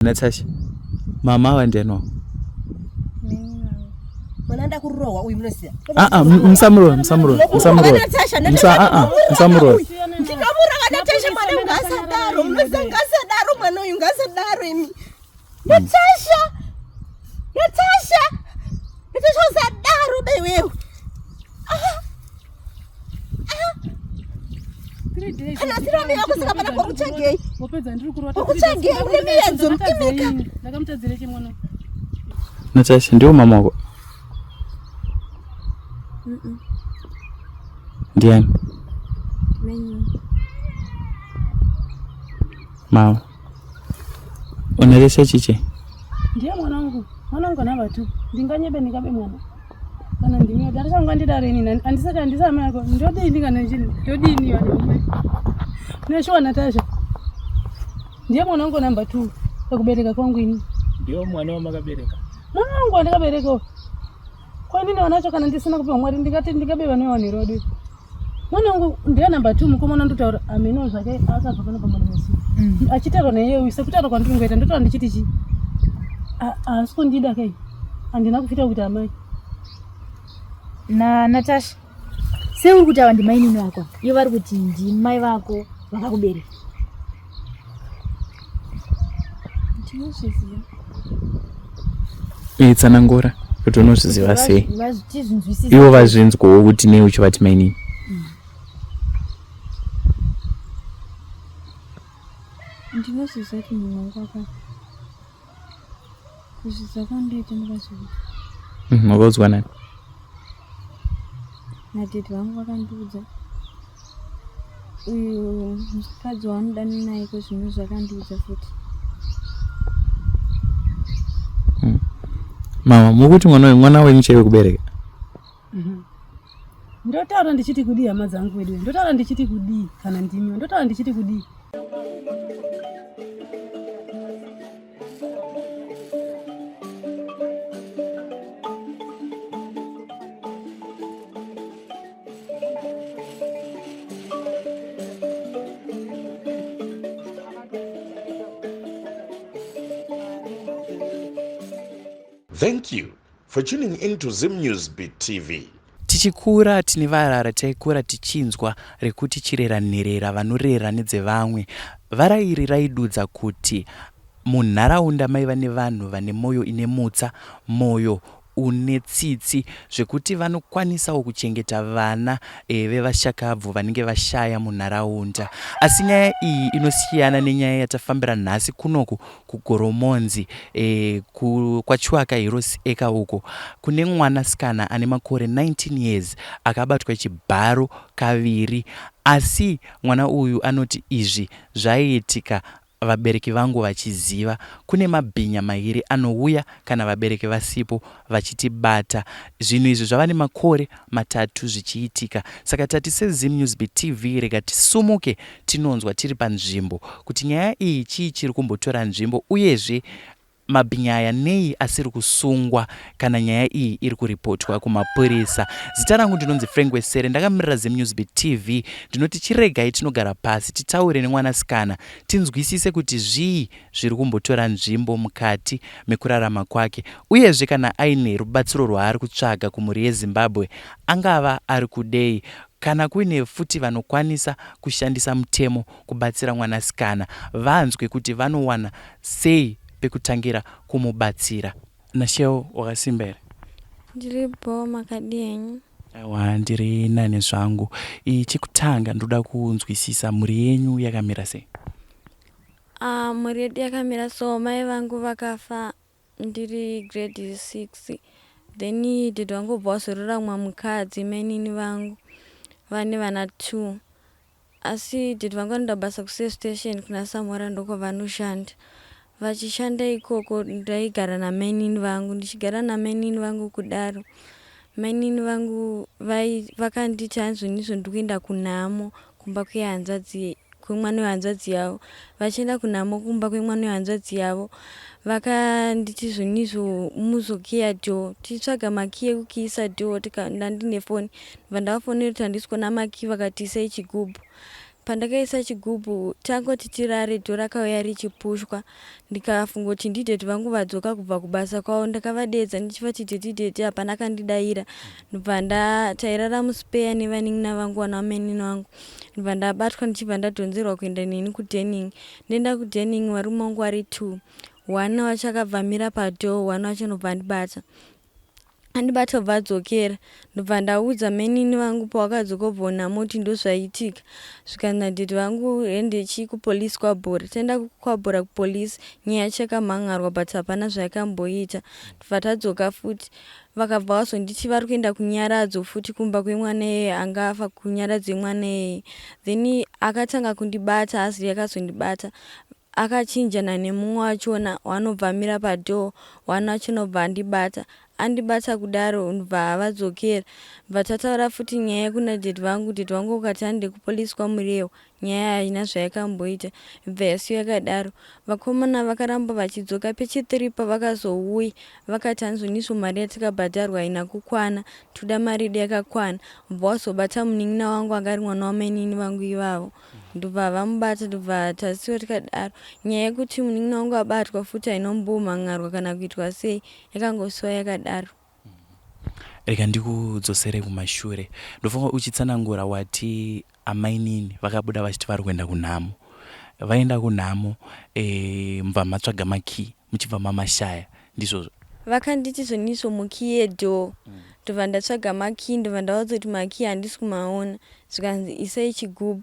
Natasha, mama ava ndiani wako? Mwana anda kurohwa uyu munoziva. Ah ah, musamurova, musamurova, musamurova. Musa ah ah, musamurova. Ndinomurova Natasha mwana uyu ngaasadaro, munoziva ngaasadaro mwana uyu ngaasadaro imi. Natasha! Natasha! Natasha usadaro be iwewe. Ah. Kana asiri amai vako saka pana kwakutsvagei? Kwakutsvagei une miyedzo imika. Ndakamutadzira chimwana. Natasha ndiwo mama wako? Ndiani? Mama. Unaresha chiche? Ndiye mwanangu. Mwanangu ana vatu. Ndinganyebe ndingabe mwana. Kana ndinyo darisa ngandidaro ini andisati andisa mai yako. Ndodini kana chini? Ndodini vanhu. Neshuwa Natasha. Ndiye mwana wangu number 2 pakubereka kwangu ini. Ndiyo mwana wamakabereka. Mwana wangu andakabereka. Kwa nini wanacho kana ndisina kupiwa Mwari ndingati ndingabe vana vanhu Mwana wangu ndiye number 2 mukomana ndotaura ameno zvake akabva pano pamwana musi. Mm. Achitaura naye uyu sekutaura kwandiri kungoita ndotaura ndichiti chi. Haasi kundida kai. Handina kufita kuti amai. Na Natasha. Sei uri kuti ava ndimainini vako? Ivo vari kuti ndimai vako vakakubereka. Ndinozviziva. Eh, tsanangura kuti unozviziva sei ivo vazvinzwawo kuti nei uchivati mainini mm. Ndinozviziva kuti munhu wangu akafa. Kuzviziva kwandoita ndakazviziva. Mm, wakaudzwa nani? Nadaddy vangu vakandiudza. Uyu mukadzi waanodana naye kozvino zvakandiudza futi. Mm. Mama, mukuti mwana uyu mwana wenyu chaiwe kubereka? Mm -hmm. Ndotaura ndichiti kudii hama dzangu wedu? Ndotaura ndichiti kudii kana ndimi? Ndotaura ndichiti kudii? Thank you for tuning in to Zim News Beat TV. Tichikura tine vara rataikura tichinzwa rekuti chirera nherera vanorera nedzevamwe. Vara iri raidudza kuti munharaunda maiva nevanhu vane moyo ine mutsa, moyo une tsitsi zvekuti vanokwanisawo kuchengeta vana e, vevashakabvu vanenge vashaya munharaunda. Asi nyaya iyi inosiyana nenyaya yatafambira nhasi kunoku kuGoromonzi e, ku, kwaChiwaka Heroes Eka uko kune mwanasikana ane makore 19 years akabatwa chibharo kaviri asi mwana uyu anoti izvi zvaiitika vabereki vangu vachiziva. Kune mabhinya mairi anouya kana vabereki vasipo vachitibata. Zvinhu izvi zvava nemakore matatu zvichiitika saka tati seZimNewsBeat TV rega tisumuke tinonzwa tiri panzvimbo kuti nyaya iyi chii chiri kumbotora nzvimbo uyezve mabhinya aya nei asiri kusungwa kana nyaya iyi iri kuripotwa kumapurisa. Zita rangu ndinonzi Frank Wesere ndakamirira ZimNewsBeat TV ndinoti chiregai tinogara pasi titaure nemwanasikana tinzwisise kuti zvii zviri kumbotora nzvimbo mukati mekurarama kwake uyezve kana aine rubatsiro rwaari kutsvaga kumhuri yeZimbabwe angava ari kudei kana kuine futi vanokwanisa kushandisa mutemo kubatsira mwanasikana vanzwe kuti vanowana sei pekutangira kumubatsira. Nashel wakasimba here? Ndiri bho makadii henyu? Aiwa ndiri nane zvangu. Chekutanga ndoda kunzwisisa mhuri yenyu yakamira sei? Ah, mhuri yedu yakamira so mai vangu vakafa ndiri grade 6 then dad vangu vobva vazoroora mumwe mukadzi mainini vangu vane vana 2 asi dad vangu vanoenda basa kusafe station kuna Samora ndokwavanoshanda vachishanda ikoko ndaigara namainini vangu ndichigara namainini vangu kudaro mainini vangu vakanditi hanzi izvo ndikuenda kunhamo kumba kwehanzvadzi kwemwana wehanzvadzi yavo vachienda kunhamo kumba kwemwana wehanzvadzi yavo vakanditi zvonizvo muzokiya door tichitsvaga makiyi ekukiyisa door ndandine foni ndobva ndavafonera kuti handisi kuona makiyi vakati isai chigubhu. Pandakaisa chigubhu tangoti tirare door rakauya richipushwa ndikafunga kuti ndidaddy vangu vadzoka kubva kubasa kwavo. Ndakavadeedza ndichivati daddy daddy hapana akandidaira. Ndobva nda tairara muspare nevanin'ina vangu vana vamainini vangu. Ndobva ndabatwa ndichibva ndadhonzerwa kuenda neni kudining. Ndaenda kudining varume vangu vari two. One wacho akabva amira padoor one wacho ndobva andibata. Andibata obva adzokera. Ndobva ndaudza mainini vangu pawakadzoka obva unhamo kuti ndozvaitika. Zvikanzi nadaddy vangu hende chii kupolice kwabhora. Taenda kwabhora kupolice nyaya yacho yakamhan'arwa but hapana zvayakamboita. Ndobva tadzoka futi. Vakabva vazonditi vari kuenda kunyaradzo futi kumba kwemwana iyeye anga afa kunyaradzo yemwana iyeye. Then akatanga kundibata asiri akazondibata. Akachinjana nemumwe wachona wanobva amira padoor one wacho unobva andibata. Andibata kudaro ndobva vadzokera. Bva tataura futi nyaya kuna daddy vangu. Daddy vangu vakati hande kupolice kwaMurewa. Nyaya haina zvayakamboita. Ibva yasiwa yakadaro. Vakomana vakaramba vachidzoka. Pechi3 pavakazouya vakati hanzonizvo mari yatakabhadharwa haina kukwana. Toda mari yedu yakakwana. Bva wazobata munin'ina wangu anga ari mwana wamainini vangu ivavo. Ndobva vamubata ndobva tasiwa tikadaro. Nyaya yekuti munin'ina wangu abatwa futi haina kumbomhan'arwa kana kuitwa sei yakangosiwa yakadaro. Rega ndikudzosere kumashure. Ndofunga uchitsanangura wati amainini vakabuda vachiti vari kuenda kunhamo. Vaenda kunhamo e, mubva matsvaga makey muchibva mamashaya ndizvozvo? Vakanditi zvonizvo mukey yedoor. Ndobva ndatsvaga makey ndobva ndavaudza kuti makey handisi kumaona. Zvikanzi isai chigubhu.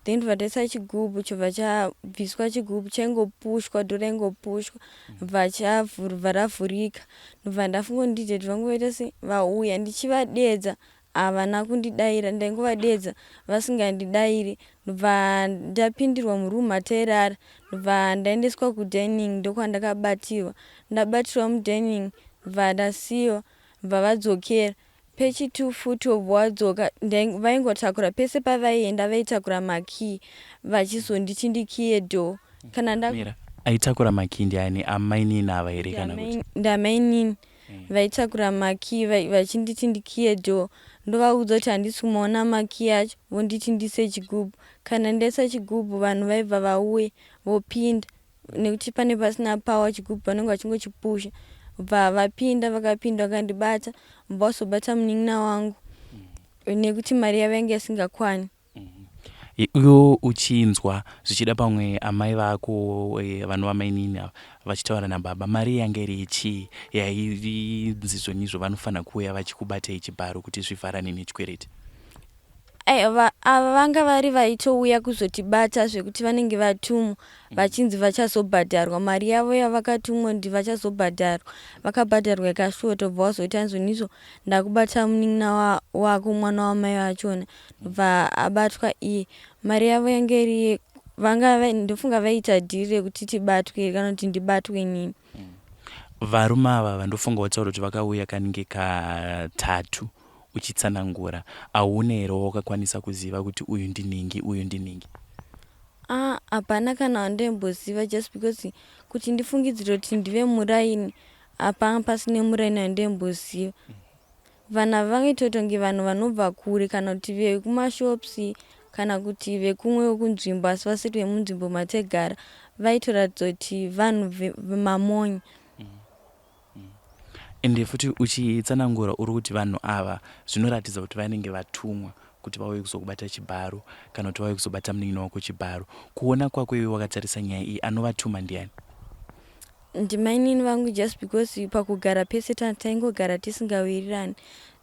Then ndobva taisa chigubhu chobva chabviswa chigubhu chaingopushwa door raingopushwa bva chavhurwa ravhurika. Ndobva ndafunga kuti ndidaddy vangu vaita sei vauya ndichivadedza havana kundidaira ndaingovadedza vasingandidairi. Ndobva ndapindirwa muroom matairara ndobva ndaendeswa kudining ndokwandakabatirwa. Ndabatirwa mudining ndobva ndasiyiwa bva vadzokera. Pechi2 futi wobva wadzoka vaingotakura pese pavaienda vaitakura makey vachizonditi ndikiye door. Kana nda Mira, aitakura makey ndiani amainini ava here kana kuti? Ndamainini vaitakura makey vachinditi ndikiye door. Ndovaudza kuti handisi kumaona makey acho vonditi ndiise chigubhu. Kana ndaisa chigubhu vanhu vaibva vauya vopinda nekuti pane pasina power chigubhu vanenge vachingochipusha. Bva vapinda vakapinda vakandibata bva vazobata munin'ina wangu nekuti mari yavo yange isingakwani. Iwe uchinzwa zvichida pamwe amai vako vanova mainini ava vachitaura nababa mari yanga iri yechii yainzi zvonizvo vanofanira kuuya vachikubatai chibharo kuti zvivharane nechikwereti? Ava vanga vari vaitouya kuzotibata zvekuti vanenge vatumwa vachinzi vachazobhadharwa mari yavo yavakatumwa kuti vachazobhadharwa. Vakabhadharwa ikashota bva vazoti hanzonizvo ndakubata munin'ina wako mwana wamai vachona bva abatwa iye. Mari yavo yange iri vanga ndofunga vaiita dhiri rekuti tibatwe kana kuti ndibatwe inini. Varume ava vandofunga wataura kuti vakauya kanenge katatu uchitsanangura hauna here wakakwanisa kuziva kuti uyu ndinhingi uyu ndinhingi? Ah, hapana kana wandaimboziva just because kuti ndifungidzire kuti ndive muraini hapanga pasine muraini wandaimboziva. Vanhu ava vangaita kunge vanhu vanobva kure kana kuti vekumashops kana kuti vekumwewo kunzvimbo asi vasiri vemunzvimbo mataigara. Vaitoratidza kuti vanhu mamonya. Ende futi uchitsanangura uri kuti vanhu ava zvinoratidza kuti vanenge vatumwa kuti vauye kuzokubata chibharo kana kuti vauye kuzobata munin'ina wako chibharo. Kuona kwako iwe wakatarisa nyaya iyi anovatuma ndiani? Ndimainini vangu just because pakugara pese taingogara tisingawirirani.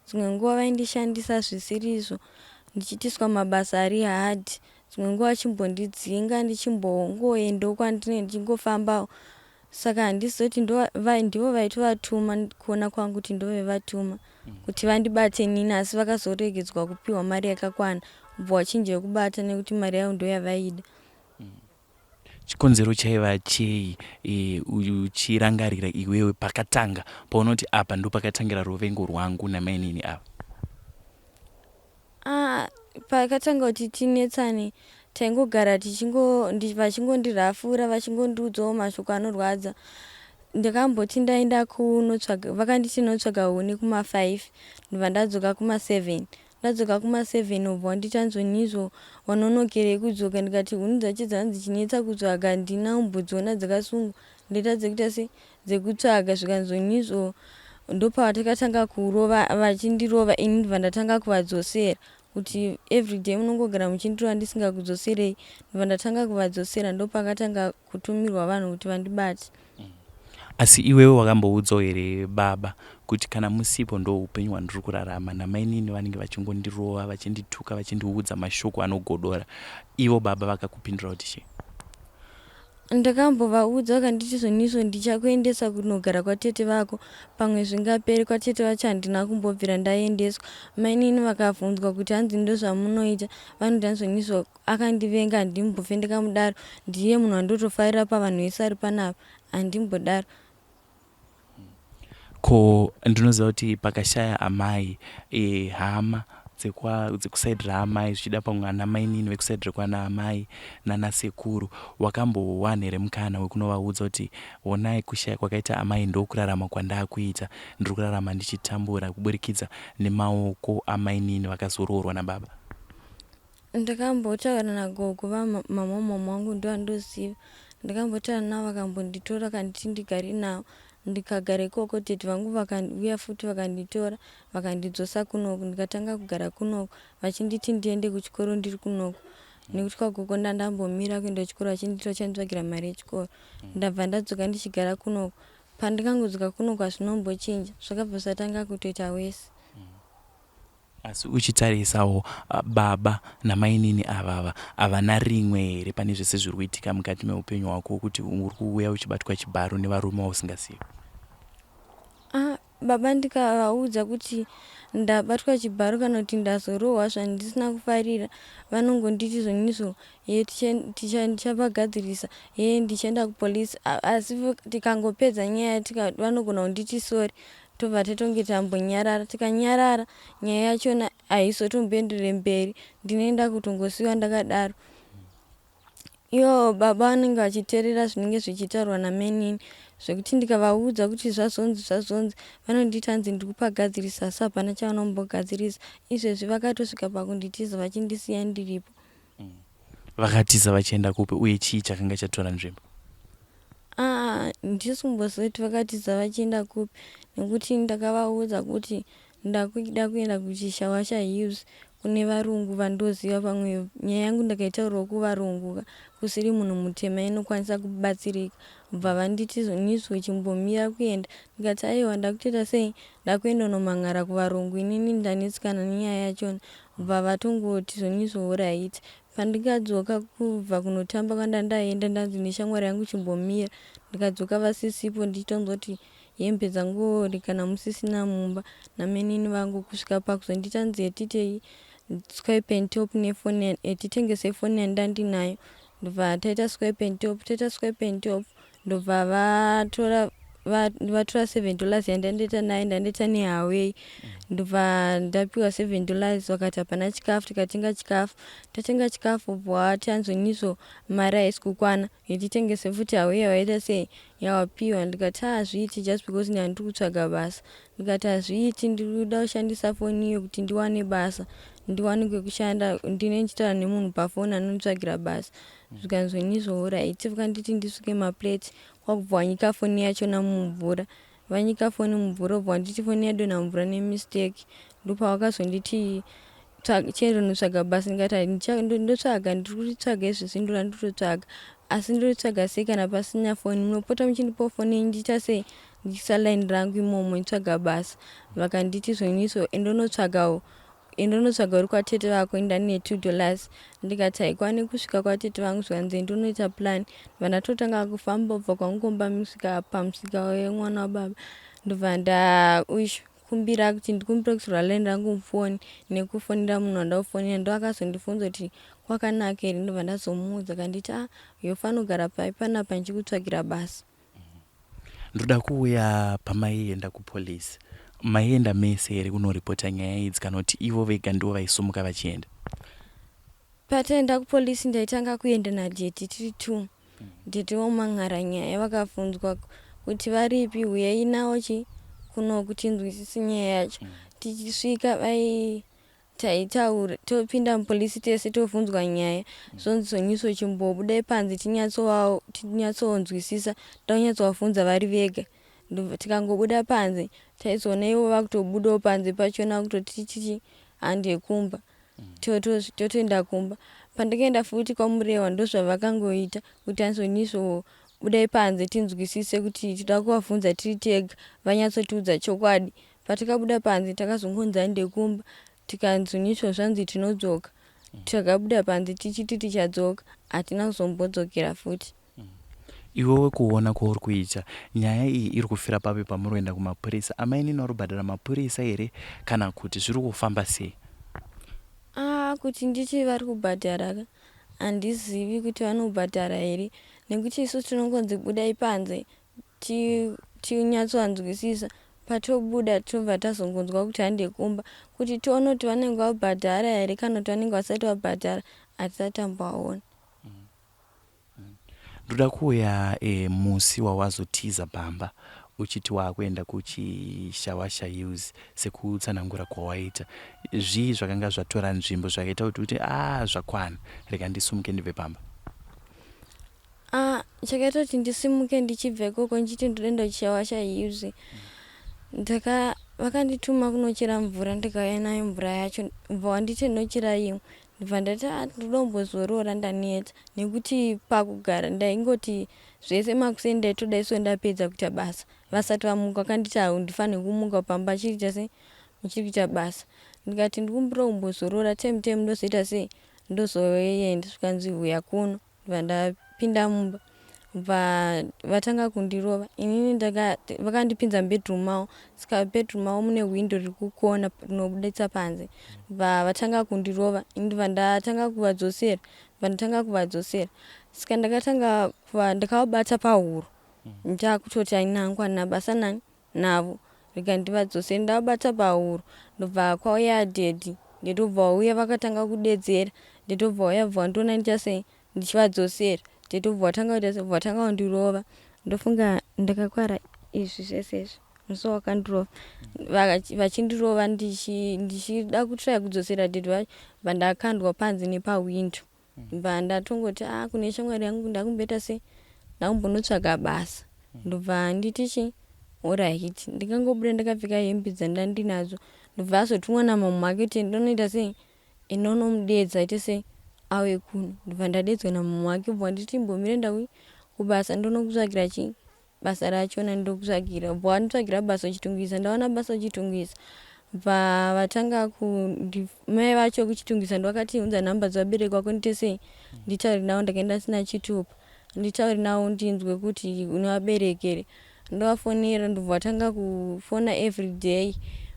Dzimwe nguva vaindishandisa zvisirizvo ndichiitiswa mabasa ari hard. Dzimwe nguva vachimbondidzinga ndichimbongoendawo kwandinenge ndichingofambawo. Saka handizivi kuti ndivo vaitovatuma kuona kwangu kuti ndivo vaivatuma kuti vandibate inini asi vakazoregedzwa kupiwa mari yakakwana ubva wachinja yekubata nekuti mari yavo ndoyavaida. Chikonzero chaiva chei uchirangarira iwewe pakatanga paunoti apa ndopakatangira ruvengo rwangu namainini ava? Ah, pakatanga kuti tinetsane taingogara vachingondirafura vachingondiudzawo mashoko anorwadza. Ndakamboti ndaenda kunotsvaga vakanditi ndinotsvaga huni kuma5 ndobva ndadzoka kuma7. Ndadzoka kuma7 obva wanditi anzonizvo wanonokerei kudzoka ndikati huni dzacho dzanga dzichinetsa kutsvaga handina kumbodziona dzakasungwa ndoita dzekuita se dzekutsvaga zvikanzonizvo ndopatakatanga kurova vachindirova ini ndibva ndatanga kuvadzosera kuti everyday munongogara muchindirova ndisingakudzoserei ndibva ndatanga kuvadzosera ndopakatanga kutumirwa vanhu kuti vandibate. Asi iwewe wakamboudzawo here baba kuti kana musipo ndoupenyu hwandiri kurarama namainini vanenge vachingondirova vachindituka vachindiudza mashoko anogodora ivo baba vakakupindura kuti chii? Ndakambovaudza vakanditi zvonizvo ndichakuendesa kunogara kwatete vako pamwe zvingapere kwatete vacho handina kumbobvira ndaendeswa. Mainini vakabvunzwa kuti hanzi ndozvamunoita vanoti hanzi zvonizvo akandivenga handimbofe ndikamudaro ndiye munhu wandotofarira pavanhu vese ari panapa handimbodaro. Ko ndinoziva kuti pakashaya amai e, hama dzekusaidi raamai zvichida pamwe ana mainini vekusaidi rekwana amai nana sekuru wakambowana here mukana wekunovaudza kuti honai kushaya kwakaita amai ndokurarama kwandaakuita ndiri kurarama ndichitambura kuburikidza nemaoko amainini vakazoroorwa nababa? Ndakambotaura nagogo vamama mama wangu ndovandoziva. Ndakambotaura navo vakambonditora vakanditi ndigare navo. Ndikagara ikoko tete vangu vakauya futi vakanditora vakandidzosa kunoku ndikatanga kugara kunoku vachinditi ndiende kuchikoro ndiri kunoku nekuti kwagogo ndandambomira kuenda kuchikoro vachinditi vachanditsvagira mari yechikoro. Ndabva ndadzoka ndichigara kunoku. Pandikangodzoka kunoku hazvinombochinja zvakabva zvatanga kutoita wesi. Asi uchitarisawo baba namainini avava havana rimwe here pane zvese zviri kuitika mukati meupenyu hwako kuti uri kuuya uchibatwa chibharo nevarume vausingazivi? Ah, baba ndikavaudza kuti ndabatwa chibharo kana kuti ndazorohwa zvandisina kufarira vanongonditi zvonizvo ye ndichavagadzirisa ye ndichaenda kupolice asi tikangopedza nyaya vanogona kunditi sorry tobva tatonge tambonyarara tikanyarara nyaya yachona haizotomboenderere mberi ndinoenda kutongosiiwa ndakadaro ivo baba vanenge vachiteerera zvinenge zvichitaurwa namainini zvekuti ndikavaudza kuti zvazonzi zvazonzi vanonditi hanzi ndiri kupagadzirisa asi hapana chavanombogadzirisa izvezvi vakatosvika pakunditiza vachindisiya ndiripo. Vakatiza vachienda kupi uye chii chakanga chatora nzvimbo? Ah, ndisi kumboziva kuti vakatiza vachienda kupi nekuti ndakavaudza kuti ndakuda kuenda kuChishawasha Hills kune varungu vandoziva pamwe nyaya yangu ndakaitaurawo kuvarungu ka kusiri munhu mutema inokwanisa kubatsirika bva vanditi zvonizvo chimbomira kuenda ndikati aiwa ndakutoita sei ndakuenda unomhan'ara kuvarungu inini ndanetsekana nenyaya yachona bva vatongoti zvonizvo horaiti Pandikadzoka kubva kunotamba kwandandaenda ndanzi neshamwari yangu chimbomira ndikadzoka vasisipo ndichitonzwa kuti hembe dzangori kana musisina mumba namainini vangu kusvika pakuzonditi anzi hetitei swipe and top nefoni titengese foni yandandinayo ndobva taita swipe and top taita swipe and top ndobva vatora vatora $7 yandandaita nayo ndandaita nehaway ndobva ndapiwa $7 vakati hapana chikafu tikatenga chikafu tatenga chikafu bva vati anzonizvo mari haisi kukwana yetitengese futi haway yavaita sei yawapiwa ndikati hazviiti just because ndandiri kutsvaga basa ndikati hazviiti ndiri kuda kushandisa foni iyo kuti ndiwane basa ndiwane kwekushanda ndine ndichitaura nemunhu pafoni anonditsvagira basa zvikanzonizvo horaiti vakanditi ndisuke maplates kwakubva wanyika foni yachona mumvura vanyika foni mumvura obva wanditi foni yadonha mumvura nemistake ndopavakazonditi chero notsvaga basa ndikati ndotsvaga ndiri kuritsvaga izvezvi ndora nditotsvaga asi ndoritsvaga sei kana pasina foni munopota muchindipawo foni yenyu ndiita sei ndichiisa line rangu imomo nditsvaga basa vakanditi zvoniso endonotsvagawo Enda unotsvaga uri kwatete vako inda ne $2 ndikati haikwane kusvika kwatete vangu zvikanzi enda unoita plan ndobva ndatotanga kufamba kubva kwamukomba musika pamusika wemwana wababa ndobva ndakumbira kuti ndikumbire kuisirwa line rangu mufoni nekufonera munhu wandakufonera ndo akazondibvunza kuti kwakanaka here ndobva ndazomuudza akanditi ah yofanira kugara pai panapa ndichikutsvagira basa. Ndoda kuuya pamaienda kupolice. Maienda mese here kunoripota nyaya idzi kana kuti ivo vega ndivo vaisumuka vachienda? Pataenda kupolice ndaitanga kuenda nadaddy tiri two. Daddy vomhan'ara nyaya vakabvunzwa kuti varipi huyai navo chi kuno kuti tinzwisise nyaya yacho. Tichisvika vai. Taitaura topinda mupolice tese tovhunzwa nyaya zvonzi zvonyiso chimbobudai panze tinyatsonzwisisa tonyatsovafunza vari vega. Tikangobuda panze taizoona ivo vakutobudawo panze pachona kutoti chichi hande kumba totoenda kumba. Pandakaenda futi kwaMurewa ndozvavakangoita kuti anzoniso budai panze tinzwisise kuti tinoda kuvabvunza tiri tega vanyatsotiudza chokwadi. Patakabuda panze takazongonzi hande kumba tikanzwiniswa zvanzi tinodzoka. Takabuda panze tichiti tichadzoka hatina kuzombodzokera futi. Iwewe kuona kwauri kuita nyaya iyi iri kufira papi pamuri kuenda kumapurisa? Amainini vari kubhadhara mapurisa here kana kuti zviri kufamba sei? Ah, kuti nditi vari kubhadhara ka handizivi kuti vanobhadhara here nekuti isu tinongonzi budai panze tinyatsovanzwisisa patobuda tobva tazongonzwa kuti hande kumba kuti tione kuti vanenge vabhadhara here kana kuti vanenge vasati vabhadhara hatisati tambovaona. Ndoda kuuya e, musi wawazotiza pamba uchiti waakuenda kuChishawasha Hills sekutsanangura kwawaita. Zvii zvakanga zvatora nzvimbo zvakaita kuti uti ah zvakwana rega ndisumuke ndibve pamba? Ah, chakaita kuti ndisimuke ndichibva ikoko ndichiti ndoda kuChishawasha Hills ndaka vakandituma kunochera mvura ndikauya nayo mvura yacho bva wanditi ndochera imwe Ndobva ndati ah ndoda kumbozorora ndaneta nekuti pakugara ndaingoti zvese makuseni ndaitoda iso ndapedza kuita basa vasati vamuka vakanditi handifanirwi kumuka pamba chiri sei muchiri kuita basa ndikati ndikumbira kumbozorora time time ndozoita sei ndozoenda zvikanzi huya kuno Ndobva ndapinda mumba bva vatanga kundirova inini ndaka vakandipinza mubedroom mavo saka bedroom mavo mune hwindo riri kukona rinobuditsa panze bva vatanga kundirova ini ndobva ndatanga kuvadzosera bva ndatanga kuvadzosera saka ndakatanga kuva ndakavabata pahuro ndakutoti haina hangu handina basa nani navo rega ndivadzosere ndavabata pahuro ndobva kwauya daddy ndotobva vauya vakatanga kudedzera ndotobva vauya bva vandiona ndichita sei ndichivadzosera daddy vobva vatanga kuita sei vobva vatanga kundirova ndofunga ndakakwara izvi zvese izvi musi wakandirova vachindirova ndichida kutraya kudzosera daddy vacho bva ndakandwa panze nepahwindo Ndobva ndatongoti ah kune shamwari yangu ndakumboita sei ndakumbonotsvaga basa ndobva nditi chi horaiti ndikangobuda ndakapfeka hembe dzandandinadzo ndobva azotumwa namama ake kuti ndonoita sei enda unomudeedza aite sei auye kuno ndobva ndadeedzwa namama wake bva nditi imbomira ndauye kubasa ndonokutsvagira chii basa rachona ndokutsvagira bva wanditsvagira basa kuchitungwiza ndawana basa kuchitungwiza bva vatanga kundi mai vacho kuchitungwiza ndovakati unza nhamba dzevabereki vako ndiite sei nditaure navo ndakaenda ndisina chitupa nditaure navo ndinzwe kuti une vabereki here ndovafonera ndobva vatanga kufona everyday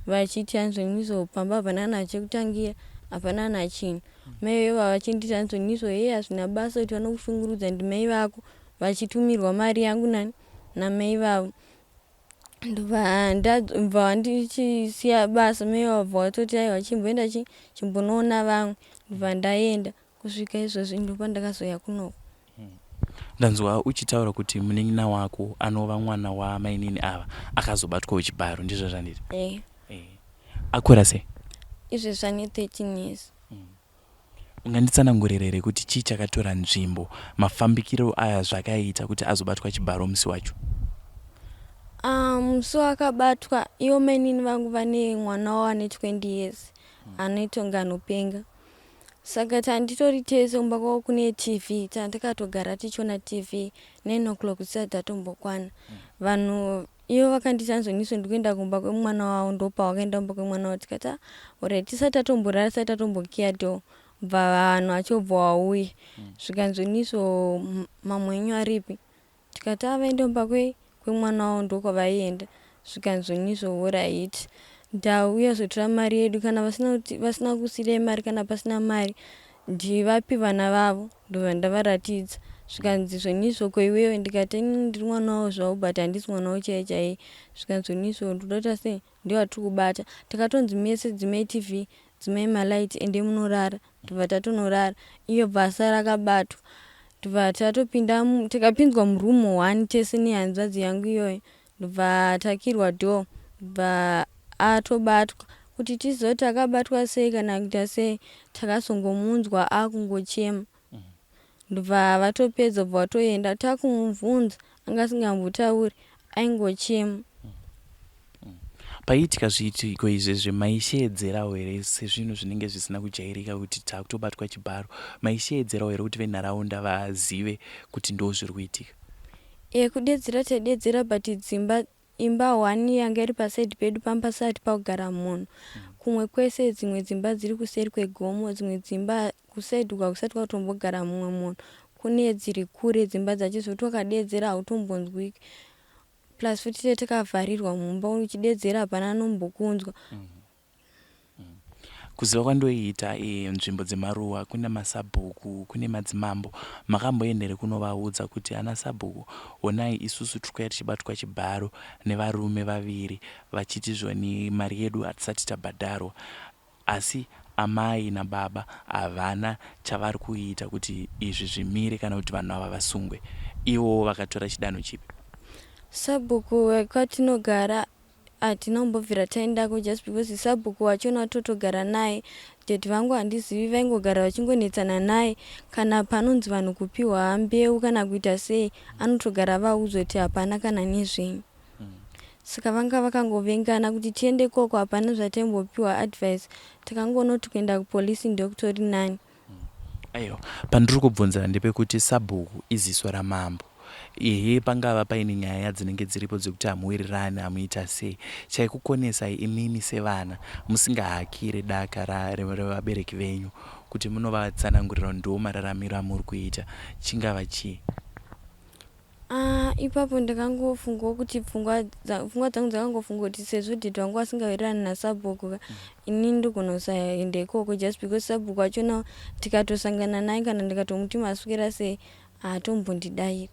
vachiti hanzvoniso pamba hapana kana chekutangira hapana kana chinhu mai veva vachinditi hanzvoniso hee hazvina basa kuti vanokushungurudza ndimai vako vachitumirwa mari yangu nani namai vavo ndobva ndabva ndichisiya basa mai vavo bva vatoti aiwa chimboenda chi chimbonoona vamwe ndobva ndaenda kusvika izvozvi ndopandakazouya kunoku. Ndanzwa uchitaura kuti munin'ina wako anova mwana wamainini ava akazobatwawo chibharo ndizvo zvandiri? Eh. Eh. Akura sei? Izvezvi ane 13 years. Unganditsanangurira here kuti chii chakatora nzvimbo, mafambikiro aya zvakaita kuti azobatwa chibharo musi wacho? Ah, musi wakabatwa ivo mainini vangu vane mwana wavo ane 20 years anoita kunge anopenga saka tanditori tese kumba kwavo kune tv tandakatogara tichiona tv 9 o'clock dzisati dzatombokwana vanhu Ivo vakanditi anzoniso ndikuenda kumba kwemwana wavo ndopawakaenda kumba kwemwana wavo tikati ah alright tisati tatomborara tisati tatombokiya door bva vanhu vachobva wauya zvikanzoniso mamwe enyu aripi tikati ah vaenda kumba kwei kwemwana wavo ndokwavaienda zvikanzoniso alright ndauya zotora mari yedu kana vasina kuti vasina kusiirai mari kana pasina mari ndivapi vana vavo ndobva ndavaratidza zvikanzi zvonizvo ko iwewe ndikati inini ndiri mwana wavo zvavo but handisi mwana wavo chaiye chaiye zvikanzi zvonizvo ndoda kuita sei ndivo vatiri kubata takatonzi mese dzimai tv dzimai malight ende munorara ndobva tatonorara iyo bva asara akabatwa ndobva tatopinda tikapinzwa muroom one tese nehanzvadzi yangu iyoyo ndobva takirwa door bva atobatwa. Kuti tizive kuti akabatwa sei kana kuita sei takazongomunzwa akungochema. Ndobva vatopedza bva vatoenda takumubvunza anga asingambotauri aingochema. Paiitika zviitiko izvezvi maisheedzerawo here sezvinhu zvinenge zvisina kujairika kuti takutobatwa chibharo maisheedzerawo here kuti venharaunda vazive kuti ndoo zviri kuitika? E, kudedzera taidedzera but dzimba Imba one yanga iri paside pedu panga pasati pakugara munhu. Kumwe kwese dzimwe dzimba dziri kuseri kwegomo dzimwe dzimba kuside uko hakusati kwakutombogara mumwe munhu. Kune dziri kure dzimba dzacho zvekuti wakadeedzera hautombonzwiki. Plus futi tenge takavharirwa mumba uchideedzera hapana anombokunzwa. Kuziva kwandoita e, nzvimbo dzemaruwa kune masabhuku kune madzimambo makamboenda here kunovaudza kuti ana sabhuku honai isusu tiri kuuya tichibatwa chibharo nevarume vaviri vachiti zvoni mari yedu hatisati tabhadharwa asi amai nababa havana chavari kuita kuti izvi zvimire kana kuti vanhu ava vasungwe ivowo vakatora chidanho chipi? Sabhuku wekwatinogara Hatina kumbobvira taendako just because sabhuku wachona totogara naye daddy vangu handizivi vaingogara vachingonetsana naye kana panonzi vanhu kupiwa mbeu kana kuita sei anotogara vaudzwa kuti hapana kana nezvenyu saka vanga vakangovengana kuti tiende ikoko hapana zvataimbopiwa advice takangonoti kuenda kupolice ndokutori nani. Aiwa, pandiri kubvunzira ndepekuti sabhuku iziso ramambo. Ehe pangava paine nyaya dzinenge dziripo dzekuti hamuwirirani hamuita sei. Chaikukonesai imimi sevana musingahakire daka revabereki venyu kuti munovatsanangurira kuti ndiwo mararamiro amuri kuita chingava chii? Ah, ipapo ndakangofungawo kuti pfungwa pfungwa dzangu dzakangofunga kuti sezvo dhedhi vangu vasingawirirani nasabhuku ka ini ndogona kusaenda ikoko just because sabhuku wachona tikatosangana naye kana ndikatomuti maswera sei haatombondidairi.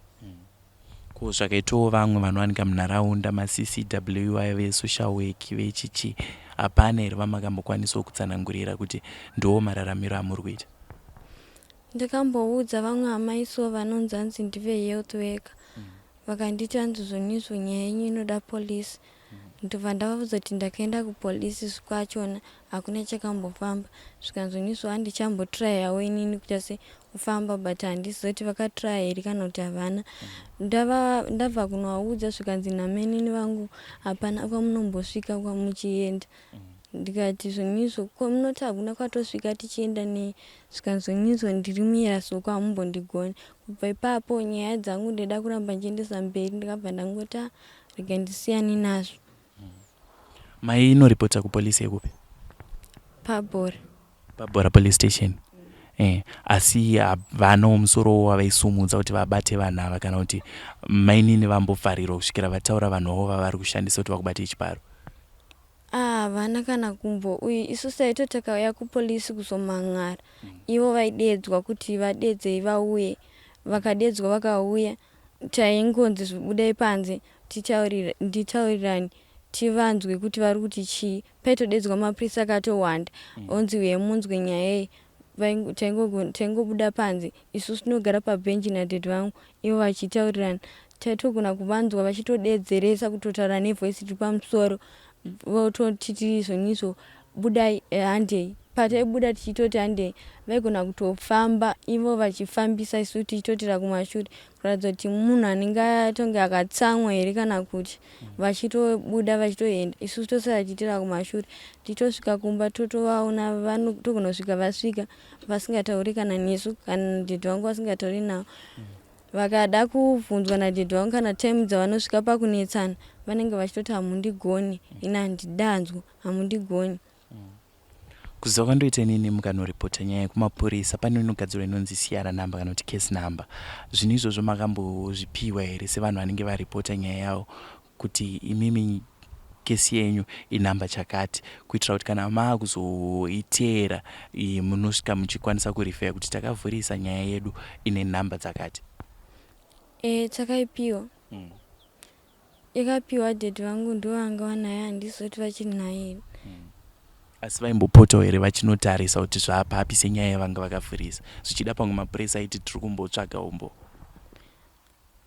Ko zvakaitawo vamwe vanowanika munharaunda maCCW aya vesocial work vechichi hapana here vamakambokwanisawo kutsanangurira kuti ndiwo mararamiro amuri kuita? Ndakamboudza vamwe amai so vanonzi hanzi ndive health worker vakanditi hanzi zvonizvo nyaya yenyu inoda police ndobva ndavaudza kuti ndakaenda kupolice kwachona hakuna chakambofamba zvikanzi zvonizvo handichambotryawo inini kuita se kufamba but handizive kuti vakatrya here kana kuti havana ndabva kunovaudza zvikanzi namainini vangu hapana kwamunombosvika kwamuchienda Ndikati zvonizvo ko munoti hakuna kwatosvika tichienda nei zvikanzi zvonizvo ndiri muyera soko hamumbondigoni. Kubva ipapo nyaya dzangu ndaida kuramba ndichiendesa mberi ndakabva ndangoti ah rega ndisiyane nazvo. Mai inoripota kupolice yekupi? Pabhora. Pabhora police station. Eh, asi havanawo musoro wavaisumudza kuti vabate vanhu ava kana kuti mainini vambofarirwa kusvikira vataura vanhu vavo vavari kushandisa kuti vakubate chibharo. Ah havana kana kumbo uyu isu saito takauya kupolice kuzomhan'ara ivo vaideedzwa kuti vadeedzei vauye vakadeedzwa vakauya taingonzi budai panze titaurire nditaurirane tivanzwe kuti vari kuti chii paitodeedzwa mapurisa akatowanda onzi huyai munzwe nyaya iyi Taingobuda panze isu tinogara pabhenji nadaddy vangu ivo vachitaurirana. Taitogona kuvanzwa vachitodeedzeresa kutotaura nevoice riri pamusoro vototiti izvonizvo budai handei. Pataibuda tichitoti handei vaigona kutofamba ivo vachifambisa isu tichitotera kumashure kuratidza kuti munhu anenge atonge akatsamwa here kana kuti vachitobuda vachitoenda isusu tosara tichitera kumashure tichitosvika kumba totovaona togona kusvika vasvika vasingatauri kana nesu kana dhedhi vangu vasingatauri navo vakada kubvunzwa nadhedhi vangu kana time dzavanosvika pakunetsana vanenge vachitoti hamundigoni ini handidanzwo hamundigoni Kuziva kwandoita inini mukanoripota nyaya yekumapurisa pane inogadzirwa inonzi CR number kana kuti case number. Zvinhu izvozvo makambozvipiwa here sevanhu vanenge varipota nyaya yavo kuti imimi kesi yenyu inumber chakati kuitira kuti kana maakuzoiteera munosvika muchikwanisa kurifeya kuti takavhurisa nyaya yedu ine number dzakati? Eh, takaipiwa. Yakapiwa daddy vangu ndovanga vanayo handizivi kuti vachiri nayo here. Asi vaimbopotawo here vachinotarisa kuti zvaapapi senyaya yavanga vakavhurisa? Zvichida pamwe mapurisa aiti tiri kumbotsvaga umboo.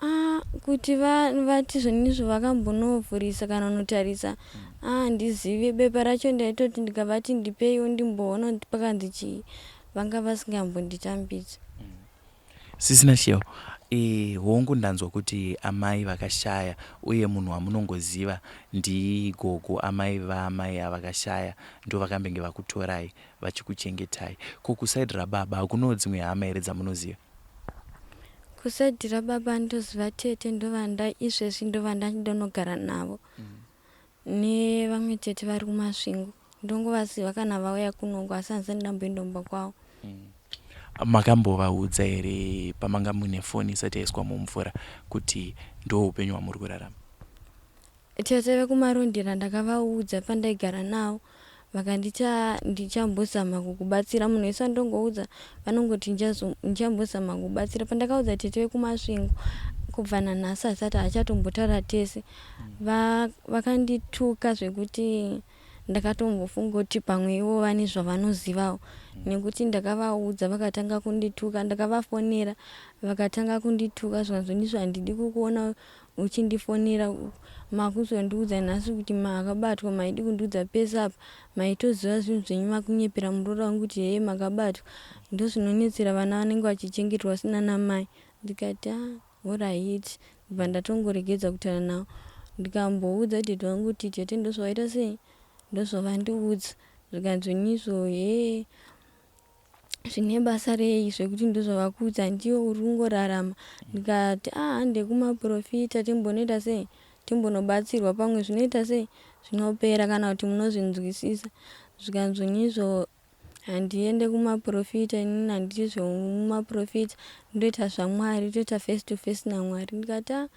Ah, Kuti vati zvonizvo vakambonovhurisa kana kunotarisa ah handizivi bepa racho ndaitoti ndikavati ndipeiwo ndimboona kuti pakanzi chii vanga vasingambonditambidzi. Sisi Nashel, e, hongu ndanzwa kuti amai vakashaya uye munhu wamunongoziva ndigogo amai vaamai avakashaya ndovakambenge vakutorai vachikuchengetai. Ko kuside rababa hakunawo dzimwe hama here dzamunoziva? Kuside rababa ndoziva tete ndovanda izvezvi ndovanda ndonogara navo nevamwe tete vari kuMasvingo ndongovaziva kana vauya kunongo asi handisati ndamboenda kumba kwavo. Makambovaudza here pamanga muine foni isati yaiswa mumvura kuti ndoupenyu hwamuri kurarama? Tete vekuMarondera ndakavaudza pandaigara navo vakanditi ndichambozama kukubatsira. Munhu wese wandongoudza vanongoti ndichambozama kukubatsira. Pandakaudza tete vekuMasvingo kubva nanhasi asati hachatombotaura tese. Vakandituka zvekuti ndakatombofunga kuti pamwe ivo vane zvavanozivawo nekuti ndakavaudza vakatanga kundituka. Ndakavafonera vakatanga kundituka zvikanzi ndizvo handidi kukuona uchindifonera makuzondiudza nhasi kuti makabatwa maidi kundiudza pese apa maitoziva zvinhu zvenyu makunyepera muroora wangu kuti hee makabatwa ndozvinonetsera vana vanenge vachichengetwa vasina namai ndikati ah alright ndibva ndatongoregedza kutaura navo ndikamboudza tete vangu kuti tete ndozvavaita sei ndozvavandiudza zvikanzi nizvo hee zvine basa rei zvekuti ndozvavakuudza ndiwe uri kungorarama ndikati ah hande kumaprofita timbonoita sei timbonobatsirwa pamwe zvinoita sei zvinopera kana kuti munozvinzwisisa zvikanzi nizvo handiende kumaprofita inini handiti zvemumaprofita ndoita zvaMwari toita face to face naMwari ndikati ah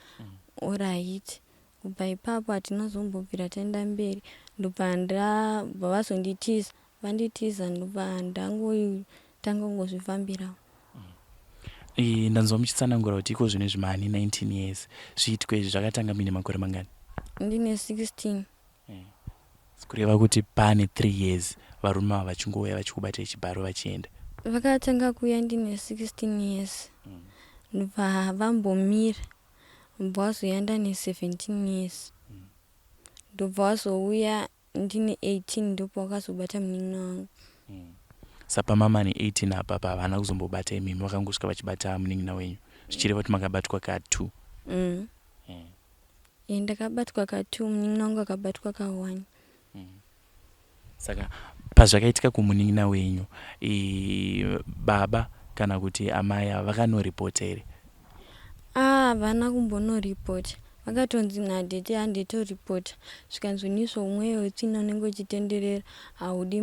alright kubva ipapo hatinozombobvira taenda mberi ndobva ndabva vazonditiza vanditiza ndobva ndangotanga kungozvifambirawo. Ndanzwa muchitsanangura kuti iko zvino izvi maane 19 years. Zviitiko izvi zvakatanga muine makore mangani? Ndine 16. Kureva kuti pane 3 years varume ava vachingouya vachikubatai chibharo vachienda. Vakatanga kuuya ndine 16 years ndobva vambomira ndobva vazouya ndane 17 years ndobva vazouya ndine 18 ndopavakazobata munin'ina wangu. Saka pamama ne 18 apa apa havana kuzombobata imimi vakangosvika vachibata munin'ina wenyu zvichireva kuti makabatwa ka2. Ndakabatwa ka2 munin'ina wangu akabatwa ka1. Saka pazvakaitika kumunin'ina wenyu baba kana kuti amai ava vakanoripota here? Ah havana kumbonoripota vakatonzi natete handitoripota zvikanzi nisvo mweya wetsvina unenge uchitenderera haudi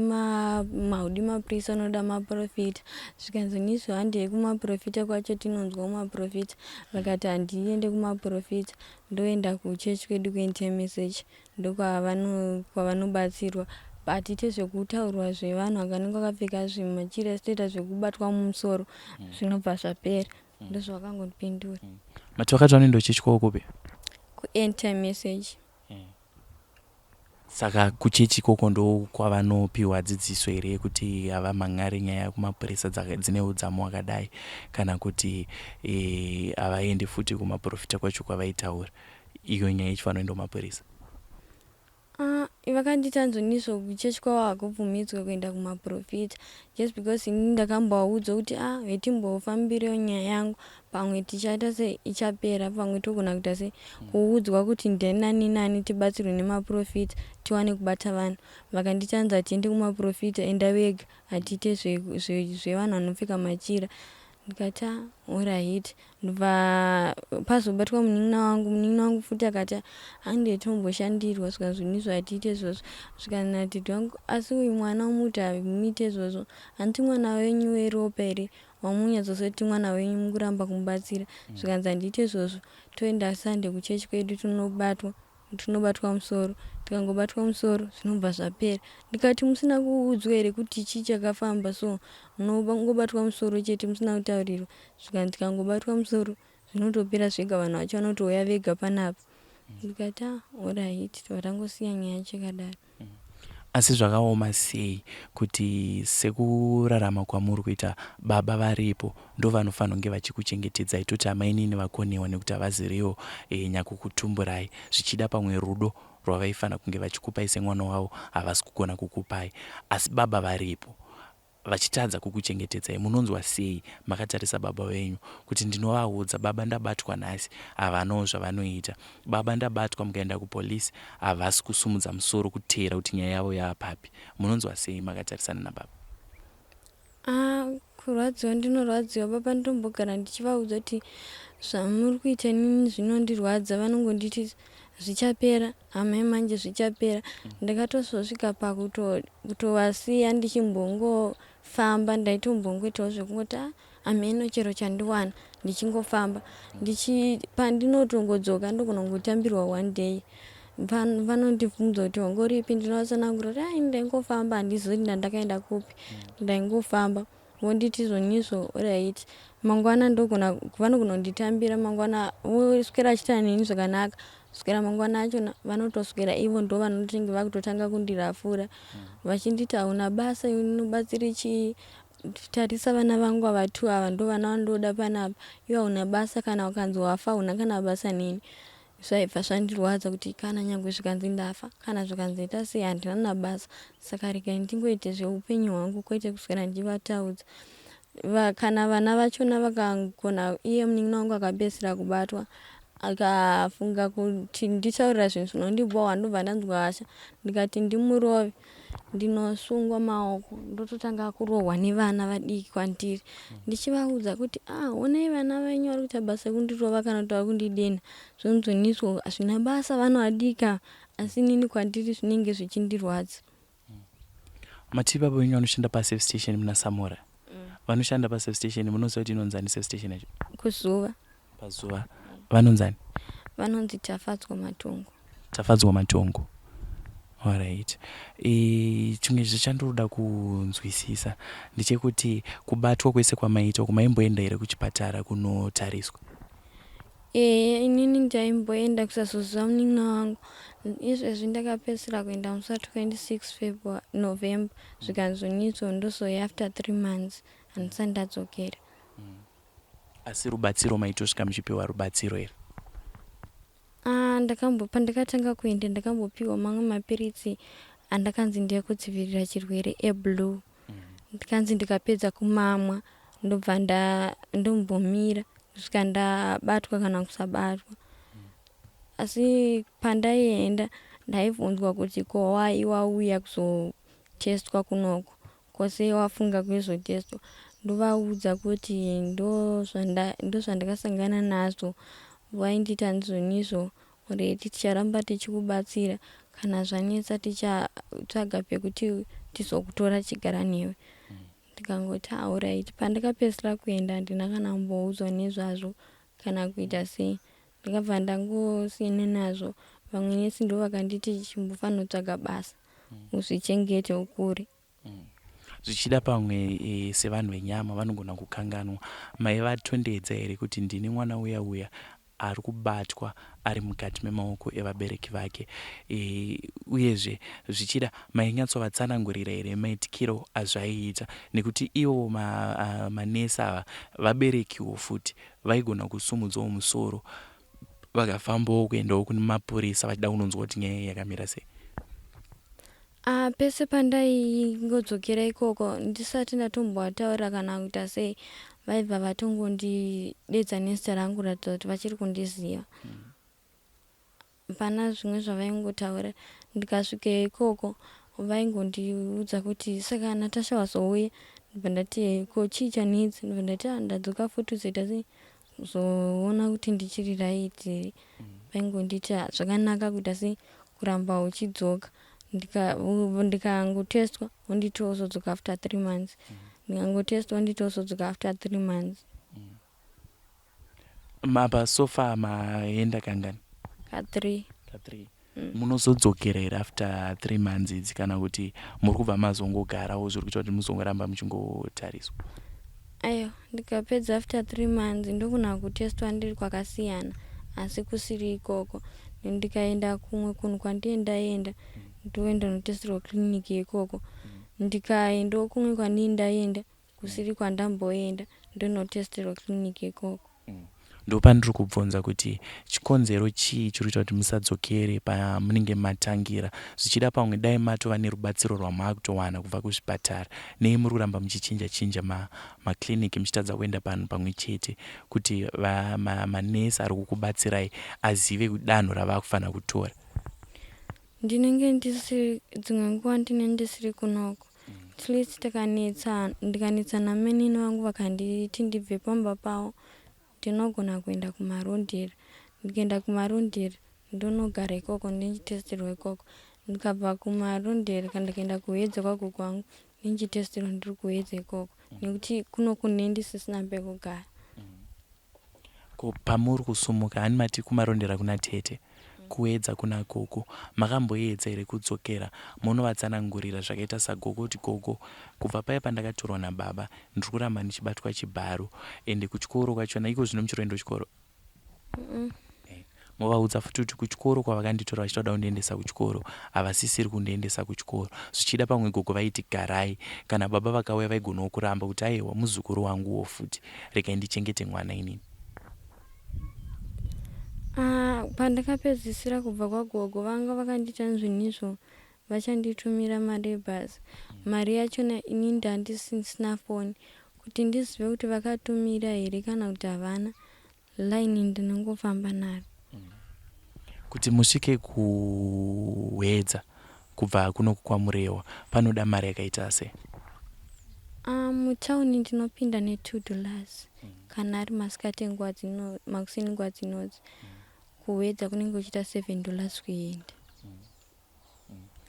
haudi mapurisa unoda maprofita zvikanzi nisvo handei kumaprofita kwacho tinonzwa kumaprofita vakati handiende kumaprofita ndoenda kuchechi kwedu kuEnd Message ndokwavanobatsirwa hatiite zvekutaurwa zvevanhu vakanenge vakapfeka zvimachira asi toita zvekubatwa mumusoro zvinobva zvapera ndozvavakangondipindura. Mati vakati vanoenda kuchechi kwavo kupi? KuEnd Time Message. Saka kuchechi ikoko ndokwavanopiwa dzidziso here yekuti havamhan'ari nyaya kumapurisa dzine udzamu hwakadai kana kuti havaendi futi kumaprofita kwacho kwavaitaura iyo nyaya ichi vanoenda kumapurisa? Ah, vakanditi anzonizvo kuchechi kwavo hakubvumidzwe kuenda kumaprofita just because inini ndakambovaudza kuti ah vetimbofambirewo nyaya yangu pamwe tichaita sei ichapera pamwe togona kuita sei kuudzwa kuti ndenani nani tibatsirwe nemaprofita tiwane kubata vanhu vakanditi anzi hatiende kumaprofita enda wega hatiite zvevanhu vanopfeka machira ndikati ah alright ndobva pazobatwa munin'ina wangu munin'ina wangu futi akati hande tomboshandirwa zvikanzi nizvo hatiite izvozvo zvikanzi natete wangu asi uyu mwana umuti hamuite izvozvo handiti mwana wenyu weropa here wamunyatsosoti mwana wenyu mukuramba kumubatsira zvikanzi handiite izvozvo toenda Sunday kuchechi kwedu tinobatwa tinobatwa musoro tikangobatwa musoro zvinobva zvapera ndikati musina kuudzwa here kuti chii chakafamba so munongobatwa musoro chete musina kutaurirwa zvikanzi tikangobatwa musoro zvinotopera zvega vanhu vacho vanotouya vega panapa ndikati ah alright tobva tangosiya nyaya yacho yakadaro. Asi zvakaoma sei kuti sekurarama kwamuri kuita baba varipo ndovanofanira kunge vachikuchengetedzai toti amainini vakonewa nekuti havazirivo e, nyakukutumburai zvichida pamwe rudo rwavaifanira kunge vachikupai semwana wavo havasi kugona kukupai asi baba varipo vachitadza kukuchengetedzai munonzwa sei makatarisa baba venyu kuti ndinovaudza baba ndabatwa nhasi havanawo zvavanoita baba ndabatwa mukaenda kupolice havasi kusumudza musoro kuteera kuti nyaya yavo yaapapi munonzwa sei makatarisana nababa Ah, kurwadziwa ndinorwadziwa baba ndombogara ndichivaudza kuti zvamuri kuita inini zvinondirwadza vanongonditi zvichapera amai manje zvichapera ndakatozosvika pakutovasiya ndichimbongofamba ndaitombongoitawo zvekungoti ah, ameno chero chandiwana ndichingofamba pandinotongodzoka ndogona kungotambirwa one day vanondibvunza kuti wangoripi ndinovatsanangura kuti ai ndaingofamba handizivi kuti ndandakaenda kupi ndaingofamba vonditi zvonizvo right mangwana ndogona vanogona kunditambira mangwana voswera achiita neni zvakanaka kuswera mangwana achona vanotoswera ivo ndo vanotenge vakutotanga kundirafura vachinditi hauna basa unobatsire chii tarisa vana vangu ava two ava ndo vana vandoda panapa iwe hauna basa kana ukanzi wafa hauna kana basa neni zvaibva zvandirwadza kuti kana nyangwe zvikanzi ndafa kana zvikanzi ita sei handina nabasa saka regai ndingoite zveupenyu hwangu kwete kuswera ndichivataudza kana vana vachona vakagona iye munin'ina wangu akapedzisira kubatwa akafunga kuti nditaurira zvinhu zvinondibhowa ndobva ndanzwa hasha ndikati ndimurove ndinosungwa maoko ndototanga kurohwa nevana vadiki kwandiri ndichivaudza kuti ah honai vana venyu vari kuita basa rekundirova kana kuti vari kundidenha zvonzonizvo hazvina basa vanovadika asi inini kwandiri zvinenge zvichindirwadza Mati baba venyu vanoshanda pasafe station muna Samora. Vanoshanda pasafe station munoziva kuti inonzani safe station yacho? Kuzuva. Pazuva. Vanonzani? Vanonzi Tafadzwa Matongo. Tafadzwa Matongo. Alright. E, chimwe chandinoda kunzwisisa ndechekuti kubatwa kwese kwamaita uku maimboenda here kuchipatara kunotariswa? Ehe inini ndaimboenda kusazoziva munin'ina wangu izvezvi ndakapedzisira kuenda musi wa 26 February November zvikanzonitso ndozouya after 3 months handisati ndadzokera. Asi rubatsiro maitosvika muchipiwa rubatsiro here? Ah, ndakambo pandakatanga kuenda ndakambopiwa mamwe mapiritsi andakanzi ndeyekudzivirira chirwere eblue ndikanzi ndikapedza kumamwa ndobva ndombomira kusvika ndabatwa kana kusabatwa asi pandaienda ndaibvunzwa kuti ko wai wauya kuzotestwa kunoko ko sei wafunga kuzotestwa ndovaudza kuti ndozvandakasangana nazvo vainditi handizonizvo alright ticharamba tichikubatsira kana zvanetsa tichatsvaga pekuti tizokutora chigara newe ndikangoti alright pandakapedzisira kuenda handina kana kumboudzwa nezvazvo kana kuita sei ndakabva ndangosiyana nazvo vamwe nesi ndo vakanditi chimbofanotsvaga basa uzvichengete ukure Zvichida pamwe e, sevanhu venyama vanogona kukanganwa maivatondedza here kuti ndini mwana uya uya ari kubatwa ari mukati memaoko evabereki vake e, uyezve zvichida mainyatsovatsanangurira here maitikiro azvaiita nekuti ivo manesi ava vaberekiwo futi vaigona kusumudzawo musoro vakafambawo kuendawo kune mapurisa vachida kunonzwa kuti nyaya iyi yakamira sei. Ah, pese pandaingodzokera ikoko ndisati ndatombovataurira kana kuita sei vaibva vatongondidedza nezita rangu kuratidza kuti vachiri kundiziva pana zvimwe zvavaingotaura ndikasvika ikoko vaingondiudza kuti saka Natasha wazouya ndibva ndati ko chii chanetsa ndibva ndati ah, ndadzoka futi uzoita sei kuzoona kuti ndichiri right here vaingonditi ah, zvakanaka kuita sei kuramba uchidzoka ndikangotestwa vonditi wozodzoka after 3 months ndikangotestwa vonditi wozodzoka after 3 months Mapa so far maenda kangani? Ka 3. Ka 3. Munozodzokera here after 3 months idzi kana kuti muri kubva mazongogarawo zviri kuita kuti muzongoramba muchingotariswa? Aiwa, ndikapedza after 3 months ndogona kutestwa ndiri kwakasiyana asi kusiri ikoko. Ndikaenda kumwe kunhu kwandinenge ndaenda. Ndoenda notestirwa kukiriniki ikoko. Ndikaendawo kumwe kwandii ndaenda kusiri kwandamboenda ndonotestirwa kukiriniki ikoko. Ndopandiri kubvunza kuti chikonzero chii chiri kuita kuti musadzokere pamunenge matangira. Zvichida pamwe dai matova nerubatsiro rwamakutowana kubva kuzvipatara. Nei muri kuramba muchichinja chinja maclinic muchitadza kuenda panhu pamwe chete kuti manesi ari kukubatsirai azive danho ravakufanira kutora? Ndinenge ndisiri, dzimwe nguva ndinenge ndisiri kunoko. At least takanetsa, ndikanetsana namainini vangu vakanditi ndibve pamba pavo, ndinogona kuenda kumarondera. Ndikaenda kumarondera ndonogara ikoko ndichitestirwa ikoko. Ndikabva kumarondera kana ndikaenda kuhedza kwagogo wangu ndichitestirwa ndiri kuhedza ikoko nekuti kunoku ndinenge ndisisina pekugara. Ko pamuri kusumuka hani mati kumarondera kuna tete kuedza kuna gogo makamboedza here kudzokera monovatsanangurira zvakaita sagogo kuti gogo kubva paya pandakatorwa nababa ndiri kuramba ndichibatwa chibharo ende kuchikoro kwachona iko zvino muchiri kuenda kuchikoro Movaudza futi kuti kuchikoro kwavakanditora vachida kuda kundiendesa kuchikoro havasisiri kundiendesa kuchikoro. Zvichida pamwe gogo vaiti garai kana baba vakauya vaigonawo kuramba kuti aiwa muzukuru wanguwo futi regai ndichengete mwana inini. Ah, pandakapedzisira kubva kwagogo vanga vakandiita zvinhu vachanditumira mari yebhazi. Mari yachona ini ndandisina foni kuti ndizive kuti vakatumira here kana kuti havana. Line ndinongofamba naro. Kuti musvike kuHwedza kubva kunoku kwaMurewa panoda mari yakaita sei? Ah, mutown ndinopinda ne two dollars kana ari masikati nguva dzino makuseni nguva dzinodzi kuHwedza kunenge kuchiita seven dollars kuenda.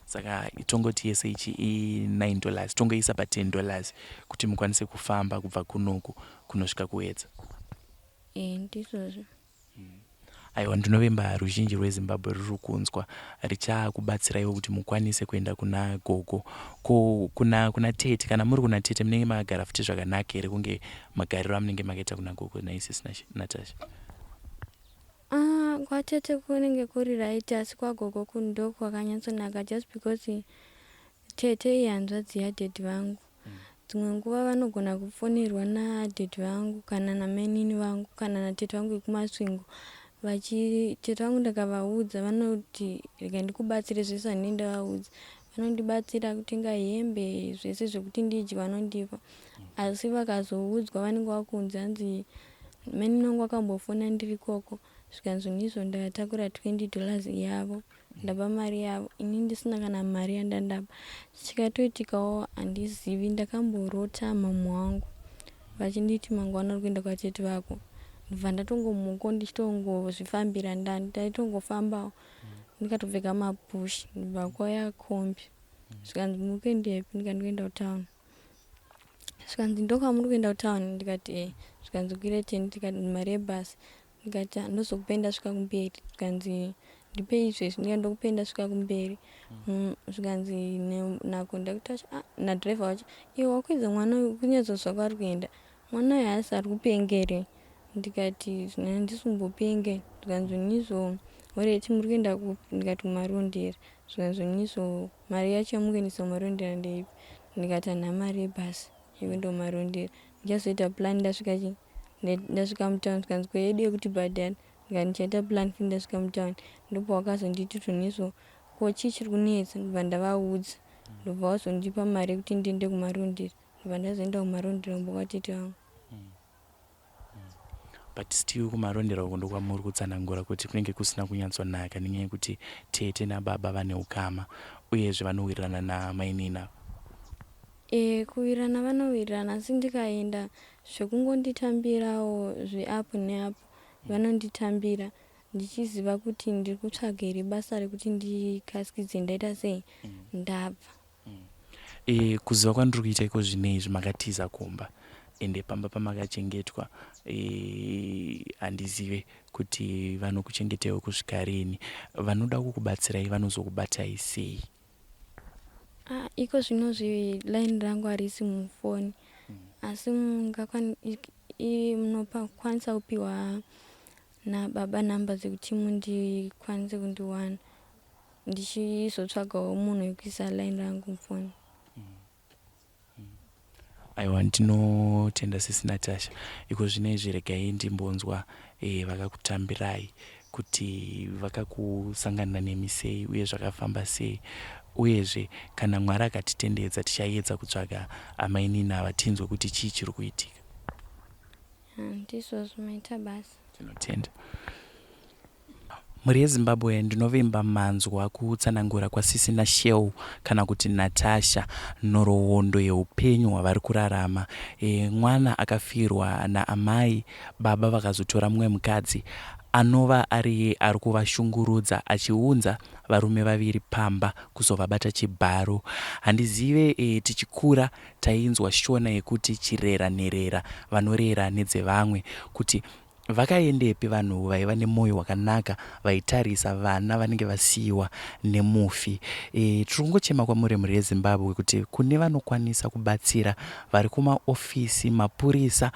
Saka tongoti yese ichi i 9 dollars tongoisa pa 10 dollars kuti mukwanise kufamba kubva kunoku kunosvika kuHwedza. Eh, ndizvozvo. Aiwa ndinovimba ruzhinji rweZimbabwe ruri kunzwa richakubatsiraiwo kuti mukwanise kuenda kuna gogo. Ko kuna kuna tete kana muri kuna tete munenge makagara futi zvakanaka here kunge magariro amunenge makaita kuna gogo naisisi Natasha? Ah, kwatete kunenge kuri right asi kwagogo ndokwakanyatsonaka just because tete ihanzvadzi yadaddy vangu. Dzimwe nguva vanogona kufonerwa nadaddy vangu kana namainini vangu kana natete vangu vekuMasvingo. Vachi tete vangu ndakavaudza vanoti rega ndikubatsire zvese zvandinenge ndavaudza. Vanondibatsira kutenga hembe zvese zvekuti ndidye vanondipa. Asi vakazoudzwa vanenge vakunzi hanzi mainini vangu vakambofona ndiri ikoko zvikanzi ndizvo ndakatakura 20 dollars yavo ndapa mari yavo ini ndisina kana mari yandandapa. Chikatoitikawo handizivi ndakamborota mhamha wangu vachinditi mangwana uri kuenda kwatete vako. Ndobva ndatongomukawo ndichitongozvifambira ndaitongofambawo ndikatopfeka mapushi ndobva kwauya kombi zvikanzi muri kuendepi ndikati ndikuenda kutown. Zvikanzi ndokwamuri kuenda kutown ndikati eh. Zvikanzi kwira teni ndikati mari yebhasi ndikati ndozokupei ndasvika kumberi. Zvikanzi ndipei izvezvi ndikati ndokupei ndasvika kumberi. Zvikanzi nakondakita wacho ah nadhiraivha wacho iwe wakwidza mwana uyu kunyatsonzwa kwaari kuenda mwana uyu haasi ari kupenga here ndikati handisi kumbopenga zvikanzi nizvo alright muri kuenda kupi ndikati kumarondera zvikanzi nizvo mari yacho yamuri kuendesa kumarondera ndeipi ndikati handina mari yebhasi yekuenda kumarondera ndichazoita plan ndasvika chii ndasvika mutown zvikanzi ko yedu yekutibhadhara ndikati ndichaita plan futi ndasvika mutown ndopawakazonditi tonizvo ko chii chiri kunetsa ndobva ndavaudza ndobva wazondipa mari yekuti ndiende kumarondera ndobva ndazoenda kumarondera kumba kwatete vangu. But still kumarondera uko ndokwamuri kutsanangura kuti kunenge kusina kunyatsonaka nenyaya yekuti tete nababa vane ukama uyezve vanowirirana namainini ava. Eh kuwirirana vanowirirana asi ndikaenda zvekungonditambirawo zveapo neapo vanonditambira ndichiziva kuti ndiri kutsvaga here basa rekuti ndikasikidze ndaita sei ndabva. E, kuziva kwandiri kuita iko zvino izvi makatiza kumba ende pamba pamakachengetwa e, handizive kuti vanokuchengetaiwo kusvika rini. Vanoda kukubatsirai vanozokubatai sei? Ah, iko zvinozvi line rangu harisi mufoni asi munokwanisa kupiwa nababa number dzekuti mundikwanise kundiwana. Ndichizotsvagawo munhu wekuisa line rangu mufoni. Aiwa ndinotenda sisi Natasha. Iko zvino izvi regai ndimbonzwa eh, vakakutambirai kuti vakakusangana nemi sei uye zvakafamba sei uyezve kana Mwari akatitendedza tichaedza kutsvaga amainini ava tinzwe kuti chii chiri kuitika. Ndizvozvo maita basa. Tinotenda. Mhuri yeZimbabwe ndinovimba manzwa kutsanangura kwaSisi Nashel kana kuti Natasha nhoroondo yeupenyu hwavari kurarama. E, mwana akafirwa naamai, baba vakazotora mumwe mukadzi anova ariye ari kuvashungurudza achiunza varume vaviri pamba kuzovabata chibharo. Handizive e, tichikura tainzwa shona yekuti chirera nherera vanorera nedzevamwe kuti Vakaendepi vanhu vaiva nemoyo wakanaka vaitarisa vana vanenge vasiiwa nemufi. E, tiri kungochema kwamuri mhuri yeZimbabwe kuti kune vanokwanisa kubatsira vari kumaofisi, mapurisa,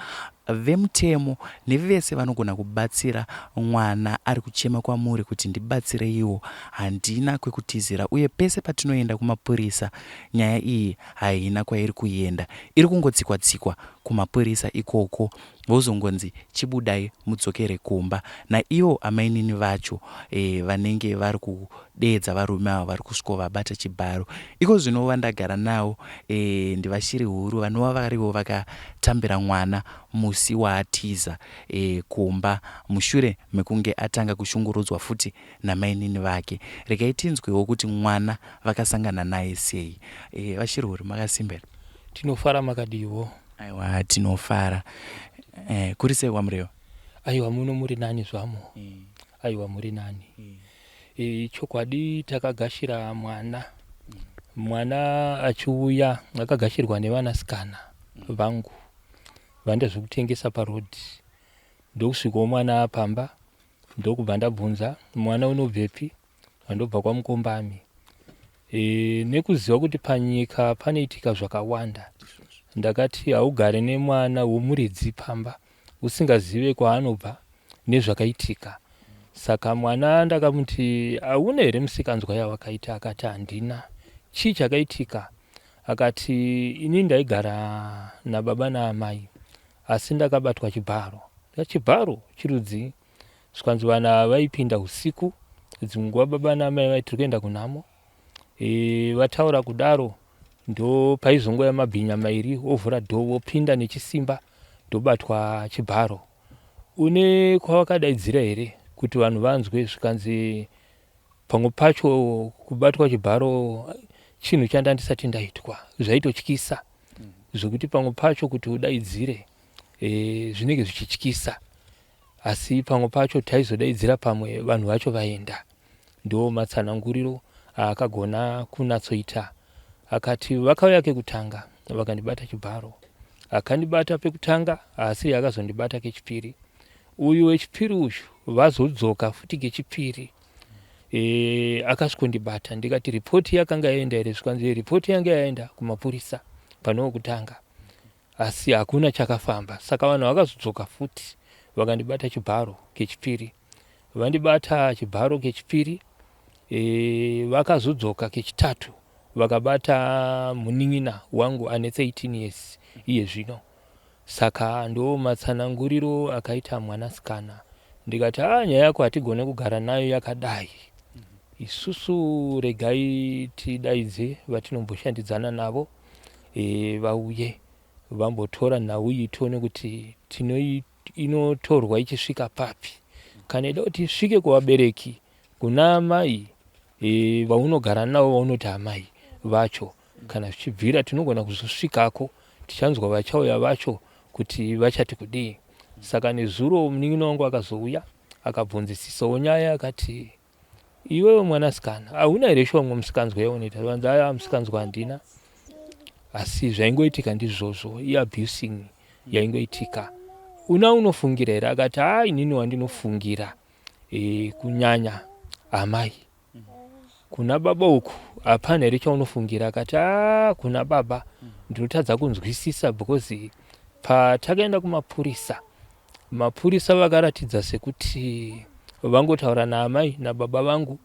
vemutemo nevese vanogona kubatsira mwana ari kuchema kwamuri kuti ndibatsireiwo handina kwekutizira uye pese patinoenda kumapurisa nyaya iyi haina kwairi kuenda iri kungotsikwa tsikwa kumapurisa ikoko Vozongonzi chibudai mudzokere kumba. Naivo amainini vacho eh, vanenge vari kudeedza varume ava vari kusvikovabata chibharo. Iko zvino vandagara navo eh, ndiVaShiri Huru vanova varivo vakatambira mwana musi waatiza eh, kumba mushure mekunge atanga kushungurudzwa futi namainini vake. Regai tinzwewo kuti mwana vakasangana naye sei. Eh, VaShiri Huru makasimba here? Tinofara makadiiwo? Aiwa tinofara. Eh, kuri sei kwaMurewa? Aiwa muno muri nani zvamo. Mm. Aiwa muri nani. Mm. E, chokwadi takagashira mwana. Mm. Mwana achiuya akagashirwa nevanasikana mm. vangu vanoita zvekutengesa paroad. Ndokusvikawo mwana pamba ndokubva ndabvunza mwana unobvepi Vandobva kwaMukombami. E, nekuziva kuti panyika panoitika zvakawanda ndakati haugare nemwana womuridzi pamba usingazive kwaanobva nezvakaitika saka mwana ndakamuti hauna here musikanzwa yawakaita akati handina chii chakaitika akati ini ndaigara nababa naamai asi ndakabatwa chibharo chibharo chirudzii Zvikanzi vanhu ava vaipinda usiku dzimwe nguva baba naamai vaiti tiri kuenda kunhamo e, vataura kudaro ndopaizongouya mabhinya mairi ovhura dhoo vopinda nechisimba ndobatwa chibharo une kwavakadaidzira here kuti vanhu vanzwe zvikanzi pamwe pacho kubatwa chibharo chinhu chandandisati ndaitwa zvaitotyisa zvekuti pamwe pacho kuti udaidzire e, zvinenge zvichityisa Asi pamwe pacho taizodaidzira pamwe vanhu vacho vaenda. Ndiwo matsananguriro aakagona kunatsoita. Akati vakauya kekutanga vakandibata chibharo. Akandibata pekutanga haasiri akazondibata kechipiri. Uyu wechipiri uyu vazodzoka futi kechipiri. E, akasvikondibata ndikati ripoti yakanga yaenda here zvikanzi ripoti yanga yaenda kumapurisa pane wekutanga. Asi hakuna chakafamba saka vanhu vakazodzoka futi vakandibata chibharo kechipiri. Vandibata chibharo kechipiri e, vakazodzoka kechitatu vakabata munin'ina wangu ane 13 years iye zvino. Saka ndo matsananguriro akaita mwanasikana ndikati a nyaya yako hatigone kugara nayo yakadai isusu regai tidaidze vatinomboshandidzana navo e, vauye vambotora nhau iyi tione kuti inotorwa ichisvika papi kana ida kuti isvike kuvabereki kuna amai e, vaunogara navo vaunoti amai vacho kana zvichibvira tinogona kuzosvikako tichanzwa vachauya vacho kuti vachati kudii saka nezuro munin'ina wangu akazouya akabvunzisisawo nyaya akati Iwewe mwanasikana hauna here shuwa mumwe musikanzwa yaunoita vanzi aya musikanzwa handina asi zvaingoitika ndizvozvo iabusing yaingoitika una unofungira here akati haa inini wandinofungira e, kunyanya amai kuna baba uku hapana here chaunofungira akati haa kuna baba ndinotadza kunzwisisa because patakaenda kumapurisa Mapurisa vakaratidza sekuti vangotaura naamai nababa vangu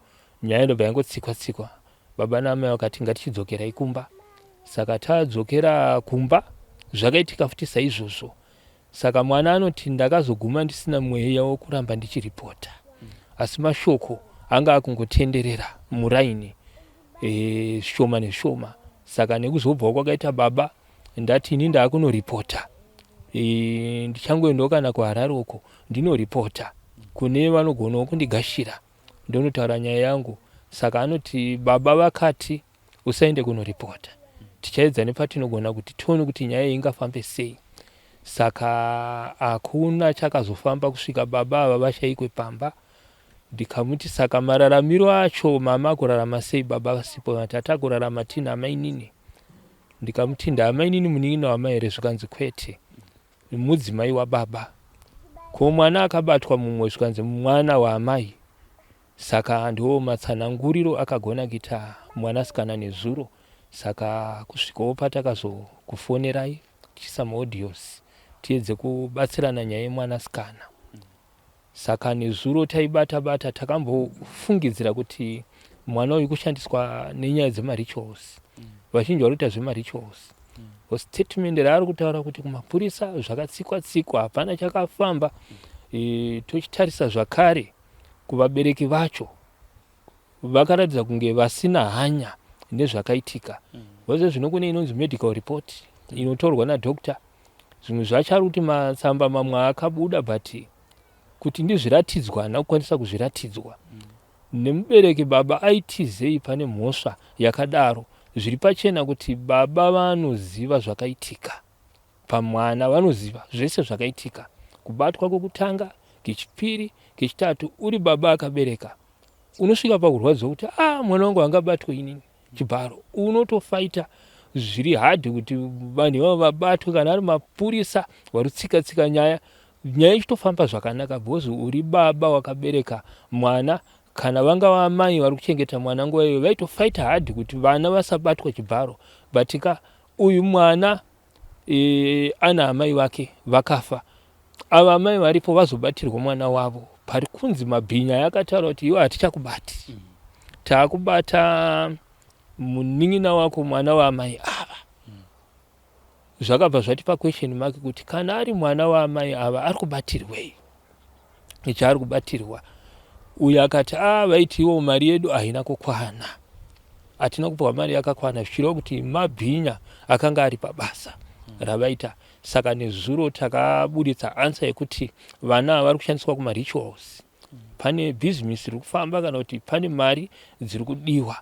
Nyaya ndobva yangotsikwa tsikwa. Baba naamai vakati ngatichidzokerai kumba. Saka tadzokera kumba zvakaitika futi saizvozvo. Saka mwana anoti ndakazoguma ndisina mweya wokuramba ndichiripota. Asi mashoko anga akungotenderera muraini e, zvishoma nezvishoma. Saka nekuzobvawo kwakaita baba ndati ini ndaakunoripota. E, ndichangoendawo kana kuHarare uko ndinoripota kune vanogonawo kundigashira ndonotaura nyaya yangu. Saka anoti baba vakati usaende kunoripota tichaedza nepatinogona kuti tione kuti nyaya iyi ingafambe sei saka hakuna chakazofamba kusvika baba ava vashaikwe pamba ndikamuti saka mararamiro acho mama akurarama sei baba vasipo vati atakurarama tina amainini ndikamuti ndaamainini munin'ina wamai here zvikanzi kwete mudzimai wababa ko mwana akabatwa mumwe zvikanzi mwana waamai Saka ndiwo matsananguriro akagona kuita mwanasikana nezuro. Saka kusvikawo patakazokufonerai tichiisa maaudios tiedze kubatsirana nyaya yemwanasikana. Saka nezuro taibata bata takambofungidzira kuti mwana uyu kushandiswa nenyaya dzemarituals. Vazhinji vari kuita zvemarituals. Statement raari kutaura kuti kumapurisa zvakatsikwa tsikwa hapana chakafamba. E, tochitarisa zvakare kuvabereki vacho vakaratidza kunge vasina hanya nezvakaitika mm. zvino kune inonzi medical report inotorwa nadoctor zvimwe zvacho ari kuti matsamba mamwe akabuda but kuti ndizviratidzwa haana kukwanisa kuzviratidzwa mm. nemubereki baba aitizei pane mhosva yakadaro zviri pachena kuti baba vanoziva zvakaitika pamwana vanoziva zvese zvakaitika kubatwa kwekutanga kechipiri kechitatu uri baba akabereka unosvika pakurwadziwa kuti a ah, mwana wangu angabatwe inini chibharo unotofaita zviri hard kuti vanhu ivavo vabatwe kana ari mapurisa vari kutsika tsika nyaya nyaya ichitofamba zvakanaka because uri baba wakabereka mwana kana vanga vamai vari kuchengeta mwana nguva iyoyo vaitofaita hard kuti vana vasabatwa chibharo but ka Uyu mwana e, ana amai vake vakafa ava amai varipo vazobatirwa mwana wavo pari kunzi mabhinya yakataura kuti iwe hatichakubati mm. taakubata munin'ina wako mwana waamai ava mm. zvakabva zvatipa question mark kuti kana ari mwana waamai ava ari kubatirwei chaari kubatirwa uyo akati a ah, vaiti iwo mari yedu haina kukwana hatina kupiwa mari yakakwana zvichireva kuti mabhinya akanga ari pabasa ravaita saka nezuro takaburitsa ansa yekuti vana vari kushandiswa kumarituals pane bhizimisi riri kufamba kana kuti pane mari dziri kudiwa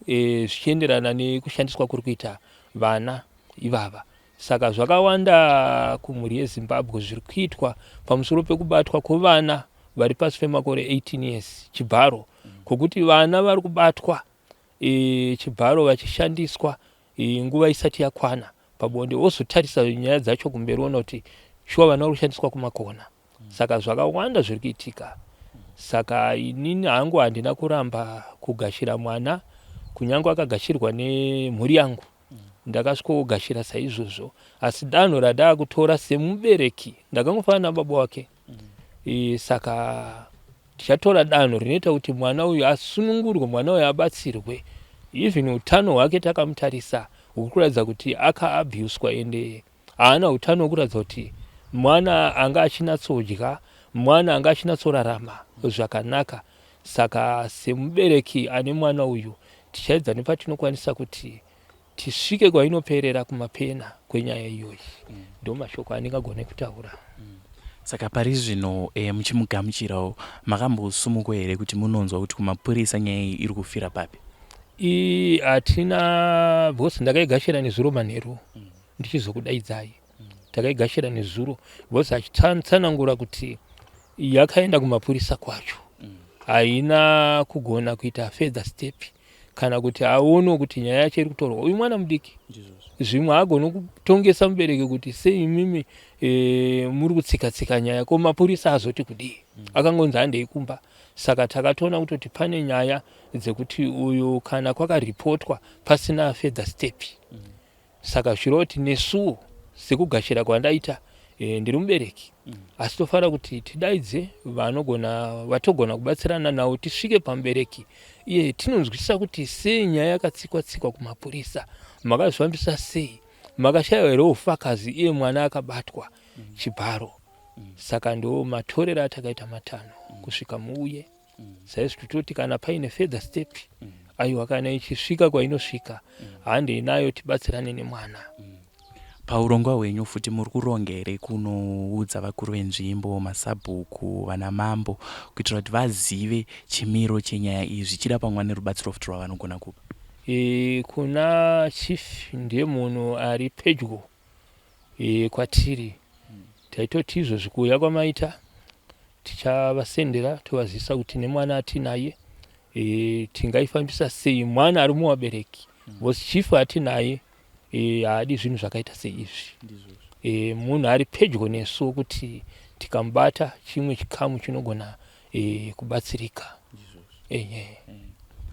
e, zvichienderana nekushandiswa kuri kuita vana ivava Saka zvakawanda kumhuri yeZimbabwe zviri kuitwa pamusoro pekubatwa kwevana vari pasi pemakore 18 years chibharo kwokuti vana vari kubatwa e, chibharo vachishandiswa e, nguva isati yakwana pabonde wozotarisa nyaya dzacho kumberi woona kuti shuwa vana vari kushandiswa kumakona saka zvakawanda zviri kuitika saka inini hangu handina kuramba kugashira mwana kunyange akagashirwa nemhuri yangu ndakasvikogashira saizvozvo asi danho randaakutora semubereki ndakangofanana nababa wake e, saka tichatora danho rinoita kuti mwana uyu asunungurwe mwana uyu abatsirwe even utano hwake takamutarisa huri kuratidza kuti akaabhuswa ende haana utano hwekuratidza kuti mwana anga achinatsodya mwana anga achinatsorarama zvakanaka saka semubereki ane mwana uyu tichaedza nepatinokwanisa kuti tisvike kwainoperera kumapena kwenyaya iyoyi mm. ndo mashoko andingagone kutaura mm. Saka pari zvino eh, muchimugamuchirawo makambosumukwa here kuti munonzwa kuti kumapurisa nyaya iyi iri kufira papi? I hatina because ndakaigashira nezuro manheru mm. ndichizokudaidzai mm. takaigashira nezuro because achitsanangura kuti yakaenda kumapurisa kwacho mm. haina kugona kuita further step kana kuti aone kuti nyaya yacho iri kutorwa uyu mwana mudiki zvimwe haagoni kutongesa mubereki kuti sei imimi e, muri kutsika tsika nyaya ko mapurisa azoti kudii mm. akangonzi handei kumba saka takatoona kutoti pane nyaya dzekuti uyu kana kwakaripotwa pasina further step mm. Saka zvichireva kuti nesuwo sekugashira kwandaita E, ndiri mubereki mm. Asi tofanira kuti tidaidze vanogona vatogona kubatsirana navo tisvike pamubereki iye tinonzwisisa kuti sei nyaya yakatsikwa tsikwa kumapurisa makazvifambisa sei makashaiwa here ufakazi iye mwana akabatwa mm. chibharo mm. Saka ndo matorero atakaita matanho mm. kusvika muuye mm. Saizvi tototi kana paine further step mm. Aiwa kana ichisvika kwainosvika mm. Handei nayo tibatsirane nemwana mm. Paurongwa hwenyu futi muri kuronga here kunoudza vakuru venzvimbo, masabhuku, vana mambo kuitira kuti vazive chimiro chenyaya iyi zvichida pamwe vane rubatsiro futi rwavanogona kupa? E, kuna chief ndiye munhu ari pedyo e, kwatiri taitoti izvozvi kuuya kwamaita tichavasendera tovazivisa kuti nemwana atinaye e, tingaifambisa sei mwana ari muvabereki vose chief atinaye e, haadi zvinhu zvakaita seizvi e, munhu ari pedyo nesu kuti tikamubata chimwe chikamu chinogona e, kubatsirika ehe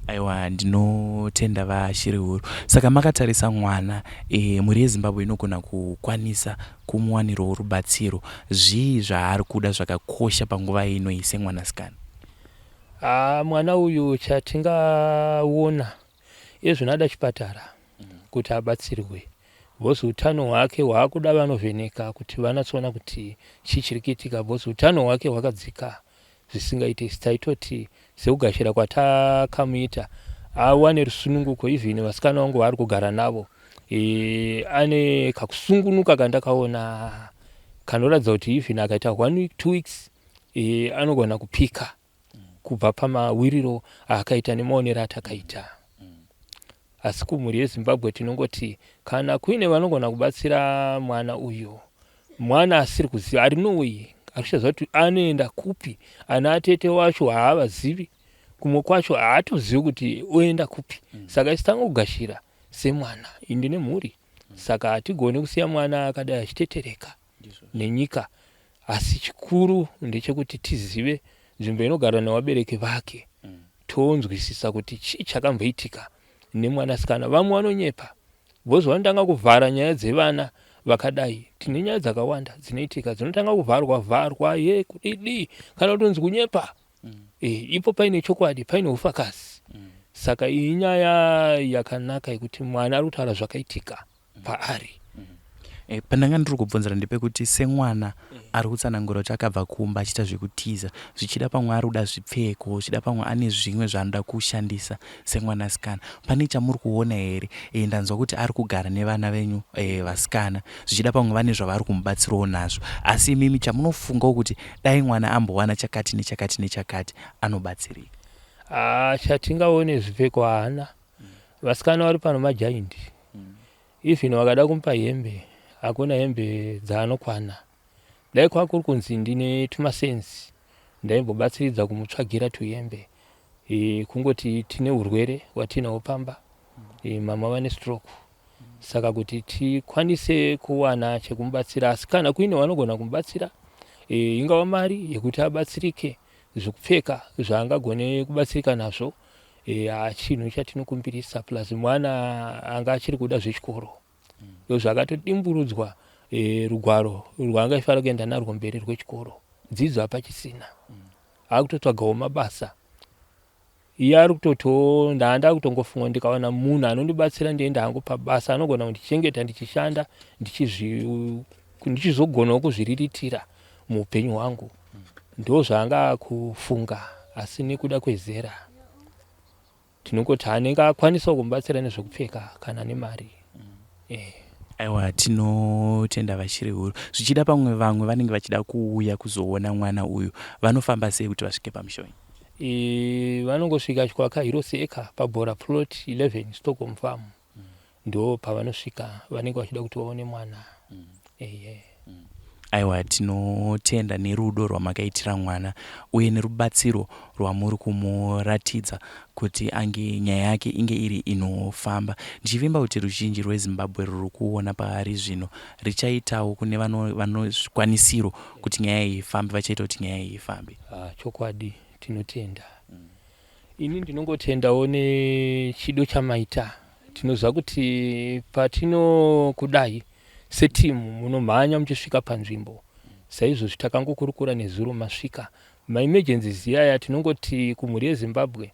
Aiwa ndinotenda vaShirihuru. Saka makatarisa mwana e, mhuri yeZimbabwe inogona kukwanisa kumuwanirawo rubatsiro. Zvii zvaari kuda zvakakosha panguva ino iyi semwanasikana? Ah, mwana uyu chatingaona ezvino ada chipatara kuti abatsirwe because utano hwake hwaakuda vanovheneka kuti vanatsoona kuti chii chiri kuitika because utano hwake hwakadzika zvisingaite isu taitoti sekugashira kwatakamuita awane rusununguko even vasikana vangu vaari kugara navo e, ane kakusungunuka kandakaona kanoratidza kuti even akaita one week two weeks e, anogona kupika kubva pamawiriro aakaita nemaonero atakaita asi kumhuri yezimbabwe tinongoti kana kuine vanogona kubatsira mwana uyu mwana asiri kuziva ari noway ari kuchaziva kuti anoenda kupi ana atete wacho haavazivi kumwe kwacho haatozivi kuti oenda kupi mm. Saka isi tangogashira semwana indi nemhuri mm. Saka hatigoni kusiya mwana akadai achitetereka nenyika asi chikuru ndechekuti tizive nzvimbo inogara nevabereki vake mm. Tonzwisisa kuti chii chakamboitika nemwanasikana vamwe vanonyepa because vanotanga kuvhara nyaya dzevana vakadai tine nyaya dzakawanda dzinoitika dzinotanga kuvharwa vharwa ye kudidi kana kutonzi kunyepa mm. E, ipo paine chokwadi paine ufakazi mm. Saka iyi nyaya yakanaka yekuti mwana ari kutaura zvakaitika paari. E, pandanga ndiri kubvunzira ndepekuti semwana ari kutsanangura kuti akabva kumba achiita zvekutiza zvichida pamwe ari kuda zvipfeko zvichida pamwe ane zvimwe zvaanoda kushandisa semwanasikana pane chamuri kuona here e, ndanzwa kuti ari kugara nevana venyu e, vasikana zvichida pamwe vane zvavari kumubatsirawo nazvo asi imimi chamunofungawo kuti dai mwana ambowana chakati nechakati nechakati anobatsirika ah, chatingaone zvipfeko haana vasikana vari pano majaindi Even vakada kumupa hembe hakuna hembe dzaanokwana. Dai kwakuri kunzi ndine tumasensi ndaimbobatsiridza kumutsvagira tuhembe. E, kungoti tine urwere hwatinahwo pamba e, mama vane stroke saka kuti tikwanise kuwana chekumubatsira asi kana kuine vanogona kumubatsira e, ingava mari yekuti abatsirike zvekupfeka zvaangagone kubatsirika nazvo e, chinhu chatinokumbirisa plus mwana anga achiri kuda zvechikoro mm. zvakatodimburudzwa e, rugwaro rwaanga achifanira kuenda narwo mberi rwechikoro dzidzo hapachisina mm. akutotsvagawo mabasa iye ari kutotiwo ndaanda kutongofunga ndikawana munhu anondibatsira ndienda hangu pabasa anogona kundichengeta ndichishanda ndichizogonawo kuzviriritira muupenyu hwangu ndozvaanga akufunga asi nekuda kwezera tinongoti anenge akwanisawo kumubatsira nezvekupfeka kana nemari mm. eh. Aiwa tinotenda vachirihuru zvichida pamwe vamwe vanenge vachida kuuya kuzoona mwana uyu vanofamba sei kuti vasvike pamusha wenyu e, vanongosvika chikwaka hiroseka pabhora plot 11 stockholm farm mm. ndo pavanosvika vanenge vachida kuti vaone mwana mm. Ehe. Aiwa tinotenda nerudo rwamakaitira mwana uye nerubatsiro rwamuri kumuratidza kuti ange nyaya yake inge iri inofamba. Ndichivimba kuti ruzhinji rweZimbabwe rwuri kuona paari zvino richaitawo kune vano zvikwanisiro kuti nyaya iyi ifambe vachaita kuti nyaya iyi ifambe. Ah, chokwadi tinotenda. Mm. Ini ndinongotendawo nechido chamaita. Tinoziva kuti patinokudai. Setimu munomhanya muchisvika panzvimbo. Saizvozvi takangokurukura nezuro masvika. Maemergencies iyaya tinongoti kumhuri yeZimbabwe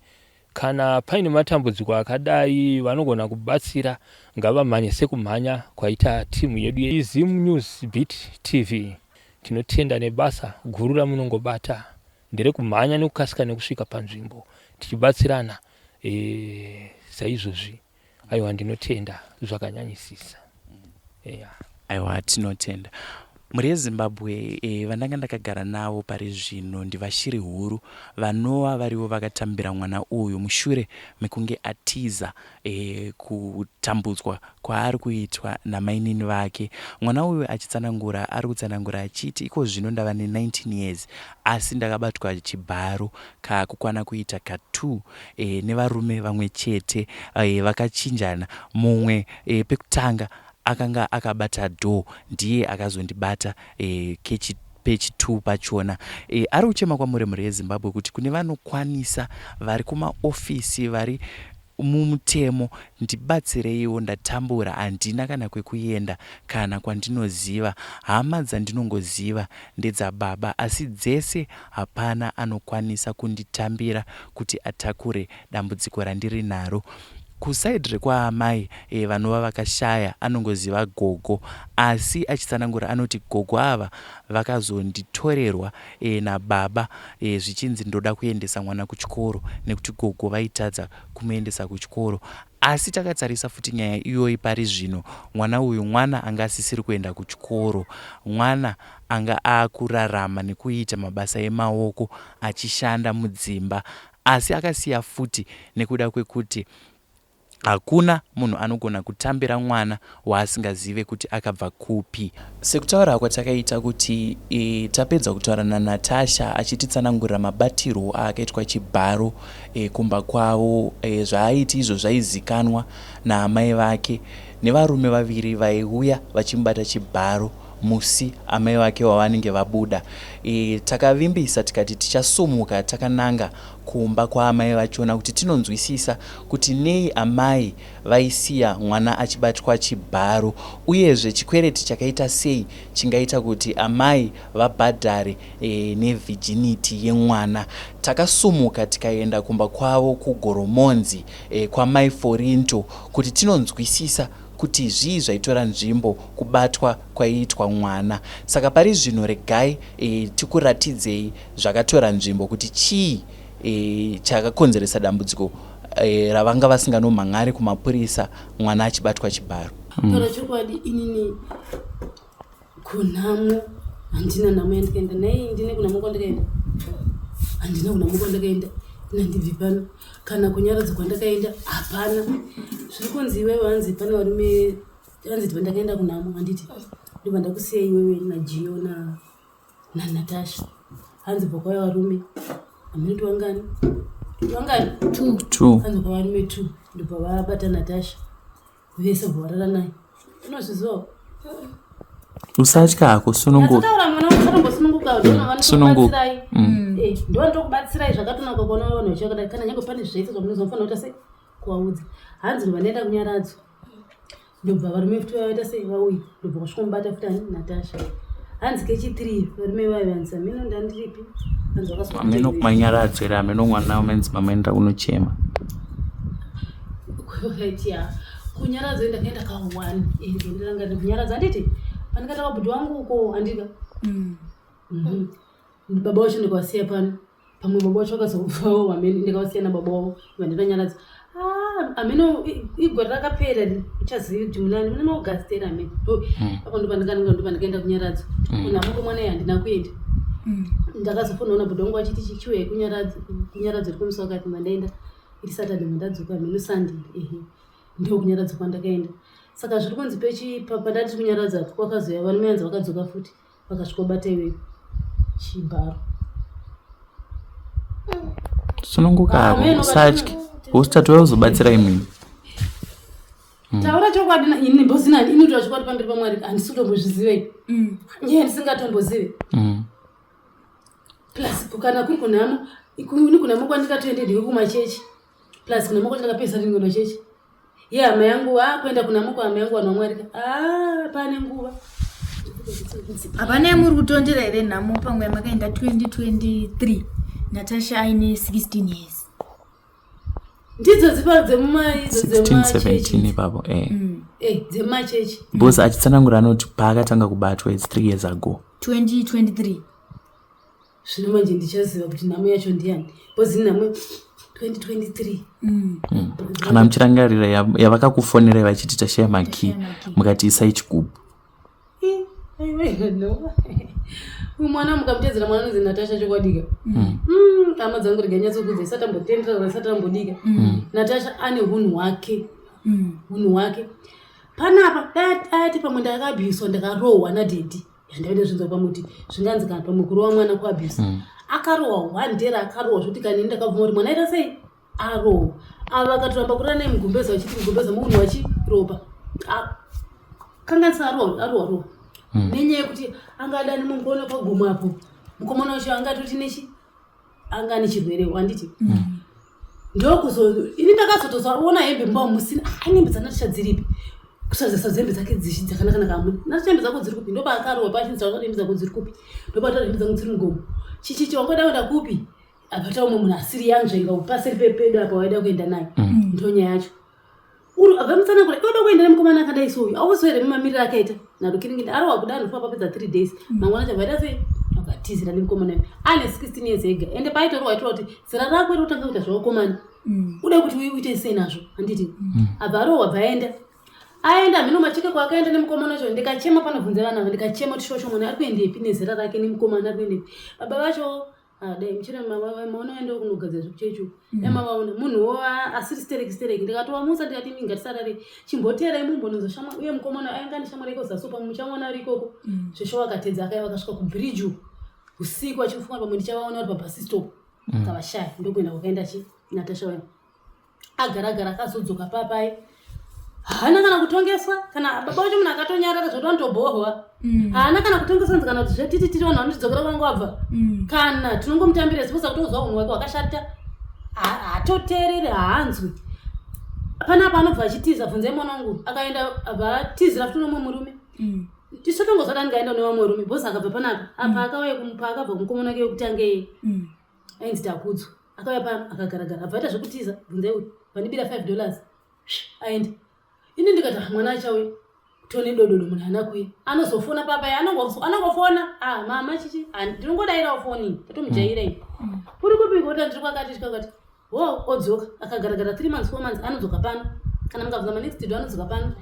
kana paine matambudziko akadai vanogona kubatsira ngavamhanye sekumhanya kwaita timu yedu yeZim News Beat TV. Tinotenda nebasa guru ramunongobata nderekumhanya nekukasika nekusvika panzvimbo tichibatsirana e, saizvozvi. Aiwa ndinotenda zvakanyanyisisa. Yeah. Aiwa tinotenda. Mhuri yeZimbabwe e, vandanga ndakagara navo pari zvino ndiVaShiri Huru vanova varivo vakatambira mwana uyu mushure mekunge atiza e, kutambudzwa kwaari kuitwa namainini vake. Mwana uyu achitsanangura ari kutsanangura achiti iko zvino ndava ne19 years asi ndakabatwa chibharo kakukwana kuita ka2 e, nevarume vamwe chete e, vakachinjana mumwe e, pekutanga akanga akabata door ndiye akazondibata e, kechi pechi 2 pachona e, ari kuchema kwamuri mhuri yezimbabwe kuti kune vanokwanisa vari kumaofisi vari mumutemo ndibatsireiwo ndatambura handina kana kwekuenda kana kwandinoziva hama dzandinongoziva ndedzababa asi dzese hapana anokwanisa kunditambira kuti atakure dambudziko randiri naro kuside rekwaamai e, vanova vakashaya anongoziva gogo asi achitsanangura anoti gogo ava vakazonditorerwa e, nababa e, zvichinzi ndoda kuendesa mwana kuchikoro nekuti gogo vaitadza kumuendesa kuchikoro asi takatarisa futi nyaya iyoyi pari zvino mwana uyu mwana anga asisiri kuenda kuchikoro mwana anga akurarama nekuita mabasa emaoko achishanda mudzimba asi akasiya futi nekuda kwekuti Hakuna munhu anogona kutambira mwana waasingazive kuti akabva kupi. Sekutaura kwatakaita kuti e, tapedza kutaura naNatasha achititsanangurira mabatirwo aakaitwa chibharo e, kumba kwavo e, zvaaiti izvo zvaizikanwa naamai vake nevarume vaviri vaiuya vachimubata chibharo musi amai vake wavanenge vabuda. E, takavimbisa tikati tichasumuka takananga kumba kwaamai vachona kuti tinonzwisisa kuti nei amai vaisiya mwana achibatwa chibharo uyezve chikwereti chakaita sei chingaita kuti amai vabhadhare e, nevirginity yemwana. Takasumuka tikaenda kumba kwavo kuGoromonzi e, kwamai Forinto kuti tinonzwisisa kuti zvii zvaitora nzvimbo kubatwa kwaiitwa mwana. Saka pari zvino regai e, tikuratidzei zvakatora nzvimbo kuti chii e, chakakonzeresa dambudziko e, ravanga vasinganomhan'ari kumapurisa mwana achibatwa chibharo. Taura chokwadi inini kunhamo handina nhamo yandikaenda nai ndine kunhamo kwandikaenda handina kunhamo kwandakaenda nandibvi pano kana kunyaradza kwandakaenda hapana zviri kunzi iwewe hanzi pane varume hanzi ndibva ndakaenda kunhamo handiti ndobva ndakusiya iwewe najiyo na naNatasha hanzi bva kwauya varume hameno kuti vangani vangani Two. Hanzi kwa varume two ndobva vabata Natasha vese bva varara naye unozvizivawo Usatya hako, sununguka. Ndataura mwana wangu atombosununguka Sununguka. ndovanotokubatsirai ndovanotokubatsirai zvakatonaka kuona vanhu vachakadai kana nyange pane zvese zvamunozofanira kuita sei kuvaudza hanzi ndobva ndaenda kunyaradzo ndobva varume futi vaita sei vauya ndobva kusvikomubata futi ani natasha hanzi kechi3 varume vayo vanzi hameno ndandiripi hanzi Hameno kumanyaradzo here hameno mwana wamenzi mamaenda kunochema. Right, yeah. Kunyaradzo ndakaenda ka one ndiranga ndikunyaradzo handiti pandikaita kwabhudhi wangu uko handika Mhm. Baba wacho ndikawasiya pano pamwe baba wacho vakazofawo hameno ndikawasiya nababa wavo vanditanyaradza ah, hameno igore rakapera uchazivi kuti munani muna maugust here hameno apo ndopandikananga ndopandikaenda kunyaradzo kunhamo kwemwana iye handina kuenda ndakazofonawo nabhuda wangu vachiti chichiuya kunyaradzo kunyaradzo iri kumusi wakati mandaenda iri saturday mandadzoka hameno sunday ehe ndokunyaradzo kwandakaenda saka zviri kunzi pechi pandati kunyaradza kwakazouya varume vanzi vakadzoka futi vakasvikobata iwewe chibharo Sununguka hako, usatye. Usati wazobatsira imimi. Taura chokwadi ini mbozina ini kutaura chokwadi pamberi pamwari handisi kutombozvizivei nyaya ndisingatombozive plus kana kuri kunhamo ini kunhamo kwandikatoende ndiko kumachechi plus kunhamo kwandakapedzisa ndingoenda chechi. Ye hama yangu akuenda kuna muko hama yangu vanhu vamwarika. Ah, pane nguva. Hapana yamuri kutondera here nhamo pamwe yamakaenda 2023 Natasha aine 16 years. Ndidzo dzipa dzemuma idzo 16 17 ipapo eh. Eh, dzemachechi. Because achitsanangura anoti paakatanga kubatwa it's 3 years ago. 2023. Zvino manje ndichaziva kuti nhamo yacho ndiyani. Because nhamo 2023. Kana muchirangarira yavakakufonerai vachiti tashaya makey mukati isai chigubhu. Aiwa, no. Uyu mwana mukamutedzera mwana anonzi Natasha chokwadika. Hama dzangu rega nyatsokudza isati ambotendera isati ambodika. Natasha ane hunhu hwake. Hunhu hwake. Panapa dai ayati pamwe ndakabviswa ndakarohwa nadhedhi. Yandaida zvinzwa pamwe kuti zvinganzi kana pamwe kurova mwana kuabuse. Akarohwa one day akarohwa zvekuti kana ini ndakabvuma kuti mwana aita sei? Arohwa. Ava vakatoramba kurara naye mugumbeza vachiti mugumbeza munhu wachiropa. Kanganisa arohwa arohwa rohwa. Nenyaya yekuti anga adani mukono pagomo apo. Mukomana wacho anga atoti nechi anga ane chirwere handiti. Ndokuzo ini ndakazotozoona hembe mumba musina ah hembe dzanatasha dziripi kusazesa hembe dzake dzichi dzakanaka naka amuna natasha hembe dzako dziri kupi ndopaakarohwa pachinzi taura hembe dzako dziri kupi ndopataura hembe dzangu dziri mugomo chichichi wangoda kuenda kupi apata umwe munhu asiri yanzvenga paseri pepedu apa waida kuenda naye ndonyaya yacho uri abva mutsanangura iwe uda kuenda nemukomana akadai so uyu auziva here mumamiriro akaita narukiringindi arohwa kuda anofa papedza 3 days mangwana chabva aita sei akatizira nemukomana uyu ane 16 years ega ende paitorwa aitorwa kuti zera rako iri kutanga kuita zvevakomana uda kuti uite sei nazvo handiti abva arohwa abva aenda aenda mhino macheke kwaakaenda nemukomana wacho ndikachema panobvunza vana ava ndikachema kuti shosho mwana ari kuendepi nezera rake nemukomana ari kuendepi baba vacho ah, dai muchira maona waenda kunogadzira zvekuchechi uku dai mavaona munhuwo asiri stereki stereki ndikatovamusa ndikati imi ngatisarare chimboteerai mumbononzo shamwa uye mukomana ainga ane shamwari yake kuzasi pamwe muchamuona ari ikoko zvesho vakatedza akaiva akasvika kubridge uku usiku achifunga pamwe ndichavaona vari pabus stop akavashaya ndokuenda kwakaenda chi Natasha wayo agara gara akazodzoka papai haana kana kutongeswa kana baba wacho munhu akatonyarara zvoti vanotobhohwa haana kana kutongeswa nzi kana kuti zvetiti titi vanhu vanotidzokera kwanga wabva kana tinongomutambira siposa kutozwa unhu wake hwakashata haatoteereri haanzwi panapa anobva achitiza bvunzai mwana wangu akaenda abva atizira futi nomwe murume tisu tongozwa kuti anenge aenda kune vamwe varume because akabva panapa apa akauya paakabva kumukomana wake wekutanga iye ainzi Takudzwa akauya pano akagaragara abva aita zvekutiza bvunzai uyu vandibira 5 dollars aenda ini ndikati ah, mwana achauya tone dododo munhu haana kuuya anozofona papa iye anongofona ah mama chichi ah, ndinongodairawo foni tatomujaira ini uri kupiko kuti ndiri kwakati kwakati wo odzoka akagaragara 3 months 4 months anodzoka pano kana mukabvunza manext door anodzoka pano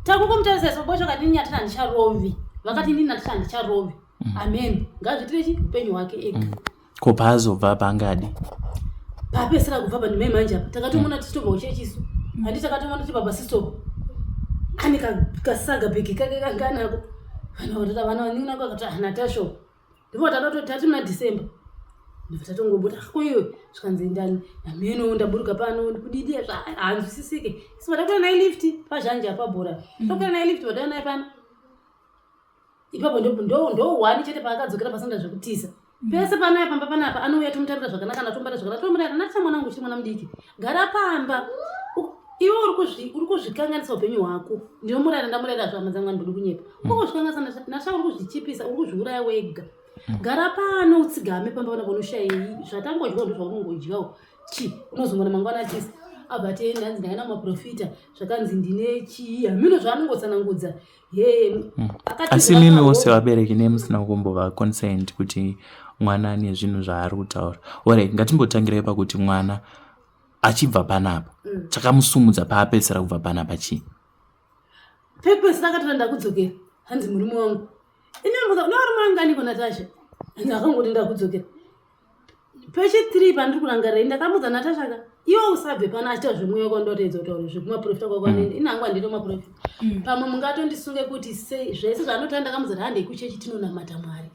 takungomutarisa isu bocho kati ini Natasha handicharovi vakati ini Natasha handicharovi amen ngazviitire chi upenyu hwake ega Ko paazobva apa angadi? Paapesera kubva pa ndimai manje apa takatomuona tichitobva kuchechi isu handi takatomuona tichibva pasistop ane kasaga bhegi kake kanga anako vanhu vakatota vana vanin'ina vako vakati ah Natasha ndipo tatoto tati muna December ndipo tatongobuda ko iwe zvikanzi ndani nameno ndaburuka pano ndikudidi hanzwisisike isu vatakwira naye lift pazhanje apa bhora takwira naye lift vatauya naye pano ipapo ndo one chete paakadzokera pasina zvekutiza pese panaya pamba panapa anouya tomutambira zvakanaka natombata zvakanaka tomurayira Natasha mwana wangu uchiri mwana mudiki gara pamba iwe uri kuzvikanganisa upenyu hwako ndinomurayira ndamurayira zvama dzangu andidi kunyepa uri kuzvikanganisa Natasha uri kuzvichipisa uri kuzviuraya wega gara pano utsigame pamba panapa unoshayei zvatangodyawo ndozvaunongodyawo chi unozongona mangwana achisa abva atienda hanzi ndaenda kumaprofita zvakanzi ndine chii hamino zvaanongotsanangudza Hey, Asi imimiwo sevabereki ne musina kumbova concerned kuti mwana ane zvinhu zvaari kutaura. Alright, ngatimbotangirai pakuti mwana achibva panapa chakamusumudza paapedzisira kubva panapa chii? Pekupedzisira akatora ndakudzokera hanzi murume wangu ini ndinobuza une varume vangu aniko Natasha hanzi akangoti ndakudzokera pechi 3 pandiri kurangarira ndakamuudza Natasha ka iwe usabve pano achita zvemweya kwandoteedza kutaura zvekumaprofita kwakwanende ini hangu handito maprofita pamwe mungatondisunge kuti sei zvese zvaanotaura ndakamuudza kuti handei kuchechi tinonamata Mwari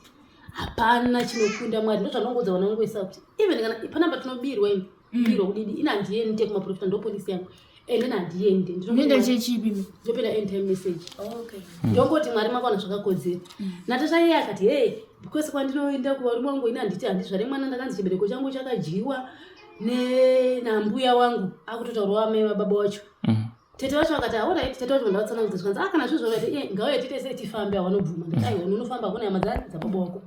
hapana chinokunda Mwari ndozvanongoudza vana vangu vese kuti even kana panapa tinobirwa ini kubirwa kudidi ini handiendi kumaprofita ndopolisi yangu ende ini handiendi Unoenda chechipi? Ndopinda end time message. Okay. Ndongoti Mwari makaona zvakakodzera. Natasha iye akati hey kwese kwandinoenda kuvarume wangu ini handiti handizvare mwana ndakanzi chibereko changu chakadyiwa nambuya wangu akutotaurawo amai vababa wacho. Tete vacho vakati aorit tete vacho ndavatsanangudza zvikanzi ah kana zvizvo vaiti eh, ngauye tite sei tifambe awanobvuma ndikati aiwa unofamba hakuna hama dzani dzababa wako.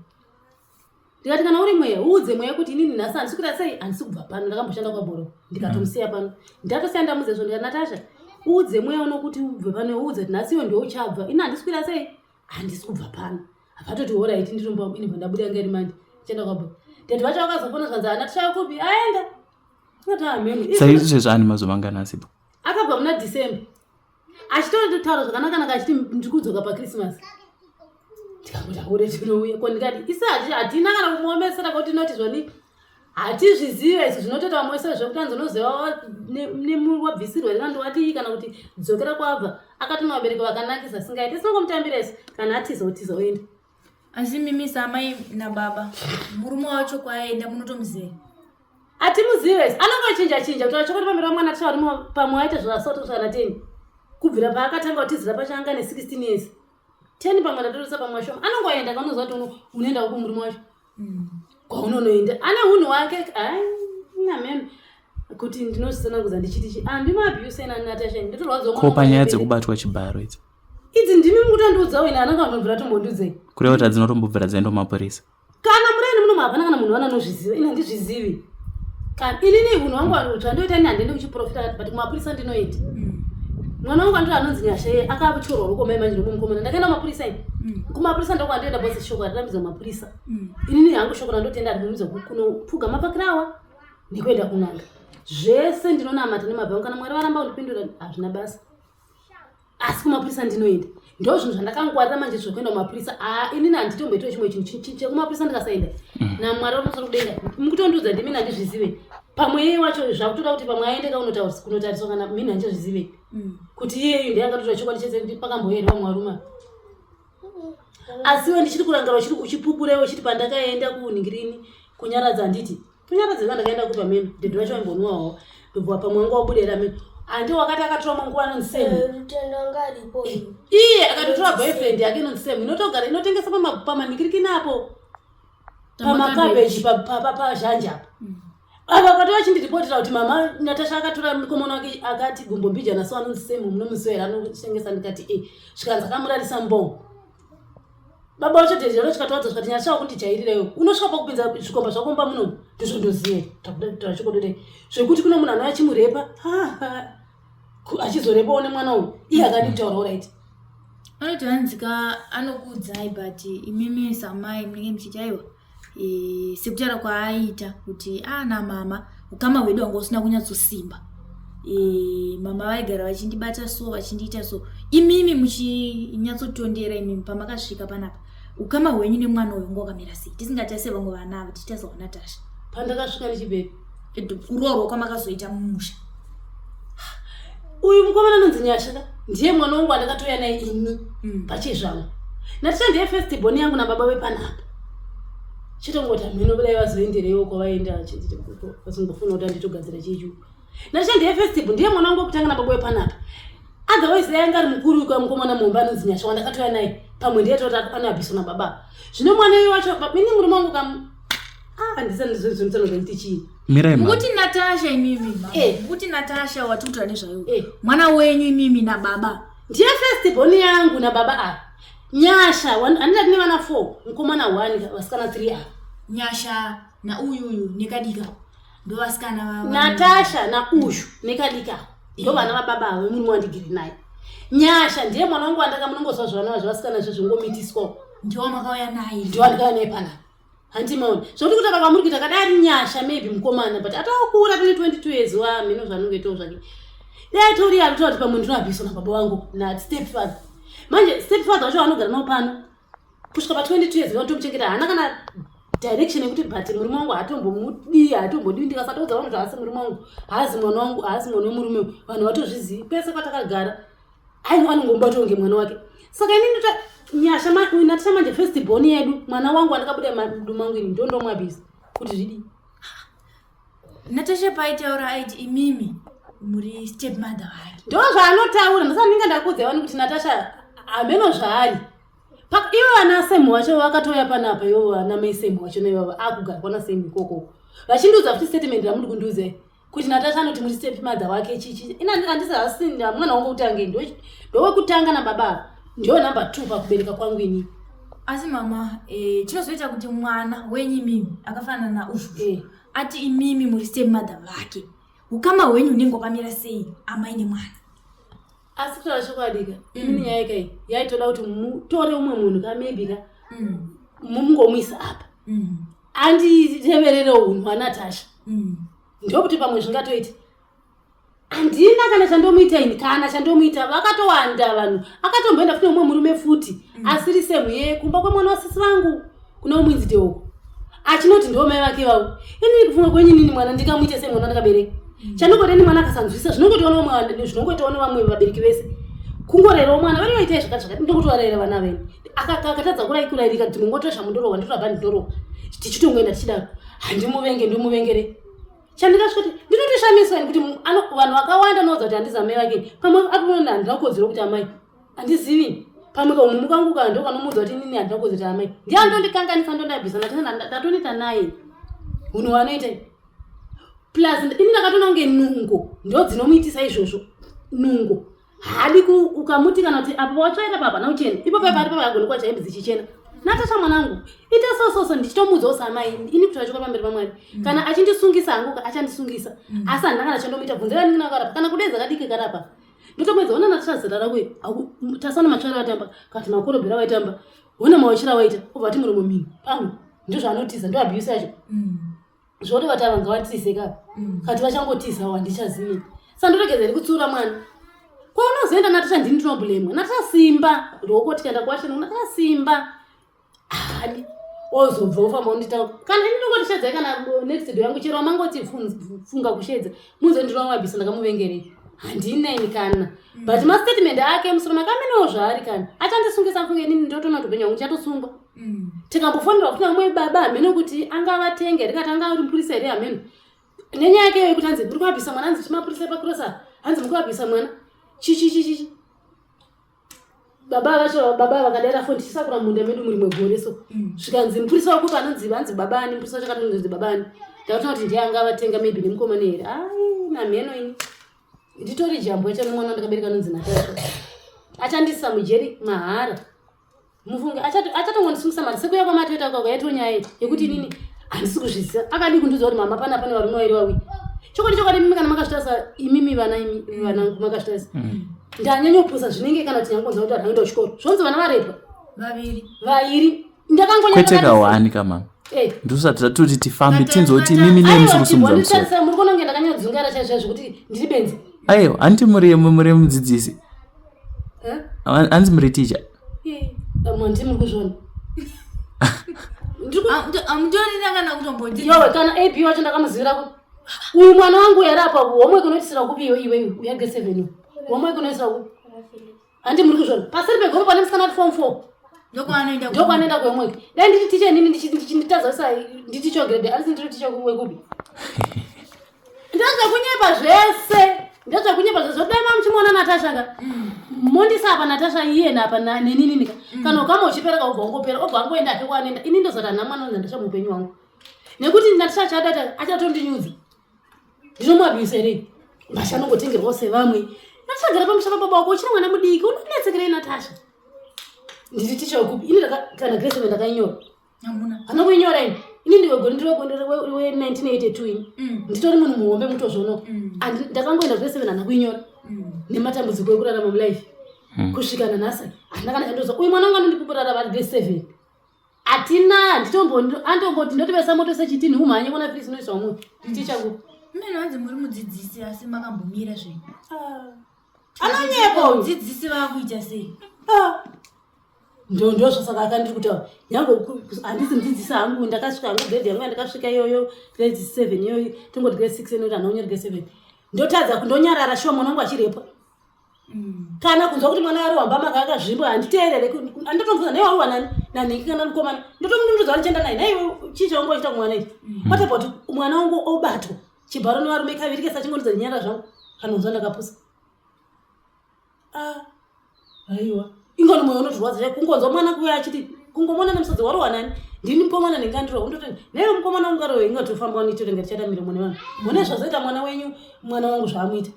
Ndikati kana uri mweya uudze mweya kuti inini nhasi handisi kuita sei handisi kubva pano ndakamboshanda kwabhoro ndikatomusiya pano. Ndatosiya ndamudza izvo ndikati Natasha uudze mweya uno kuti ubve pano uudze kuti nhasi iwe ndiwe uchabva ini handisi kuita sei handisi kubva pano. Avatoti horaiti nditomba ini bva ndabuda yanga iri mandi ndichienda kwabhoro. Tete vacho vakazofona zvikanzi ah Natasha kupi aenda. Saizvezvi ane mazuva mangani asipo? Akabva muna December achitotaura zvakanakanaka achiti ndiri kudzoka pachristmas ndikangoti aure tinouya ko ndikati isi hatina kana kumuomesera ko tinoti zvoni hatizvizive isu zvinotoita vamwe wese zvekuti anzi unoziva wabvisirwa here kana watii kana kuti dzokera kwabva akati vabereki vakanakisa singaiti isingomutambira isu kana atiza otiza oenda Asi mimi samai nababa murume wacho kwaaenda munotomuziva? Hatimuzive anongochinja chinja kutaura chokwadi pamberi pamwana tichavari pamwe aita zvasoto kusvika na 10 kubvira paakatanga kutizira pacho anga ne 16 years 10 pamwe ndatoresa pamwe shoma anongoenda kaunoziva kuti unoenda uko murume wacho mm. kwaunonoenda ane unhu hwake ameno kuti ndinozvisanangudza ndichiti chi andimabuse nanatasha ndotorwadziwa ko panyaya dzekubatwa chibharo idzi idzi ndimi mukutondiudzawo ini ananga vanobvira tombondiudzei kureva kuti hadzina kutombobvira dzaenda kumapurisa kana muraini muno hapana kana munhu vananozviziva ini handizvizivi kana inini unhu wangu zvandoita ini handiendi kuchiprofita but kumapurisa ndinoita mm. mwana wangu andiro anonzi nyasha iye akatyorwa ruko mai manje nomukomana ndakaenda kumapurisa ini mm. kumapurisa ndokwandoenda bose shoko arirambidza kumapurisa mm. inini hangu shoko randotenda ribvumidza kunopfugama pakirawa nekuenda kun'anga zvese ndinonamata nemabvi angu kana mwari varamba kundipindura hazvina basa asi kumapurisa ndinoenda ndo zvinhu zvandakangwarira manje zvekuenda kumapurisa aa inini handitomboitawo chimwe chinhu chekumapurisa ndikasaenda mm. namwari vamusoro kudenga mukutondiudza ndimi handizvizive pamwe iye wacho zvakutoda kuti pamwe aende kaunotariswa kana mini handichazvizive mm. kuti iyeyu ndiye angatotora chokwadi chese kuti pakamboyeri vamwe varume asi iwe ndichiri kurangara uchipupura iwe uchiti pandakaenda kunhingirini kunyaradza handiti Kunyaradza ndakaenda kupa meno dhedhi vacho vaimbonwawo ndobva pamwe wanga wabuda meno andi wakati akatora manguva anonzi Sam eh, Rutendo anga aripo eh, iye akatotora boyfriend yake inonzi Sam inotogara inotengesa pamanikirikini apo pamakabeji pazhanja apo mm. ava vakati vachindiripotera kuti mama Natasha akatora mukomana wake akati gumbo mbijana so anonzi Sam munomuziva here anotengesa ndikati e zvikanzi akamurarisa mbongo baba vacho dhezhero chikatowadza zvikati nyasha wakundijairira iwe unosvika pakupinza zvikomba zvako mumba muno ndizvo ndozive takuda chokododei zvekuti kuno munhu anouya achimurepa achizorepawo nemwana uyu iye akadi kutaura orit anoti hanzika anokuudzai but imimi samai munenge muchiti aiwa e, sekutaura kwaaiita kuti ana ah, mama ukama hwedu hwanga usina kunyatsosimba e, mama vaigara vachindibata so vachindiita so imimi muchinyatsotondera imimi pamakasvika panapa ukama hwenyu nemwana uyu nga wakamira sei tisingatarise vamwe vana ava tichitarisa vanatasha pandakasvika ndichibvepi kuroorwa kwamakazoita mumusha uyu mukomana anonzi nyasha ka ndiye mwana wangu andakatouya naye ini mm. pachezvangu natisha ndiye first born yangu nababa vepanapa chitongoti hameno kudai vazoendereiwo kwavaenda vasingofuna kuti anditogadzira chichu natisha ndiye first born ndiye mwana wangu wekutanga nababa vepanapa otherwise dai anga ari mukuru uyu mukomana muhombe anonzi nyasha wandakatouya naye pamwe ndiye toti anoabhiswa nababa zvino mwana uyu wacho ini murume wangu kam ah handisani ndizvozvinotsanoza chii Mirai mama. Mukuti Natasha imimi mama. Eh. Mukuti Natasha watikutora nezvayo. Eh. Mwana wenyu imimi nababa. Ndiye first born yangu nababa ava. Nyasha handina tine vana 4, mukomana 1, vasikana 3 ava. Nyasha na uyu uyu nekadika. Ndo vasikana vava. Natasha na uyu nekadika. Ndo vana vababa ava murume wandigiri naye. Nyasha ndiye mwana wangu wandaka munongozwa zvavana zvevasikana zvezvongomitiswa. Ndiwo makauya naye. Ndiwo andakauya naye panapa. hanti maona zvekuti kutaura kwamuri kuita kada ari nyasha maybe mukomana but atokura tine 22 years wa mhino zvanonge to zvake dai atori ari kutaura kuti pamwe ndinoabhiswa nababa vangu na step father manje step father wacho vanogara navo pano kusvika pa 22 years vanotomuchengeta haana kana direction yekuti but murume wangu haatombomudii haatombodiwi ndikasatoudza vanhu kuti haasi murume wangu haazi mwana wangu haasi mwana wemurume vanhu vatozvizivi kwese kwatakagara aiwa anongomubata kunge mwana wake saka ini ndota nyasha natasha manje first born yedu mwana wangu andakabuda madu mangu ini ndondomwabisa kuti zvidii natasha paitaura aiti imimi muri step mother vake ndo zvaanotaura ndosaka ndinge ndakuudza wani kuti natasha hameno zvaari ivo vana semu wacho vakatouya panapa ivo vana mai semu wacho naivava akugara kwana semu ikoko vachindiudza futi statement ramuri kundiudzai Kuti Natasha anoti muri step mother wake chichi. Ina handisi hasi mwana wangu kutange ndo ndowekutanga na baba ava. Ndiyo number 2 pakubereka kwangu ini. Asi mama eh, chinozoita kuti mwana wenyu imimi akafanana naUzvuzvu Eh. ati imimi muri step mother vake. Ukama hwenyu hunenge hwakamira sei amai nemwana? Asi kutaura chokwadi ka, inini nyaya kai yaitoda kuti mutore umwe munhu ka maybe ka mungomuisa apa. Anditeverere unhu hwaNatasha. Ndokuti pamwe zvingatoita. Handina kana chandomuita ini, kana chandomuita. Vakatowanda vanhu. Akatomboenda futi neumwe murume futi. Asiri same ye kumba kwemwana wasisi vangu kuna umwe inzite uko. Achinoti ndiwo mai vake vavo. Inini kufunga kwenyu inini mwana ndingamuite sei mwana ndakabereka. Chanongoda ini mwana akasanzwisisa zvinongoitawo nevamwe, zvinongoitawo nevamwe vabereki vese. Kungorerawo mwana vari vaitai zvakati zvakati ndokutovarera vana vene. Akatadza kurairika dzimwe nguva toita zvamundorohwa ndotora bhandi ndorohwa. Tichitongoenda tichidaro. Handimuvenge ndimuvengere. Chandingasvika kuti ndinotoshamiswa ini kuti vanhu vakawanda vanoudza kuti handizi amai vake. Pamwe akuona handina kodzero kuti amai. Handizivi. Pamwe kaumumu kangu ka ndo kanomuudza kuti inini handina kodzero kuti amai. Ndiye anondikanganisa ndondabvisa ndatoneta naye. Hunhu hwaanoita. Plus ini ndakatoona kunge nungo ndo dzinomuitisa izvozvo. Nungo. Haadi ukamuti kana kuti apo watsvaira papa hapana kuchena. Ipapo pari papa agoni kwacha hembe dzichichena. Natasha mwanangu, ita so so so ndichitomuudzawo samai ini kuti vachikora pamberi paMwari. Kana achindisungisa hangu achandisungisa. Asi handina kana chandomuita bvunze vanin'ina vakarapa kana kudedza kadiki karapa. Ndotomuedza ona Natasha zera rako iri. Tasana matsvairo atamba kana kuti makorobhera waitamba. Hona mawachira waita obva ati muromo mhino. Pamwe ndozvaanotiza ndo abuse yacho. Zvoti vati ava ngavatize ka. Kati vachangotizawo handichazivi. Sandoregedza here kutsiura mwana. Kwaunozoenda Natasha ndini ndinoblemwa. Natasha simba ruoko tikaenda kuwasheni Natasha simba. Haadi ozobva ofamba ondita kana ini ndongoti shedzai kana next door yangu chero mangoti funga kushedza munze ndinomabvisa ndakamuvengerei. Handina ini kana. But ma statement ake musoro makamenewo zvaari kana. Achandisungisa mfunge inini ndotoona kuti upenyu hwangu ndichatosungwa. Tikambofonerwa kuti amwe baba hameno kuti angavatenge here kana anga ari mupurisa here hameno. Nenyaya yake yekuti hanzi muri kuabvisa mwana hanzi chimapurisa epakurosa hanzi muri kuabvisa mwana chi chi chi chi. Baba vacho baba vakadaira foni tichisakura munda medu murimwe gore so. Zvikanzi mupurisa wako panonzi hanzi baba ani mupurisa wacho akatonzi baba ani. Ndakatoona kuti ndiye angavatenga maybe nemukomana here. Ai namheno ini. Nditori jambwa chano mwana ndakabereka anonzi Natasha. Achandisa mujeri mahara. Mufunge achatongondisungisa mari sekuya kwamatoita kwako yaitwa nyaya yekuti inini handisi kuzviziva. Akadii kundiudza kuti mama pana pane varume vairi vauya. Chokwadi chokwadi imimi kana makazvitarisa imimi vana imi vanangu makazvitarisa. Ndanyanyopusa zvinenge kana kuti nyangonzwa kuti anoenda kuchikoro. Zvonzi vana varepwa. Vaviri. Vairi. Ndakangonyanya Kwete kawani kamama. Eh. Ndosati tatoti tifambe tinzwe kuti imimi nei musiri kusimudza musoro. Aiwa muri kuona kunge ndakanyadzungara chaizvo chaizvo kuti ndiri benzi. Aiwa, hanti muri muri mudzidzisi. Eh? Hanzi muri teacher. Eh, hanti muri kuzviona. Amutorina kana kutomboti. Yowe kana AP wacho ndakamuzivira ku. Uyu mwana wangu yari apa homework unoitisira kupi iwe iwe uya grade 7. Homework unoitisira kupi? Hanti muri kuzviona. Paseri pegomba pane musikana ari form 4. Ndokwaanoenda Ndokwaanoenda kuhomework. Dai nditi teacher inini nditadza kuisa nditi teacher grade asi ndiri teacher wekupi. Ndezvekunyepa zvese. Ndezvekunyepa zvese. Dai mamuchimuona Natasha ka. Mondisa apa Natasha iye napa nenini nika. Kana ukama uchipera ka ubva ungopera obva angoenda hake kwaanoenda. Ini ndozoti handina mwana unonzi Natasha muupenyu hwangu. Nekuti Natasha achadata achatondinyudza. Ndinomuabuse here? Mbasha anongotengerwawo sevamwe. Natasha gara pamusha pababa wako uchiri mwana mudiki unonetsekerei Natasha? Ndiri ticha wekupi? Ini kana grade 7 ndakainyora. Hamuna. Hana kuinyora ini. Ini ndiwe gore ndiri we we 1982 ini. Nditori munhu muhombe mutozvono. Ndakangoenda grade 7 hana kuinyora. Nematambudziko ekurarama mulife. Kusvika nanhasi handina kana chandozwa. Uyu mwana wangu anondipupurira vari grade 7. Atina nditombo andomboti ndotivesa moto sechitini umhanye kona Felix unoiswa mumwe. Nditicha ku. Mimi hanzi muri mudzidzisi asi makambomira zvenyu. Anonyepa uyu. Mudzidzisi vakuita sei? Ndo ndo zvasaka akandiri kutaura. Nyange handisi mudzidzisi hangu ndakasvika hangu grade yangu yandakasvika iyoyo grade 7 iyoyo tongoti grade 6 inoita handina kunyora grade 7. Ndotadza kundonyarara shuwa mwana wangu achirepwa. Kana kunzwa kuti mwana ari wamba maka akazvimbwa handiteerere handotomubvunza naye waruwa nani nanhingi kana mukomana ndotomununudza ndichienda naye naiwe chii chaunga uchiita kumwana ichi. What about mwana wangu obatwa chibharo nevarume kaviri kese achingondiudza ndinyarara zvangu kana kunzwa ndakapusa. Aiwa ingoni moyo unotorwadza chaiko kungonzwa mwana kuuya achiti Kungomona nemusodzi warohwa nani? Ndini mukomana ndingandirohwa undototi naiwe mukomana ungarohwe ingatofamba nitore ngatichata miromo nevanhu. Mone zvazoita mwana wenyu mwana wangu zvaamuita.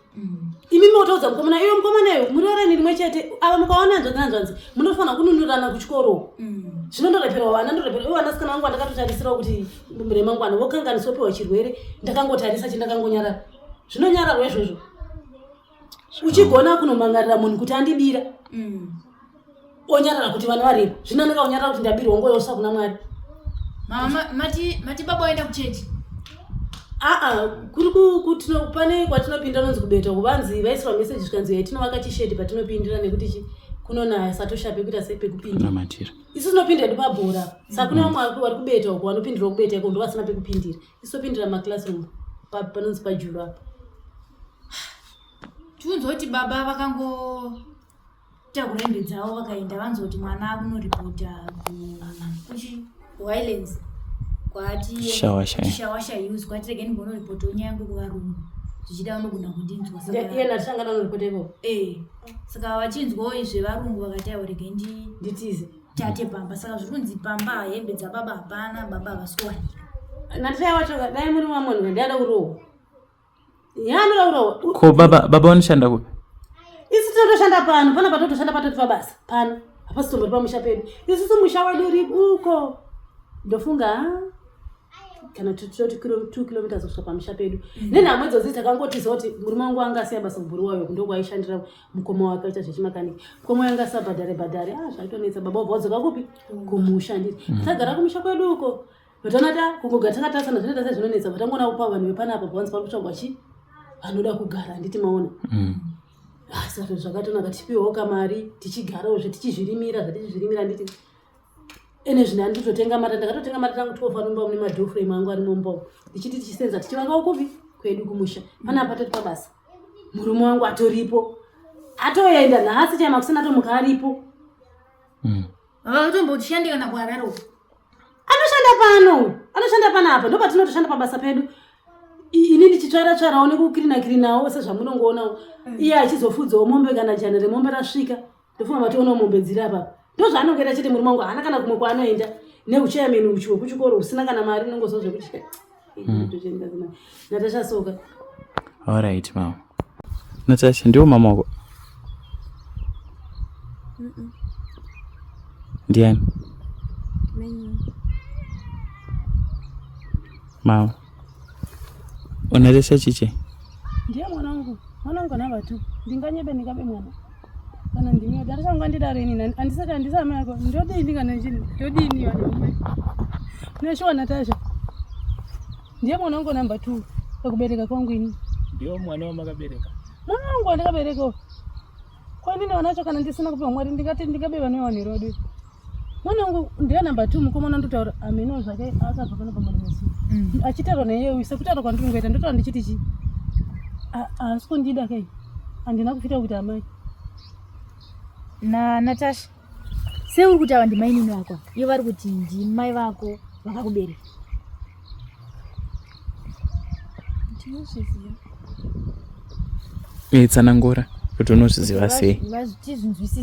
Imi motoudza mukomana iwe mukomana iwe muri varani rimwe chete ava mukaona hanzvadzi hanzvadzi munofanira kununurana kuchikoro. Zvino ndoreperwa vana ndoreperwa ivo vanasikana vangu vandakatotarisirawo kuti remangwana vokanganiswa piwa chirwere ndakangotarisa chendakangonyarara. Zvinonyararwa izvozvo. Uchigona kunomangarira munhu kuti andibira. Onyarara kuti vana varipo. Zvino anenge onyarara kuti ndabirwa nguva yosa kuna Mwari. Mama mati mati baba waenda kuchechi. Aa kuri kutino pane kwatinopinda nonzi kubeta kuvanzi vaiswa message zvikanzi yatinovaka chishedi patinopindira nekuti chi kunonaya satosha pekuita sei pekupinda. Namatira. Isu tinopinda hedu pabhora. Saka kune vamwe vari kubeta uko vanopindira kubeta iko ndovasina pekupindira. Isu topindira maclassroom panonzi pajuru apa. Tiunzwa kuti baba vakango takura hembe dzavo vakaenda vanzwa kuti mwana akunoripota kuchi kuhighlands kwati Shawasha hills kwati regai ndimbonoripota nyaya yangu kuvarungu zvichida vanogona kundinzwa iye ndachanga ndanoripota ikoko eh saka vachinzwawo izvi varungu vakati aiwa regai ndi nditize tate pamba saka zviri kunzi pamba hembe dzababa hapana baba havasi kuwanika natai wacho dai muri vamwe vanhu ndada kurohwa yanoda ko baba baba vanoshanda kupi isu tinotoshanda pano pana patotoshanda patoti pabasa pano hapasi tombori pamusha pedu isusu musha wedu uri uko ndofunga kana toti 2 kilometers kusvika pamusha pedu mm. nenhamo idzodzi takangotiza kuti murume wangu anga asiya basa kubhuri wayo ndokwaishandira mukoma wake aita zvechimakaniki mukoma wayo anga asabhadhare bhadhare ah zvaitonetsa baba wabva wadzoka kupi kumusha nditi mm. tagara kumusha kwedu uko Vatana ta kungogara takatarisana zvinoita sezvinonetsa vatangoona kupa vanhu vepanapa pavanzi pari kutsvagwa chi vanoda kugara handiti maona mm. ah, saka zvakatonaka tichipiwawo kamari tichigarawo zve tichizvirimira zvatichizvirimira handiti ene zvino handitotenga mata ndakatotenga mata tangu 12 anomba mune madoframe angu arimo mumba ndichiti tichisenza tichivakawo kupi kwedu kumusha panapa toti pabasa murume wangu atoripo atoenda nhasi chaimakusina atomuka aripo mm. Vatombotishandi kana kuHarare uko. Anoshanda pano, anoshanda panapa, ndopatinotoshanda pabasa pedu. Ini ndichitsvaira tsvairawo nekukirina kirinawo sezvamunongoonawo. Mm. Iye achizofudzawo mombe kana jana remombe rasvika. Ndofunga mationawo mombe dziri apa. Ndozvaanongoita chete murume wangu haana kana kumwe kwaanoenda. Neuchairman uchi wekuchikoro usina kana mari unongozwa zvekuti. Mm. Natasha Soka. All right, mama. Natasha, ndiwo mama wako? Mm -mm. Ndiani? Mama. Unatasha chiche? Ndiye mwanangu. Mwanangu ana vatu. Ndinganyebe ndingabe mwana. Kana ndinyo Natasha ungandidaro ini andisati andisati amai ako. Ndodini kana chini? Ndodini vanhu. Neshuwa Natasha. Ndiye mwana wangu number 2 pakubereka kwangu ini. Ndiyo mwana wamakabereka? Mwana wangu wandakabereka. Kwa nini wanacho kana ndisina kupiwa Mwari ndingati ndingabe vana vanhu rodu. Mwana wangu ndiye number 2 mukomana ndotaura ameno zvake akabva pano pamwana musi. Mm. Achitaura naye uyu sekutaura kwandiri kungoita ndotaura ndichiti chi. Haasi kundida kai. Handina kufita kuti amai. Na Natasha. Sei uri kuti ava ndimainini vako? Ivo vari kuti ndimai vako vakakubereka. Ndinozviziva. Eh, tsanangura kuti unozviziva sei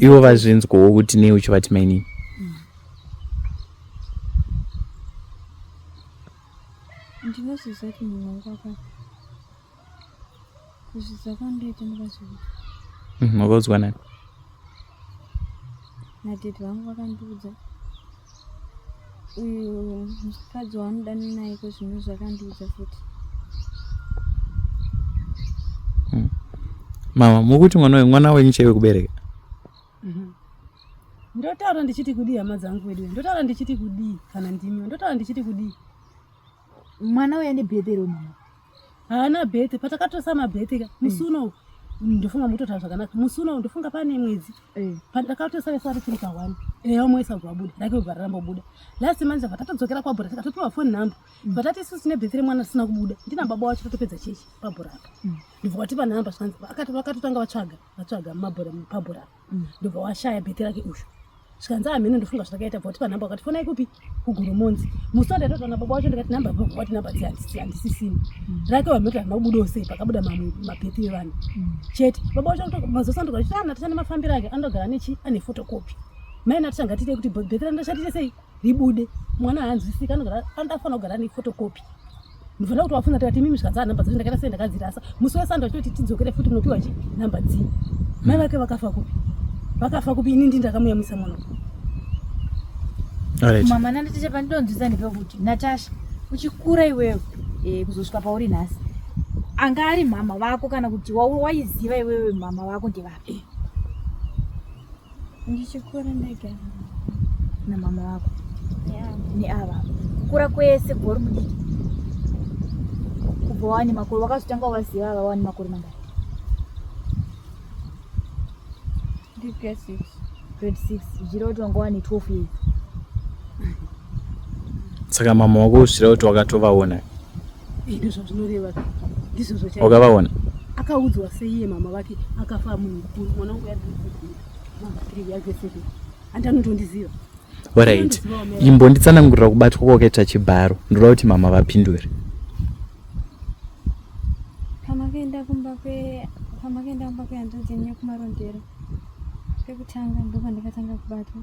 ivo vazvinzwawo kuti nei uchivati mainini ndinozviziva kuti munhu wangu akafa kuzviziva kwandoita ndakazviziva mhm, wakaudzwa nani nadhedhi vangu vakandiudza uyu mukadzi waanodana naye ko zvino zvakandiudza futi hmm. mama mukuti mwana uyu mwana wenyu chaiwe kubereka mhm. ndotaura ndichiti kudii hama dzangu wedu ndotaura ndichiti kudii kana ndimi ndotaura ndichiti kudii mwana uya nebhethe ro mama haana bhethe patakatosa mabhethe ka musi mm. uno ndofunga mutotaura zvakanaka musi uno ndofunga pane mwedzi eh. pandakatosa vese vari tiri pahwani eya umwe wese abva abuda rake ubva raramba buda last month abva tatodzokera kwabhora tikatopiwa phone number mm. vatati isusu tine bhethe remwana risina kubuda ndina baba wacho tatopedza chechi pabhora apa mm. ndobva watipa number zvikanzi vakatotanga vatsvaga vatsvaga mumabhora pabhora apa mm. ndobva washaya bheti rake uyu zvikanzi hameno ndofunga zvakaita bva tipa nhamba wakati fonai kupi kugoromonzi musi wandaitotwa nababa wacho ndikati nhamba wati nhamba dzi handisisina mm. rake wamhoti harina kubudawo sei pakabuda mamwe mabheti evanhu mm. chete baba wacho mazosanduka achiti ana tashanda mafambiro ake anogara nechi ane fotokopi. Mai Natasha ngatiitei kuti bheti raNatasha riite sei ribude. Mwana haanzwisiki anogara anofanira kugara nefotokopi. Ndinofanira kuti wafunza tikati imimi zvikanzi namba dzacho ndakaita sei ndakadzirasa. Musi wesando achitoti tidzokere futi munopiwa chi namba dzii. Mai vake vakafa kupi? Vakafa kupi ini ndini ndakamuyamwisa mwana. Alright. Mama naNatasha pandinonzwisa ndepekuti Natasha uchikura iwewe eh, kuzosvika pauri nhasi anga ari mhama vako kana kuti waiziva iwewe mhama vako ndevapi? Ndichikura ndega namama vako neava kukura kwese kubva uri mudiki kubva wane makore wakazotanga waziva ava wane makore mangani? Ndiri grade 6. Grade 6 zvichireva kuti wanga wane 12 years. Saka mama wako zvichireva kuti wakatovaona? Ndizvo zvinoreva. Ndizvo zvacho. Wakavaona? Akaudzwa sei iye mama vake akafa munhu mukuru mwana wangu yari mama 3 yake 7. Andi anotondiziva. Alright. Imbonditsanangurira kubatwa kwakaita chibharo. Ndoda kuti mama vapindure. Pamakaenda kumba kwe pamakaenda kumba kwehanzvadzi yenyu yekumarondera pekutanga ndopandakatanga kubatwa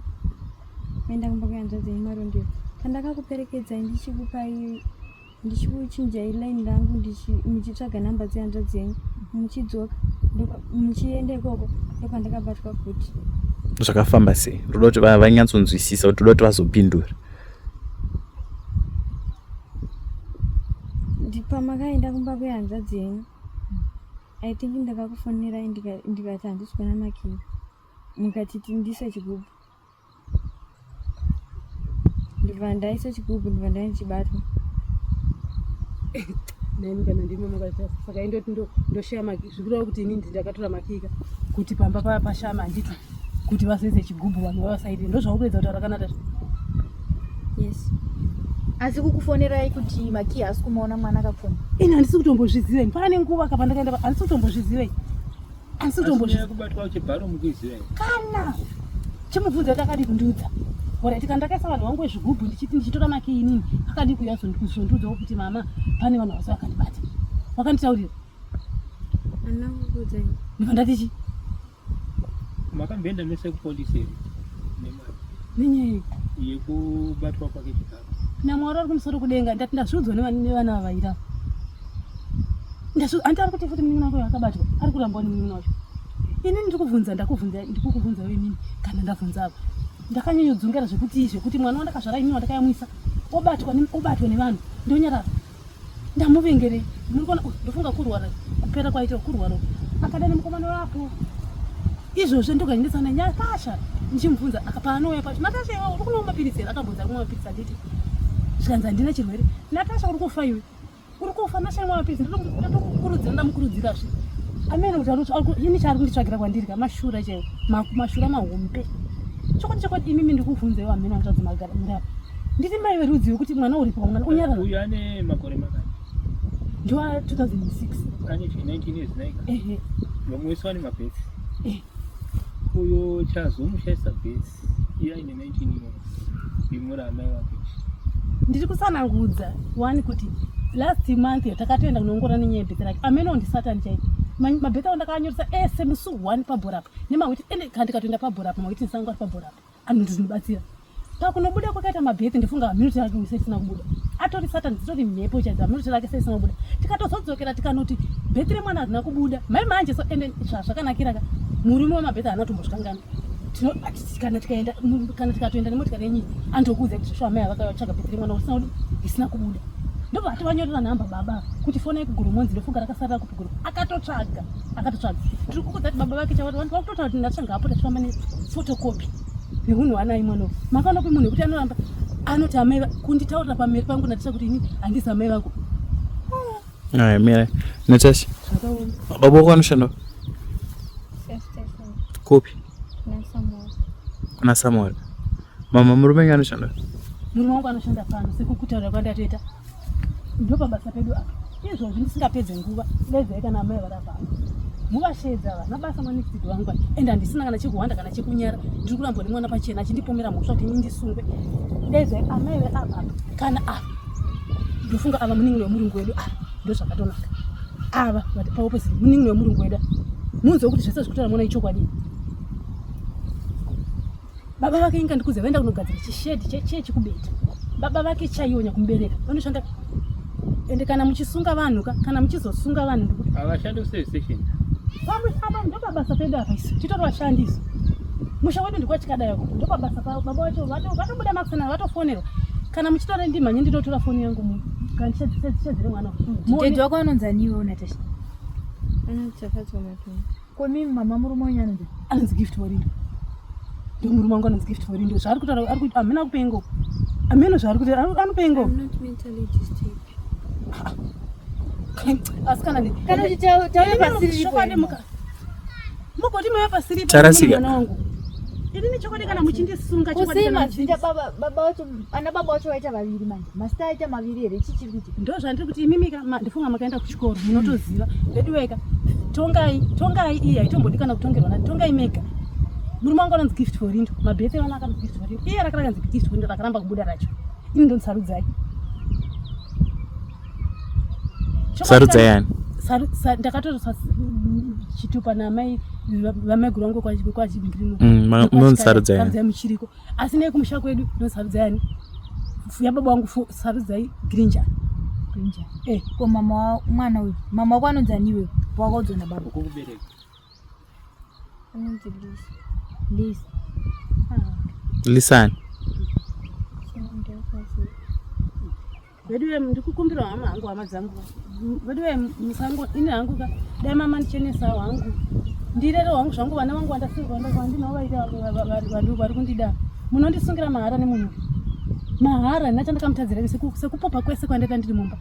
maenda kumba kwehanzvadzi yenyu marondera pandakakuperekedzai ndichikupai ndichikuchinjai line rangu muchitsvaga namba dzehanzvadzi yenyu muchidzoka muchienda ikoko ndopandakabatwa futi zvakafamba sei ndoda kuti vanyatsonzwisisa kuti toda kuti vazopindura Ndipamakaenda kumba kwehanzvadzi yenyu I think ndakakufonerai ndikati handisi kuona makiyi mukati ndise chigubhu ndibva ndaisa chigubhu ndibva ndaichibatwa nemi kana ndimi makaita saka indoti ndoshaya maki zvikureva kuti ini ndakatora makika kuti pamba paya pashama handiti kuti vazoise chigubhu vanhu vavasaite ndozvauri kuedza kutaura kana tazvo yes asi kukufonerai kuti makiyi haasi kumaona mwana akapfuma ini handisi kutombozviziva ini pane nguva ka pandakaenda handisi kutombozviziva ini handisi kutombozviziva kubatwa chibharo mukuiziva kana chimubvunza kuti akadii kundiudza orit kana ndakaisa vanhu vangu vezvigubhu ndichiti ndichitora makiyi inini akadii kuuya kuzondiudzawo kuti mama pane vanhu vasi vakandibata wakanditaurira Handina kukuudzai. Ndibva ndati chi? Makamboenda mese kupolice here? Nemwana. Nenyaya yekubatwa kwake chigaro. NaMwari ari kumusoro kudenga ndati ndazviudzwa nevana ava vaira. Ndazvi anti ari kuti futi munin'ina wake akabatwa ari kurambwa nemunin'ina wacho. Ini ndiri kuvhunza ndakuvhunza ndikukuvhunza wewe inini kana ndavhunza apa. Ndakanyanyodzungera zvekuti zvekuti mwana wandakazvara inini wandakayamwisa obatwa obatwa nevanhu ndonyarara. Ndamuvengerei? Muri kuona ndofunga kurwara kupera kwaita kurwara akada nemukomana wako izvozvo ndokanyendesana Natasha ndichimubvunza paanouya pacho Natasha iwe uri kunwa mapiritsi here akambonzi ari kumwa mapiritsi handiti zvikanzi handina chirwere Natasha uri kufa iwe uri kufa Natasha imwa mapiritsi ndatokukurudzira ndamukurudzirazve amene kuti ini chaari kunditsvagira kwandiri ka mashura chaiwo mashura mahombe chokwadi chokwadi imimi ndikuvhunzeiwo amene hanzvadzi magara muri apa ndiri mai verudzi wekuti mwana uripo mwana unyarara uyu ane makore mangani ndiwa 2006 ane 19 years naika ehe vamwe vese vane mabhesi eh. uyo chazomushaisa bhesi iye aine 19 years imura amai vake ndiri kusanangudza wani kuti last month takatoenda kunoongorora nenyaya yebhesi rake ameno ndisatani chaiye mabhesi awo ndakanyoresa ese musi one pabhora apa nemawiti ende kana ndikatoenda pabhora apa mawiti ndisangu ari pabhora apa anondinobatsira pakunobuda kwakaita mabheti ndifunga minute rake sei isina kubuda atori satan dzitori mhepo chaidzo minute rake sei isina kubuda tikatozodzokera tikanoti bheti remwana harina kubuda mai manje so ende zvazvakanakira ka murume wemabheti haana kutombozvikangana kana tikaenda kana tikatoenda nemotikari yenyu anotokuudza kuti zveshuwa amai avakatsvaga bheti remwana usina isina kubuda ndobva atovanyorera nhamba baba kuti fonai kugurumonzi ndofunga rakasarira kupiguru akatotsvaga akatotsvaga tiri kukudza kuti baba vake chavati vanhu vakutotaura kuti ndatsvaga apo tachifamba nefotokopi nehunhu hwaanai mwana uyu makaona kupi munhu wekuti anoramba anoti amai kunditaurira pameri pangu natasha kuti ini handisi amai vako aya mira natasha baba wako anoshanda kupi kuna samora mama murume wenyu anoshanda murume wangu anoshanda pano sekukutaurira kwandatoita ndopabasa pedu apa izvozvi ndisingapedze nguva daidzai kana amai vari apa muvasheedza vana basa manext door vangu ende handisina kana chekuhwanda kana chekunyara ndiri kurambwa nemwana pachena achindipomera mhosva kuti ini ndisungwe daidzai amai veapa apa kana apa ndofunga ava munin'ina wemurungu wedu ava ndozvakatonaka ava paopposite munin'ina wemurungu wedu munzwe kuti zvese zvekutaura mwana ichokwadi. Baba vake inga ndikuze vaenda kunogadzira chishedhi chechechi kubeta. Baba vake chaiwo nyakumubereka vanoshanda ende kana muchisunga vanhu ka kana muchizosunga vanhu ndikuti havashandi kuservice station pamwe apa ndopabasa pedu apa isu titori vashandi isu musha wedu ndikwachikadai uko ndopabasa pavo baba vacho vatobuda makusana vatofonerwa kana muchitora ndimhanye ndinotora foni yangu mu kana ndichadzire mwana Tete wako anonzi ani iwewe Natasha? Anonzi Tafadzwa Matumba. Ko mimi mama murume wenyu anonzi? Anonzi Gift Warindo. Ndio murume wangu anonzi Gift Warindo. Zvaari kutaura ari kuti amena kupengo. Ameno zvaari kuti anopengo. I'm not mentally disturbed. Asi kana ndi Kana kuti tauya pasiri chokwadi muka. Mugoti mauya pasiri Tarasika. mwana wangu. Inini chokwadi kana muchindisunga chokwadi Kusei kana mazita baba baba wacho ana baba wacho vaita vaviri manje. Masita aita maviri here chii chiri kuitika? Ndo zvandiri kuti imimi ka ndifunga makaenda kuchikoro munotoziva veduweka tongai tongai iyi haitombodi kana kutongerwa nani tongai mega murume wangu anonzi gift for rindo mabirth evana akanzi gift for rindo iye rakarakanzi gift for rindo rakaramba kubuda racho ini ndonzi sarudzai Sarudzai ani? Ndakatozosa chitupa namai vamaiguru vangu kwachibingirino Munonzi sarudzai ani? Muchiriko asi nei kumusha kwedu ndonzi sarudzai ani yababa wangu sarudzai grinja grinja eh ko mama wa mwana uyu mama wako anonzi ani iwewe wakaudzwa nababa Kukubereka. Anonzi Lisa. Lisa. Ah. Lisani. Veduwe ndikukumbira hama hangu hama dzangu. Veduwe musango ini hangu ka dai mama ndichenesawo hangu. Ndirere hangu zvangu vana vangu vandasirwa vandinawo vaita vari kundida. Munondisungira mahara nemunhu. Mahara handina chandakamutadzira sekupopa kwese kwandaita ndiri mumba.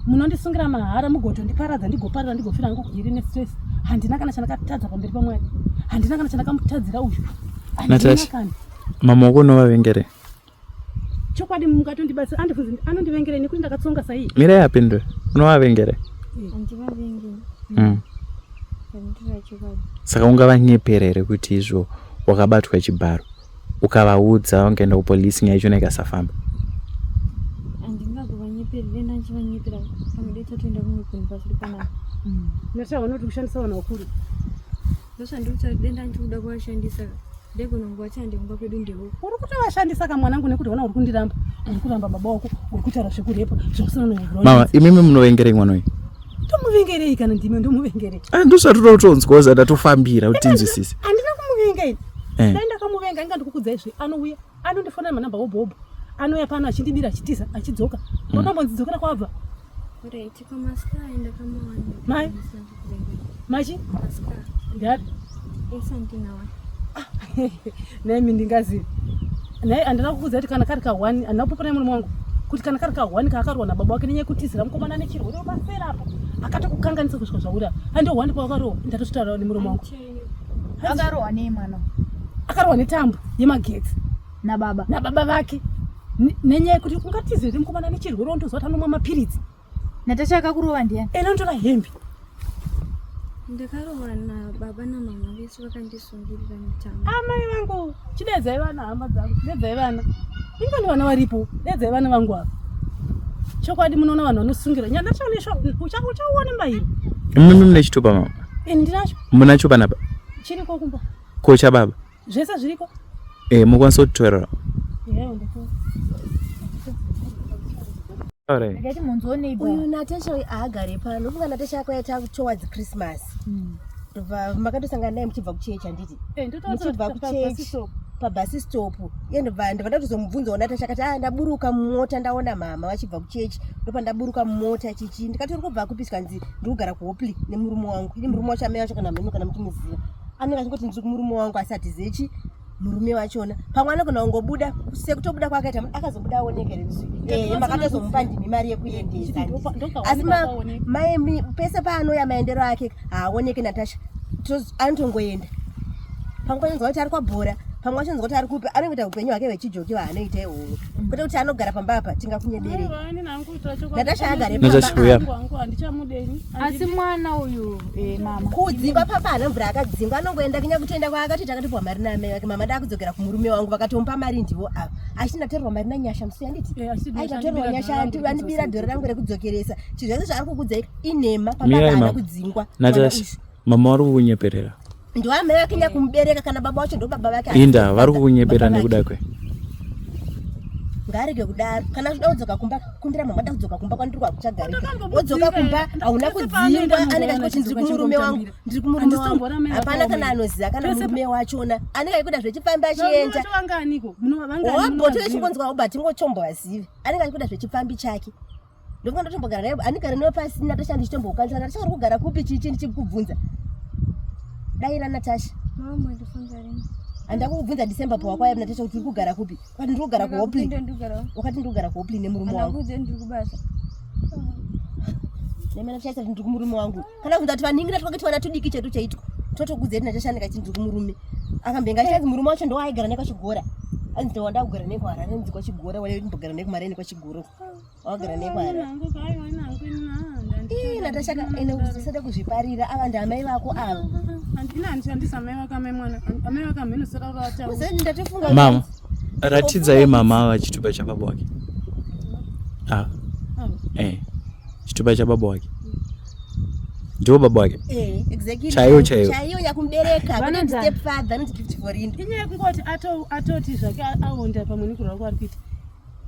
Munondisungira mahara mugotondiparadza ndigoparara ndigofira hangu kujeri nestress. Handina kana chandakatadza pamberi paMwari. Handina kana chandakamutadzira uyu. Handina Natasha. kana. Mama wako unovavengere? Chokwadi mukatondibatsira andifunzi anondivengerei nekuti ndakatsonga saiye. Mirai apindure. Unovavengere? Handivavengi. Ndinotaura chokwadi. Saka ungavanyepera here kuti izvo wakabatwa chibharo ukavaudza ungaenda kupolisi nyaya ichona ikasafamba? Handingagovanyeperi dai ndachivanyepera pamwe dai tatoenda kumwe kunhu pasiri panapa. Natasha vanoti kushandisa vanhu vakuru. Ndozvandiri kutaura dai ndandiri kuda kuvashandisa ndaigona kungowati hande kumba kwedu ndewo. Uri kutovashandisa ka mwanangu nekuti hona uri kundiramba uri kuramba baba wako uri kutaura zvekurepa zvekusina nohurwa. Mama imimi munovengerei mwana uyu? Tomuvengerei kana ndimi ndomuvengerei? Ah, ndozvatoda kutonzwa zva ndatofambira kuti tinzwisise. Handina kumuvenga ini. Eh. Dai ndakamuvenga inga ndikukudzai zve anouya anondifonera manamba hobho hobho anouya pano achindibira achitiza achidzoka. Unombonzidzokera kwabva. Alright, ko mascar ndakamawana. Mai? Machi? Mascar. Ndiapi? Ese andinawo. Naimi ndingazivi. Naye andina kukuudza kuti kana kari ka one andina kupopera nemurume wangu kuti kana kari ka one kaakarwa nababa wake nenyaya yekutizira mukomana ane chirwere pasera apo akatokukanganisa kusvika zvauri apa handi one pawakarohwa ndatototaura nemurume wangu. Akarohwa nei mwana? Akarohwa netambo yemagetsi. Nababa. Nababa vake. Nenyaya yekuti ungatizire mukomana ane chirwere unotozwa kuti anomwa mapiritsi. Natasha akakurova ndiani? Ena unotora hembe. Ndakarohwa nababa namama vese vakandisungirira mitambo. Amai vangu, chidedzai vana hama dzangu, chidedzai vana. Inga ni vana varipo, dedzai vana vangu ava. Chokwadi munoona vanhu vanosungira. Natasha uchauona mbairo. Imimi mune chitupa mama? Ini ndinacho. Munacho panapa? Chiriko kumba. Ko chababa? Zvese zviriko. Eh, mukwanisa kutitorera. Yeah, ndiko. Ndakati munzionei baba. Uyu Natasha uyu haagare pano. Ndofunga Natasha akaita towards Christmas. Ndobva makatosangana naye muchibva kuchechi handiti? Eh, ndotoona Muchibva pa- pa- kuchechi bus stop. pabus stop. Iye ndobva ndobva ndatozomubvunzawo Natasha akati ah ndaburuka mumota ndaona mama vachibva kuchechi. Ndopa ndaburuka mumota chichi. Ndikati uri kubva kupi zvikanzi ndiri kugara kuHopley nemurume wangu. Ini murume wacho amai vacho kana mheno kana muchimuziva. Anenge achingoti ndiri kumurume wangu asi hatizivi murume wachona. Pamwe anogona kungobuda sekutobuda kwaakaita akazobuda aoneka here musi. Eh, makatozomupa ndimi mari yekuendesa. Asi mai pese paanouya maendero ake haaoneke Natasha. Anotongoenda. Pamwe anonzwa kuti ari kwabhora, pamwe achinzwa kuti ari kupi, anongoita upenyu hwake hwechijoki hwaanoita ihwohwo. Kwete kuti anogara pamba apa tingakunyeberei. Natasha agare Natasha, pamba. uya. Asi mwana uyu mama. Kudzingwa pamba haana mvura akadzingwa anongoenda kunya kutoenda kwaakatoita akatopiwa mari naamai vake. Mama ndakudzokera kumurume wangu vakatomupa mari ndivo ava. Achiti ndatorerwa mari naNyasha musi handiti? Eh, achiti Aiti Nyasha ndatorerwa andibira Nyasha dhora rangu andibira dhora rangu rekudzokeresa. Chinhu zvese zvaari kukudzai inhema pamba Mirai haana mama. kudzingwa. Mwana Natasha, uyu. mama vari kukunyeperera. Ndiwamai vake nyakumubereka kana baba wacho ndo baba vake. Inda vari kukunyepera nekuda kwe. Ngaarege kudaro. Kana achida kudzoka kumba kumbira mama da kudzoka kumba kwandiri kwakuchagarika. Wodzoka kumba hauna kudzingwa anenge achingoti ndiri kumurume wangu ndiri kumurume wangu. Hapana kana anoziva kana murume wachona. Anenge achikuda zvechipfambi achienda. Wabhoto yechingonzwa uba tingochombovazivi. Anenge achikuda zvechipfambi chake. Ndofunga ndotombogara naye andigare naye pasi Natasha ndichitombokanzira Natasha uri kugara kupi chichi ndichikubvunza. Daira Natasha. Mama ndifunza rini? Andakukubvunza December pawakwaya Natasha kuti uri kugara kupi? Wakati ndiri kugara kuHopley. Wakati ndiri kugara kuHopley nemurume wangu. Andakudze ndiri kubasa. Nemi Natasha kuti ndiri kumurume wangu. Kana kubvunza kuti vaningira twake twana tudiki chedu chaitwa. Totokudze Natasha ndikati ndiri kumurume. Akambenga achinzi murume wacho ndowaigara nekwachigora. Anzi ndowanda kugara nekuHarare nzi kwachigora wale ndimbogara nekumareni kwachigoro. Wagara nekwara. Ii Natasha ka ene usada kuzviparira ava ndi amai vako ava. Ndatofunga mama ratidzai mama ava chitupa chababa wake. Ah. Eh. Chitupa chababa wake. Ndiwo baba wake. Eh, exactly. Chaiyo chaiyo. Chaiyo nyakumbereka. Vanonzi step father, anonzi gift for him. Inyaya yekungoti atoti zvake aonda pamwe nekurwara kwaari kuita.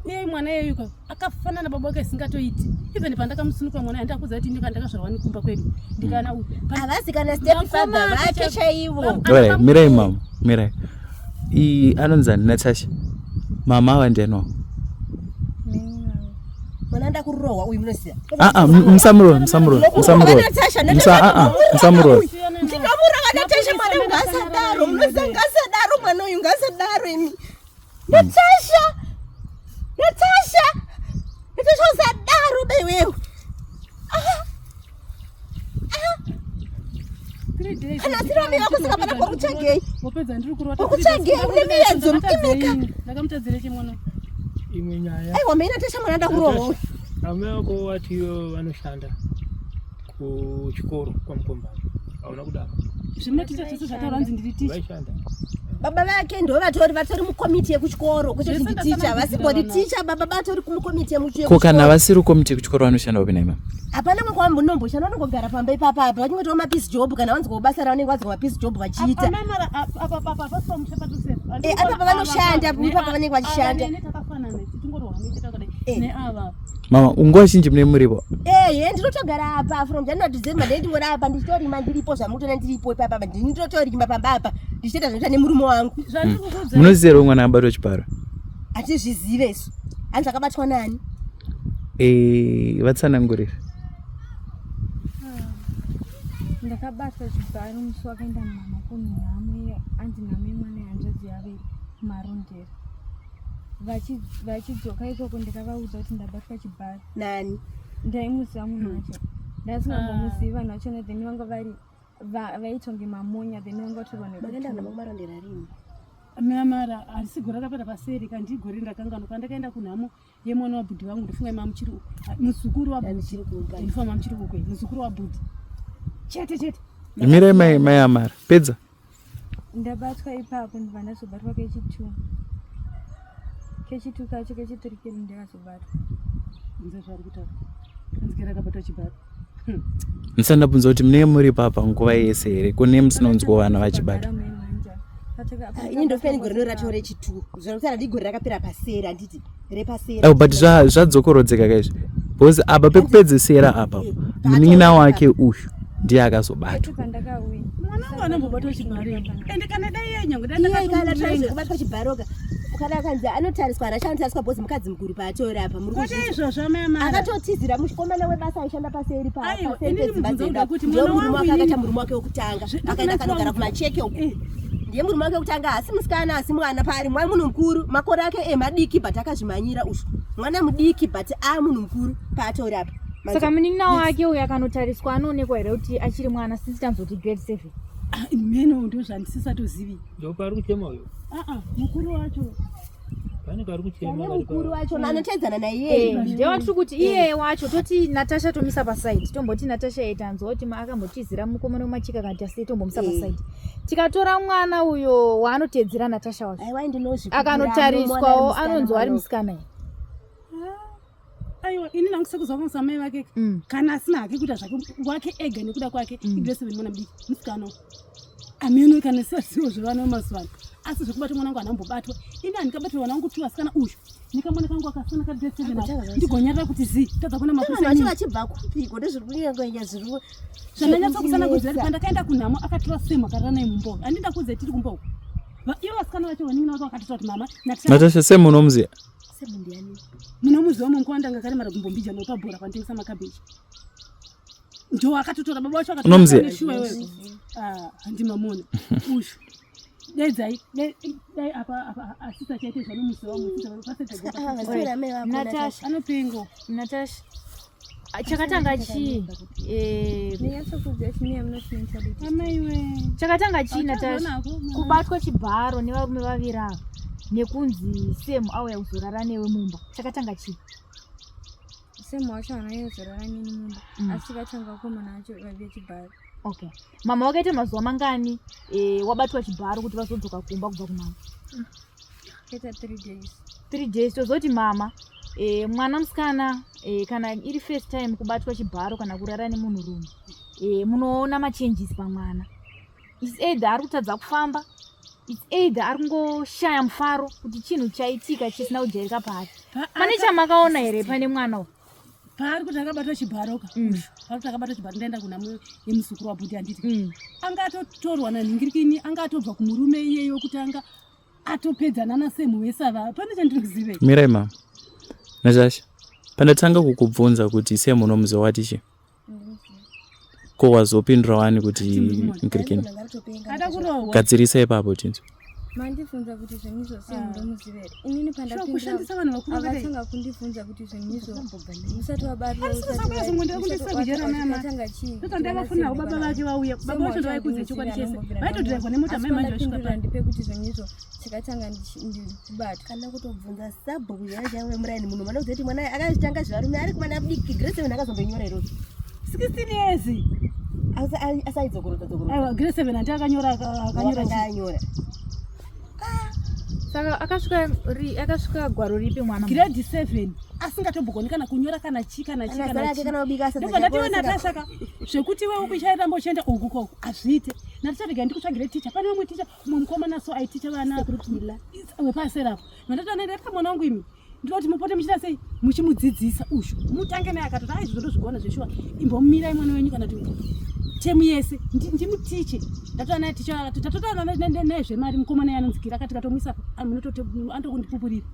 Iye mwana iyeyu ka akafanana baba wake isingatoiti. Even pandakamusunuka mwana andakudza kuti ndika ndakazvarwa nekumba kwedu. Ndikana havasi kana step father vake chaivo. Alright, mirai mama, mirai. I anonzi ani Natasha? Mama ava ndiani wako? Mwana ndakurohwa uyu munoziva. Ah ah, musamurova, musamurova, musamurova. Musa ah ah, musamurova. Ndinomurova Natasha mwana ngasadaro, munoziva ngasadaro mwana uyu ngasadaro imi. Natasha! Natasha! Natasha usadaro bewewe. Ah! Ah! Kana asiri amai vako saka pana kwakutsvagei. Wapedza ndiri kurota. Kwakutsvagei une miyedzo imika. Ndakamutadzira chi mwana. Imwe nyaya. Aiwa mai Natasha mwana ndakurohwa uyu. Amai vako vati vanoshanda kuchikoro kwaMukombani. Hauna kudaro. Zvimaticha zvese zvataura hanzi ndiri ticha. Vaishanda. Baba vake ndo vatori vatori mukomiti yekuchikoro kwete kuti ndi ticha vasingori ticha baba vatori kumukomiti yekuchikoro. Ko kana vasiri komiti yekuchikoro vanoshanda kupi naima? Hapana mwe kwambonomboshanda vanongogara pamba ipapa apa vachingoitawo mapiece job kana vanzwawo basa ravanenge vanzwa mapiece job vachiita. Eh, apa vanoshanda ipapa vanenge vachishanda. Eh. Mama, nguva zhinji mune muripo? Ehe, ndinotogara apa from January to December ndinongori apa ndichitorima ndiripo zvamukutoona ndiripo ipapa apa ndinotorima pamba apa ndichiita zvinoita nemurume wangu. Munoziva here mwana akabatwa chibharo? Hatizvizive isu. Hanzi akabatwa nani? Eh, vatsanangurire. Ndakabatwa chibharo musi wakaenda mama kunhamo anzi nhamo yemwana yehanzvadzi yave marondera. Vachidzoka ikoko ndikavaudza kuti ndabatwa chibharo. Nani? Ndaimuziva munhu wacho. Ndasingambomuzivi vanhu vachona then vanga vari vaitonge mamonya then vanga vatorwa nekuti. Makaenda kumarondera rini? Mama harisi gore rakapera paseri kandi gore ndakanganwa pandakaenda kunhamo yemwana wabhudhi vangu ndofunga mamuchiri muzukuru wabhudhi ndofunga mamuchiri ukwe muzukuru wabhudhi chete chete. Mirai mai mai Amara pedza. Ndabatwa ipapo ndibva ndazobatwa kechitu kechitu kacho kechitiri kedu ndakazobatwa. Nze zvari kutaura anzi rakabatwa chibharo. Ndisandabvunza kuti munenge muri papa nguva yese here kune musinonzwa vana vachibatwa. Ini ndofeni gore rino racho rechitu zvakutaura ndigore rakapera paseri handiti repaseri. Oh, but zvadzokorodzeka kaizvi because apa pekupedzesera apa munin'ina wake uyu ndiye akazobatwa. Mwana wangu anombobatwa chibharo ende kana dai iye nyange dai ndakatomuvenga chibharo ka kana akanzi anotariswa hana chaanotariswa because mukadzi mukuru paatori apa muri kwete izvozvo amai amara akatotizira muchikomana webasa aishanda paseri Aiwa, paseri inini pedzimba mubvunzo dzedu uda kuti ndiye mwana murume wangu wake akaita inini- murume wake wekutanga akaenda akanogara kumacheke uko Eh. ndiye murume wake wekutanga asi musikana asi mwana paari mwana munhu mukuru makore ake emadiki but akazvimanyira ushu mwana mudiki but a munhu mukuru paatori apa Saka munin'ina wake uyu akanotariswa anoonekwa here kuti achiri mwana since tanzoti grade 7? Mheno ndo zvandisisatozivi. Ndo pari kuchema uyo. Ah ah, mukuru wacho. Pane pari kuchema. Pane mukuru wacho anotedzana naiye. Ndewatiri kuti iye wacho toti Natasha tomisa paside. Tomboti Natasha yeye tanzwa kuti akambotizira mukomana wemachika kana tasi tombomisa paside. Tikatora mwana uyo waanotedzera Natasha wacho. Aiwa ndinozvi. Akanotariswawo anonzwa ari musikana here. Aiwa ini nangu sekuzwa kwangu samai vake kana asina hake kuita zvake wake ega nekuda kwake igrade 7 mwana mudiki musikana. Ameno kana sezivo zvevana vemazuva ano asi zvekubata mwana wangu anambobatwa ini handikabatira vana vangu tu asikana uyu nekamwana kangu akasana kari grade seven ako ndigonyarira kuti zii tadza kuona mapurisa vacho vachibva kupiko ndezviri zviri zvandanyatsa kusana kuziva kuti pandakaenda kunhamo akatora semu akarara naye mumba uyu andinda kuudza tiri kumba uku ivo vasikana vacho vanin'ina vake vakatotora kuti mama natasha semu unomuziva semu ndiani munomuziva mumkwanda anga akaremara gumbo mbija nopabhora panotengesa makabheji ndo akatotora baba wacho akatonoshuwa iwewe ah, handimamona uyu daidzai dai apa apa asisa chaite zvanomuziva muziva anopengo Natasha chakatanga chii eh, chakatanga chii Natasha kubatwa chibharo nevarume vaviri ava nekunzi Sam auya kuzorara newe mumba chakatanga chii Sam wacho haana kuzorara neni mumba mm. asi vatanga vakomana vacho vavia chibharo okay mama wakaita mazuva mangani e, wabatwa chibharo kuti vazodzoka kumba kubva kumama kaita three days three days tozoti mama e, mwana musikana e, kana iri first time kubatwa chibharo kana kurara nemunhurume e, munoona machanges pamwana its either ari kutadza kufamba its either ari kungoshaya mufaro kuti chinhu chaitika chisina kujairika paari pane chamakaona here pane mwana uyu paari kuti akabatwa chibharo ka mm. paari kuti akabatwa chibharo ndaenda kuna yemusukuru wabhuti handiti mm. anga atotorwa nanhingirikini anga atobva kumurume iyeyo kutanga atopedza nana semu vese ava pane chandinozive mirai mama natasha pandatanga kukubvunza kuti semu unomuziva wati chi ko wazopindura wani kuti ngirikini gadzirisa ipapo tinzwe mandibvunza kuti zvenizvo sei ah. ndomuziva here inini pandapindura vanhu vakuru vakatanga kundibvunza kuti zvenizvo usati wabatwaatanga chiindavafonerawo baba vake vauya baba vacho ndovaikudza chokwadi chese vaitodhiraivwa nemota mai manje vasvika pa ndipe kuti zvenizvo chakatanga ndikubatwa kana kutobvunza sabhuku chaivo muraini munhu vanoziva kuti mwana akatanga zvevarume ari kumwana mudiki grade seven akazombonyora iroro 16 years asaidzokorodza dzokorodza aiwa grade 7 hanti akanyora akanyora anyora saka akasvika akasvika gwaro ripi mwana grade 7 asingatombogoni kana kunyora kana chi kana chi kana chi ndobva ndatiwe Natasha ka zvekuti iwe ukuchairamba uchienda uku koko hazviite naticharega ndikutsvagire ticha pane vamwe ticha mumwe mukomana so aiticha vana wepaserapo ndatoona ndati mwana wangu imi ndinoti mupote muchiita sei muchimudzidzisa ushu mutange naye akatoti ai izvozvo ndozvigona zveshuwa imbomirai mwana wenyu kana kuti temu yese ndimutiche ndatoa naye ticha akati tatotaura naye zvemari mukomana iye anonzikira akati katomuisa anotokundipupurira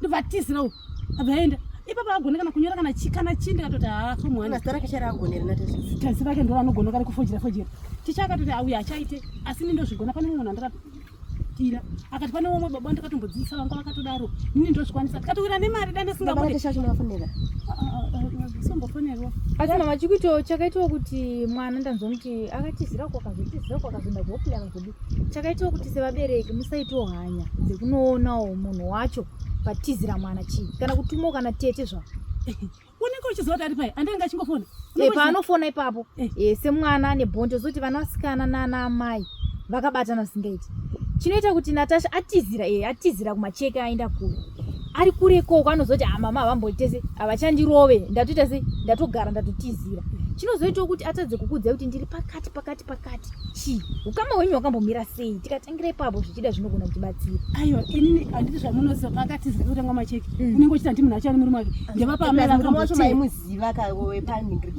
ndobva atizira uku abva aenda ipapo agone kana kunyora kana chi kana chi ndikatoti haa so mwana zita rake charagonera natazita rake ndo anogona kari kufojera fojera ticha akatoti auya achaite asi ini ndozvigona pane mumwe munhu andakatira akati pane umwe baba ndakatombodzidzisa vanga vakatodaro ini ndozvikwanisa tikatowira nemari dai ndisingabude sombofonerwa asi mama chikuito chakaitwa kuti mwana ndanzwa kuti akatizira uko akazotizira uko akazoenda kuhopule akazodi chakaitwa kuti sevabereki musaitawo hanya dzekunoonawo munhu wacho patizira mwana chii kana kutumawo kana tete zvavo unenge uchiziva kuti ari pai andinenge achingofona eh, paanofona ipapo eh. eh, semwana ane bhondi ozoti vana vasikana nana amai vakabatana zvisingaiti chinoita kuti natasha atizira e atizira kumacheke aenda kure ari kure ikoko anozoti ah mama havamboitese havachandirove ndatoita se ndatogara ndatotizira chinozoitawo kuti atadze kukuudzai kuti ndiri pakati pakati pakati chii ukama hwenyu hwakambomira sei tikatangira ipapo zvichida zvinogona kutibatsira aiwa inini handiti zvamunoziva paakatizira kutanga macheki mm. unenge uchiti handi munhu achani murume wake ndevapa amai vakamaimuziva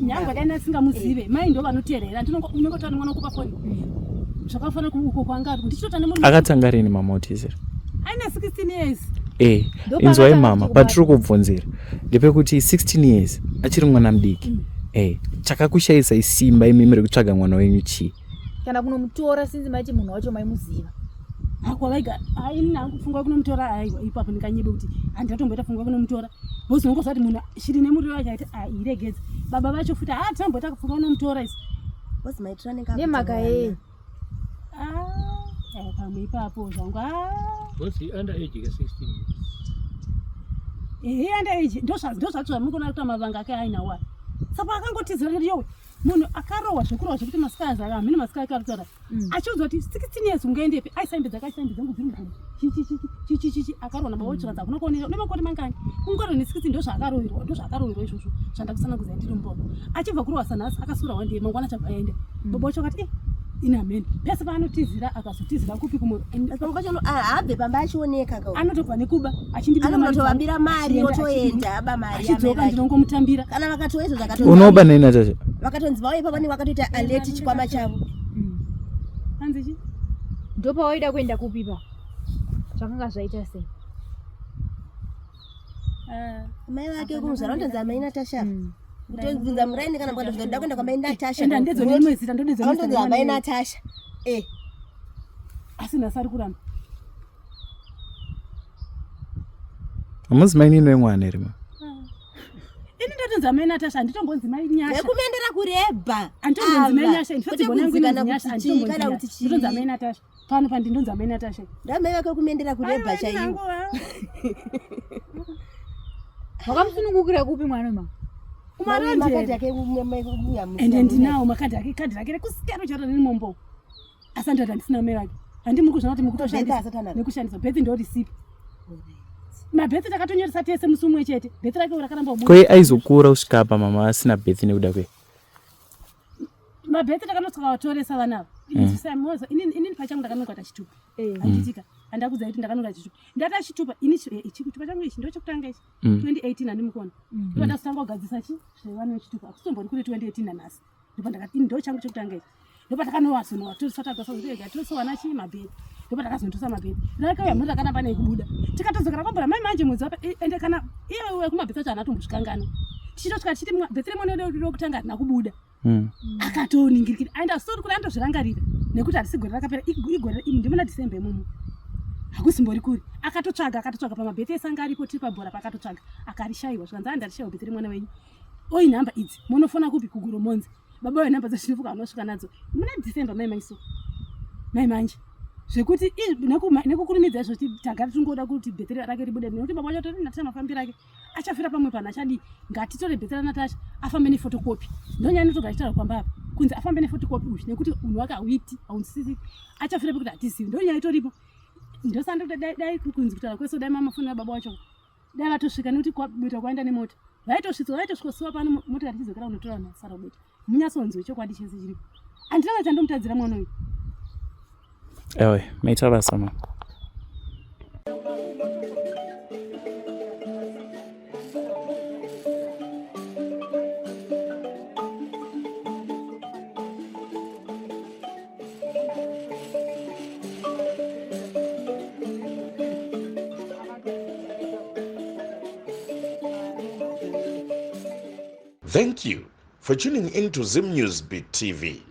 nyangwe dai asingamuzive eh. mai ndo vanoteerera unenge utani mwana kupa foni mm. zvakafanira uko kwanga ari ndichitotane murume akatanga rini mama utizira aina 16 years eh inzwai mama patiri kubvunzira ndepekuti 16 years achiri mwana mudiki mm. eh chakakushayisai simba imimi rekutsvaga mwana wenyu chii kana kunomutora sinzi maiti munhu wacho maimuziva akwavaiga ini hangu pfungwa yekunomutora aiwa ipapo ndinganyebe kuti handiatomboita pfungwa yekunomutora bhozi unongoziva kuti munhu shiri nemuriro wacho aiti airegedza baba vacho futi haa tisamboita pfungwa yekunomutora isi nemhaka yei ah, eh, pamwe ipapo zvangu ah. Bhozi under age ka 16 years ehe under age ndozvacho zvamunoona kuti mavanga ake ainawo aya saka akangotizira yowe munhu akarohwa zvekurohwa zvekuti mascars aka hamene mascar ake arikutaura mm. achiudzwa kuti 16 years ungaendepi aisaimbe dzake aisaimbe dzangu dziri mugomo chichichichichichichi akarohwa nababa wacho hakuna kuonera une makore mangani kungorwa ne 16 ndozvaakarohwerwa ndozvaakarohwerwa izvozvo zvandakusanangudza ndiri muboko achibva kurohwa sanhasi akasura one day mangwana achabva aenda mm. baba wacho akati eh, Ini hameno pese paanotizira akazotizira kupi kumwe Pamwe pacho haabve pamba achioneka ka. Anotobva nekuba achindibira mari Anotovabira mari achienda, otoenda aba mari achidzoka amai vake. ndinongomutambira. Kana vakatoizvo zvakatonzi Unoba nei Natasha? Vakatonzi vauye pavane vakatoita alert chikwama chavo. Hanzi chi? Ndopawaida kuenda kupi pa? Zvakanga zvaita sei? Mai vake kumuzvara vanotonzi amai Natasha. Kutobvunza muraini kana mukatobvunza kuda kuenda kwamai Natasha. Enda ndedzo nerimwe zita ndodedzo Vanotonzi amai Natasha. Eh. Asi nhasi ari kuramba. Hamuzi mainini wemwana here ma? Ini ndotonzi amai Natasha handitombonzi mai Nyasha. Vekumendera kurebha. Handitombonzi mai Nyasha. In fact Kwete bona yangu kunzi inonzi kana Nyasha kuti chii, handitombonzi kana Nyasha. kuti chii. Ndotonzi amai Natasha. Pano pandi ndonzi amai Natasha. Ndamai vake kumendera kurebha chaiwo. Wakamusunungukira kupi mwana ma? Makadhi Kumarondera. ake uya Ende ndinawo makadhi ake kadhi rake rekusikero charo riri mombo. Asi andati handisina mai vake. Handi muri kuzviona kuti muri Bhethi kutoshandisa asati anaro. nekushandisa bhethi ndo risipi. Mabhethi takatonyoresa tese musi umwe chete. Bhethi rake rakaramba kubuda. Kwei aizokura kusvika apa mama asina bhethi nekuda kwei? Mabhethi takanosvika vatoresa vana ava. Inini pachangu ndakanoka tachitupa. Handitika. Handakudza kuti ndakanoka chitupa. Ndata chitupa ini chitupa changu ichi ndochekutanga ichi. 2018 handimukona. Ndipo ndazotanga kugadzisa chi zvevana vechitupa. Hakusitombori kure 2018 nanhasi. Ndipo ndakati ini ndo changu chekutanga ichi. Ndipo takanowazonowatoresa tagasa toresa vana chi mabhethi. Ndipo takazondosa mabhethi. Rakauya munhu rakaramba nekubuda. Tikatodzokera kwambura mai manje mwedzi wapa ende kana iye uya kumabhethi acho haana tombozvikanganwa. Tichitosvika tichiti bhethi remwana wedu rekutanga harina kubuda. Akatoningirikira aenda sori kuri andozvirangarira nekuti harisi gore rakapera igore imi ndimuna December imomo. Hakusimbori kuri. Akatotsvaga akatotsvaga pamabhethi ese anga aripo tiri pabhora paakatotsvaga akarishayiwa zvikanzi ah ndarishayiwa bhethi remwana wenyu. Oi nhamba idzi munofona kupi kuGoromonzi. Baba uyo nhamba dzachinofuka anosvika nadzo muna December mai maiso. Mai manje. Zvekuti nekukurumidza izvo tagara tingoda kuti bhethi rake ribude nekuti baba wacho tori Natasha mafambiro ake. Achafira pamwe panhu achadii ngatitore bhethi raNatasha afambe nefotokopi. Ndonyaya inotoga achitaura pamba apa kunzi afambe nefotokopi uyu nekuti unhu wake hauiti haunzwisisi achafira pekuti hatizivi ndonyaya itoripo. Ndosanda kuti dai kunzi kutaura kwese dai mama fonera baba wacho dai vatosvika nekuti kuita kwaenda nemota vaitosvitswa vaitosvikosiwa pano mota yatichidzokera kunotora vanhu vasara kuita munyatsonzwe chokwadi chese chiripo. Handina chandomutadzira mwana uyu. Ewe, maita basa ma. Thank you for tuning in to Zim News Beat TV.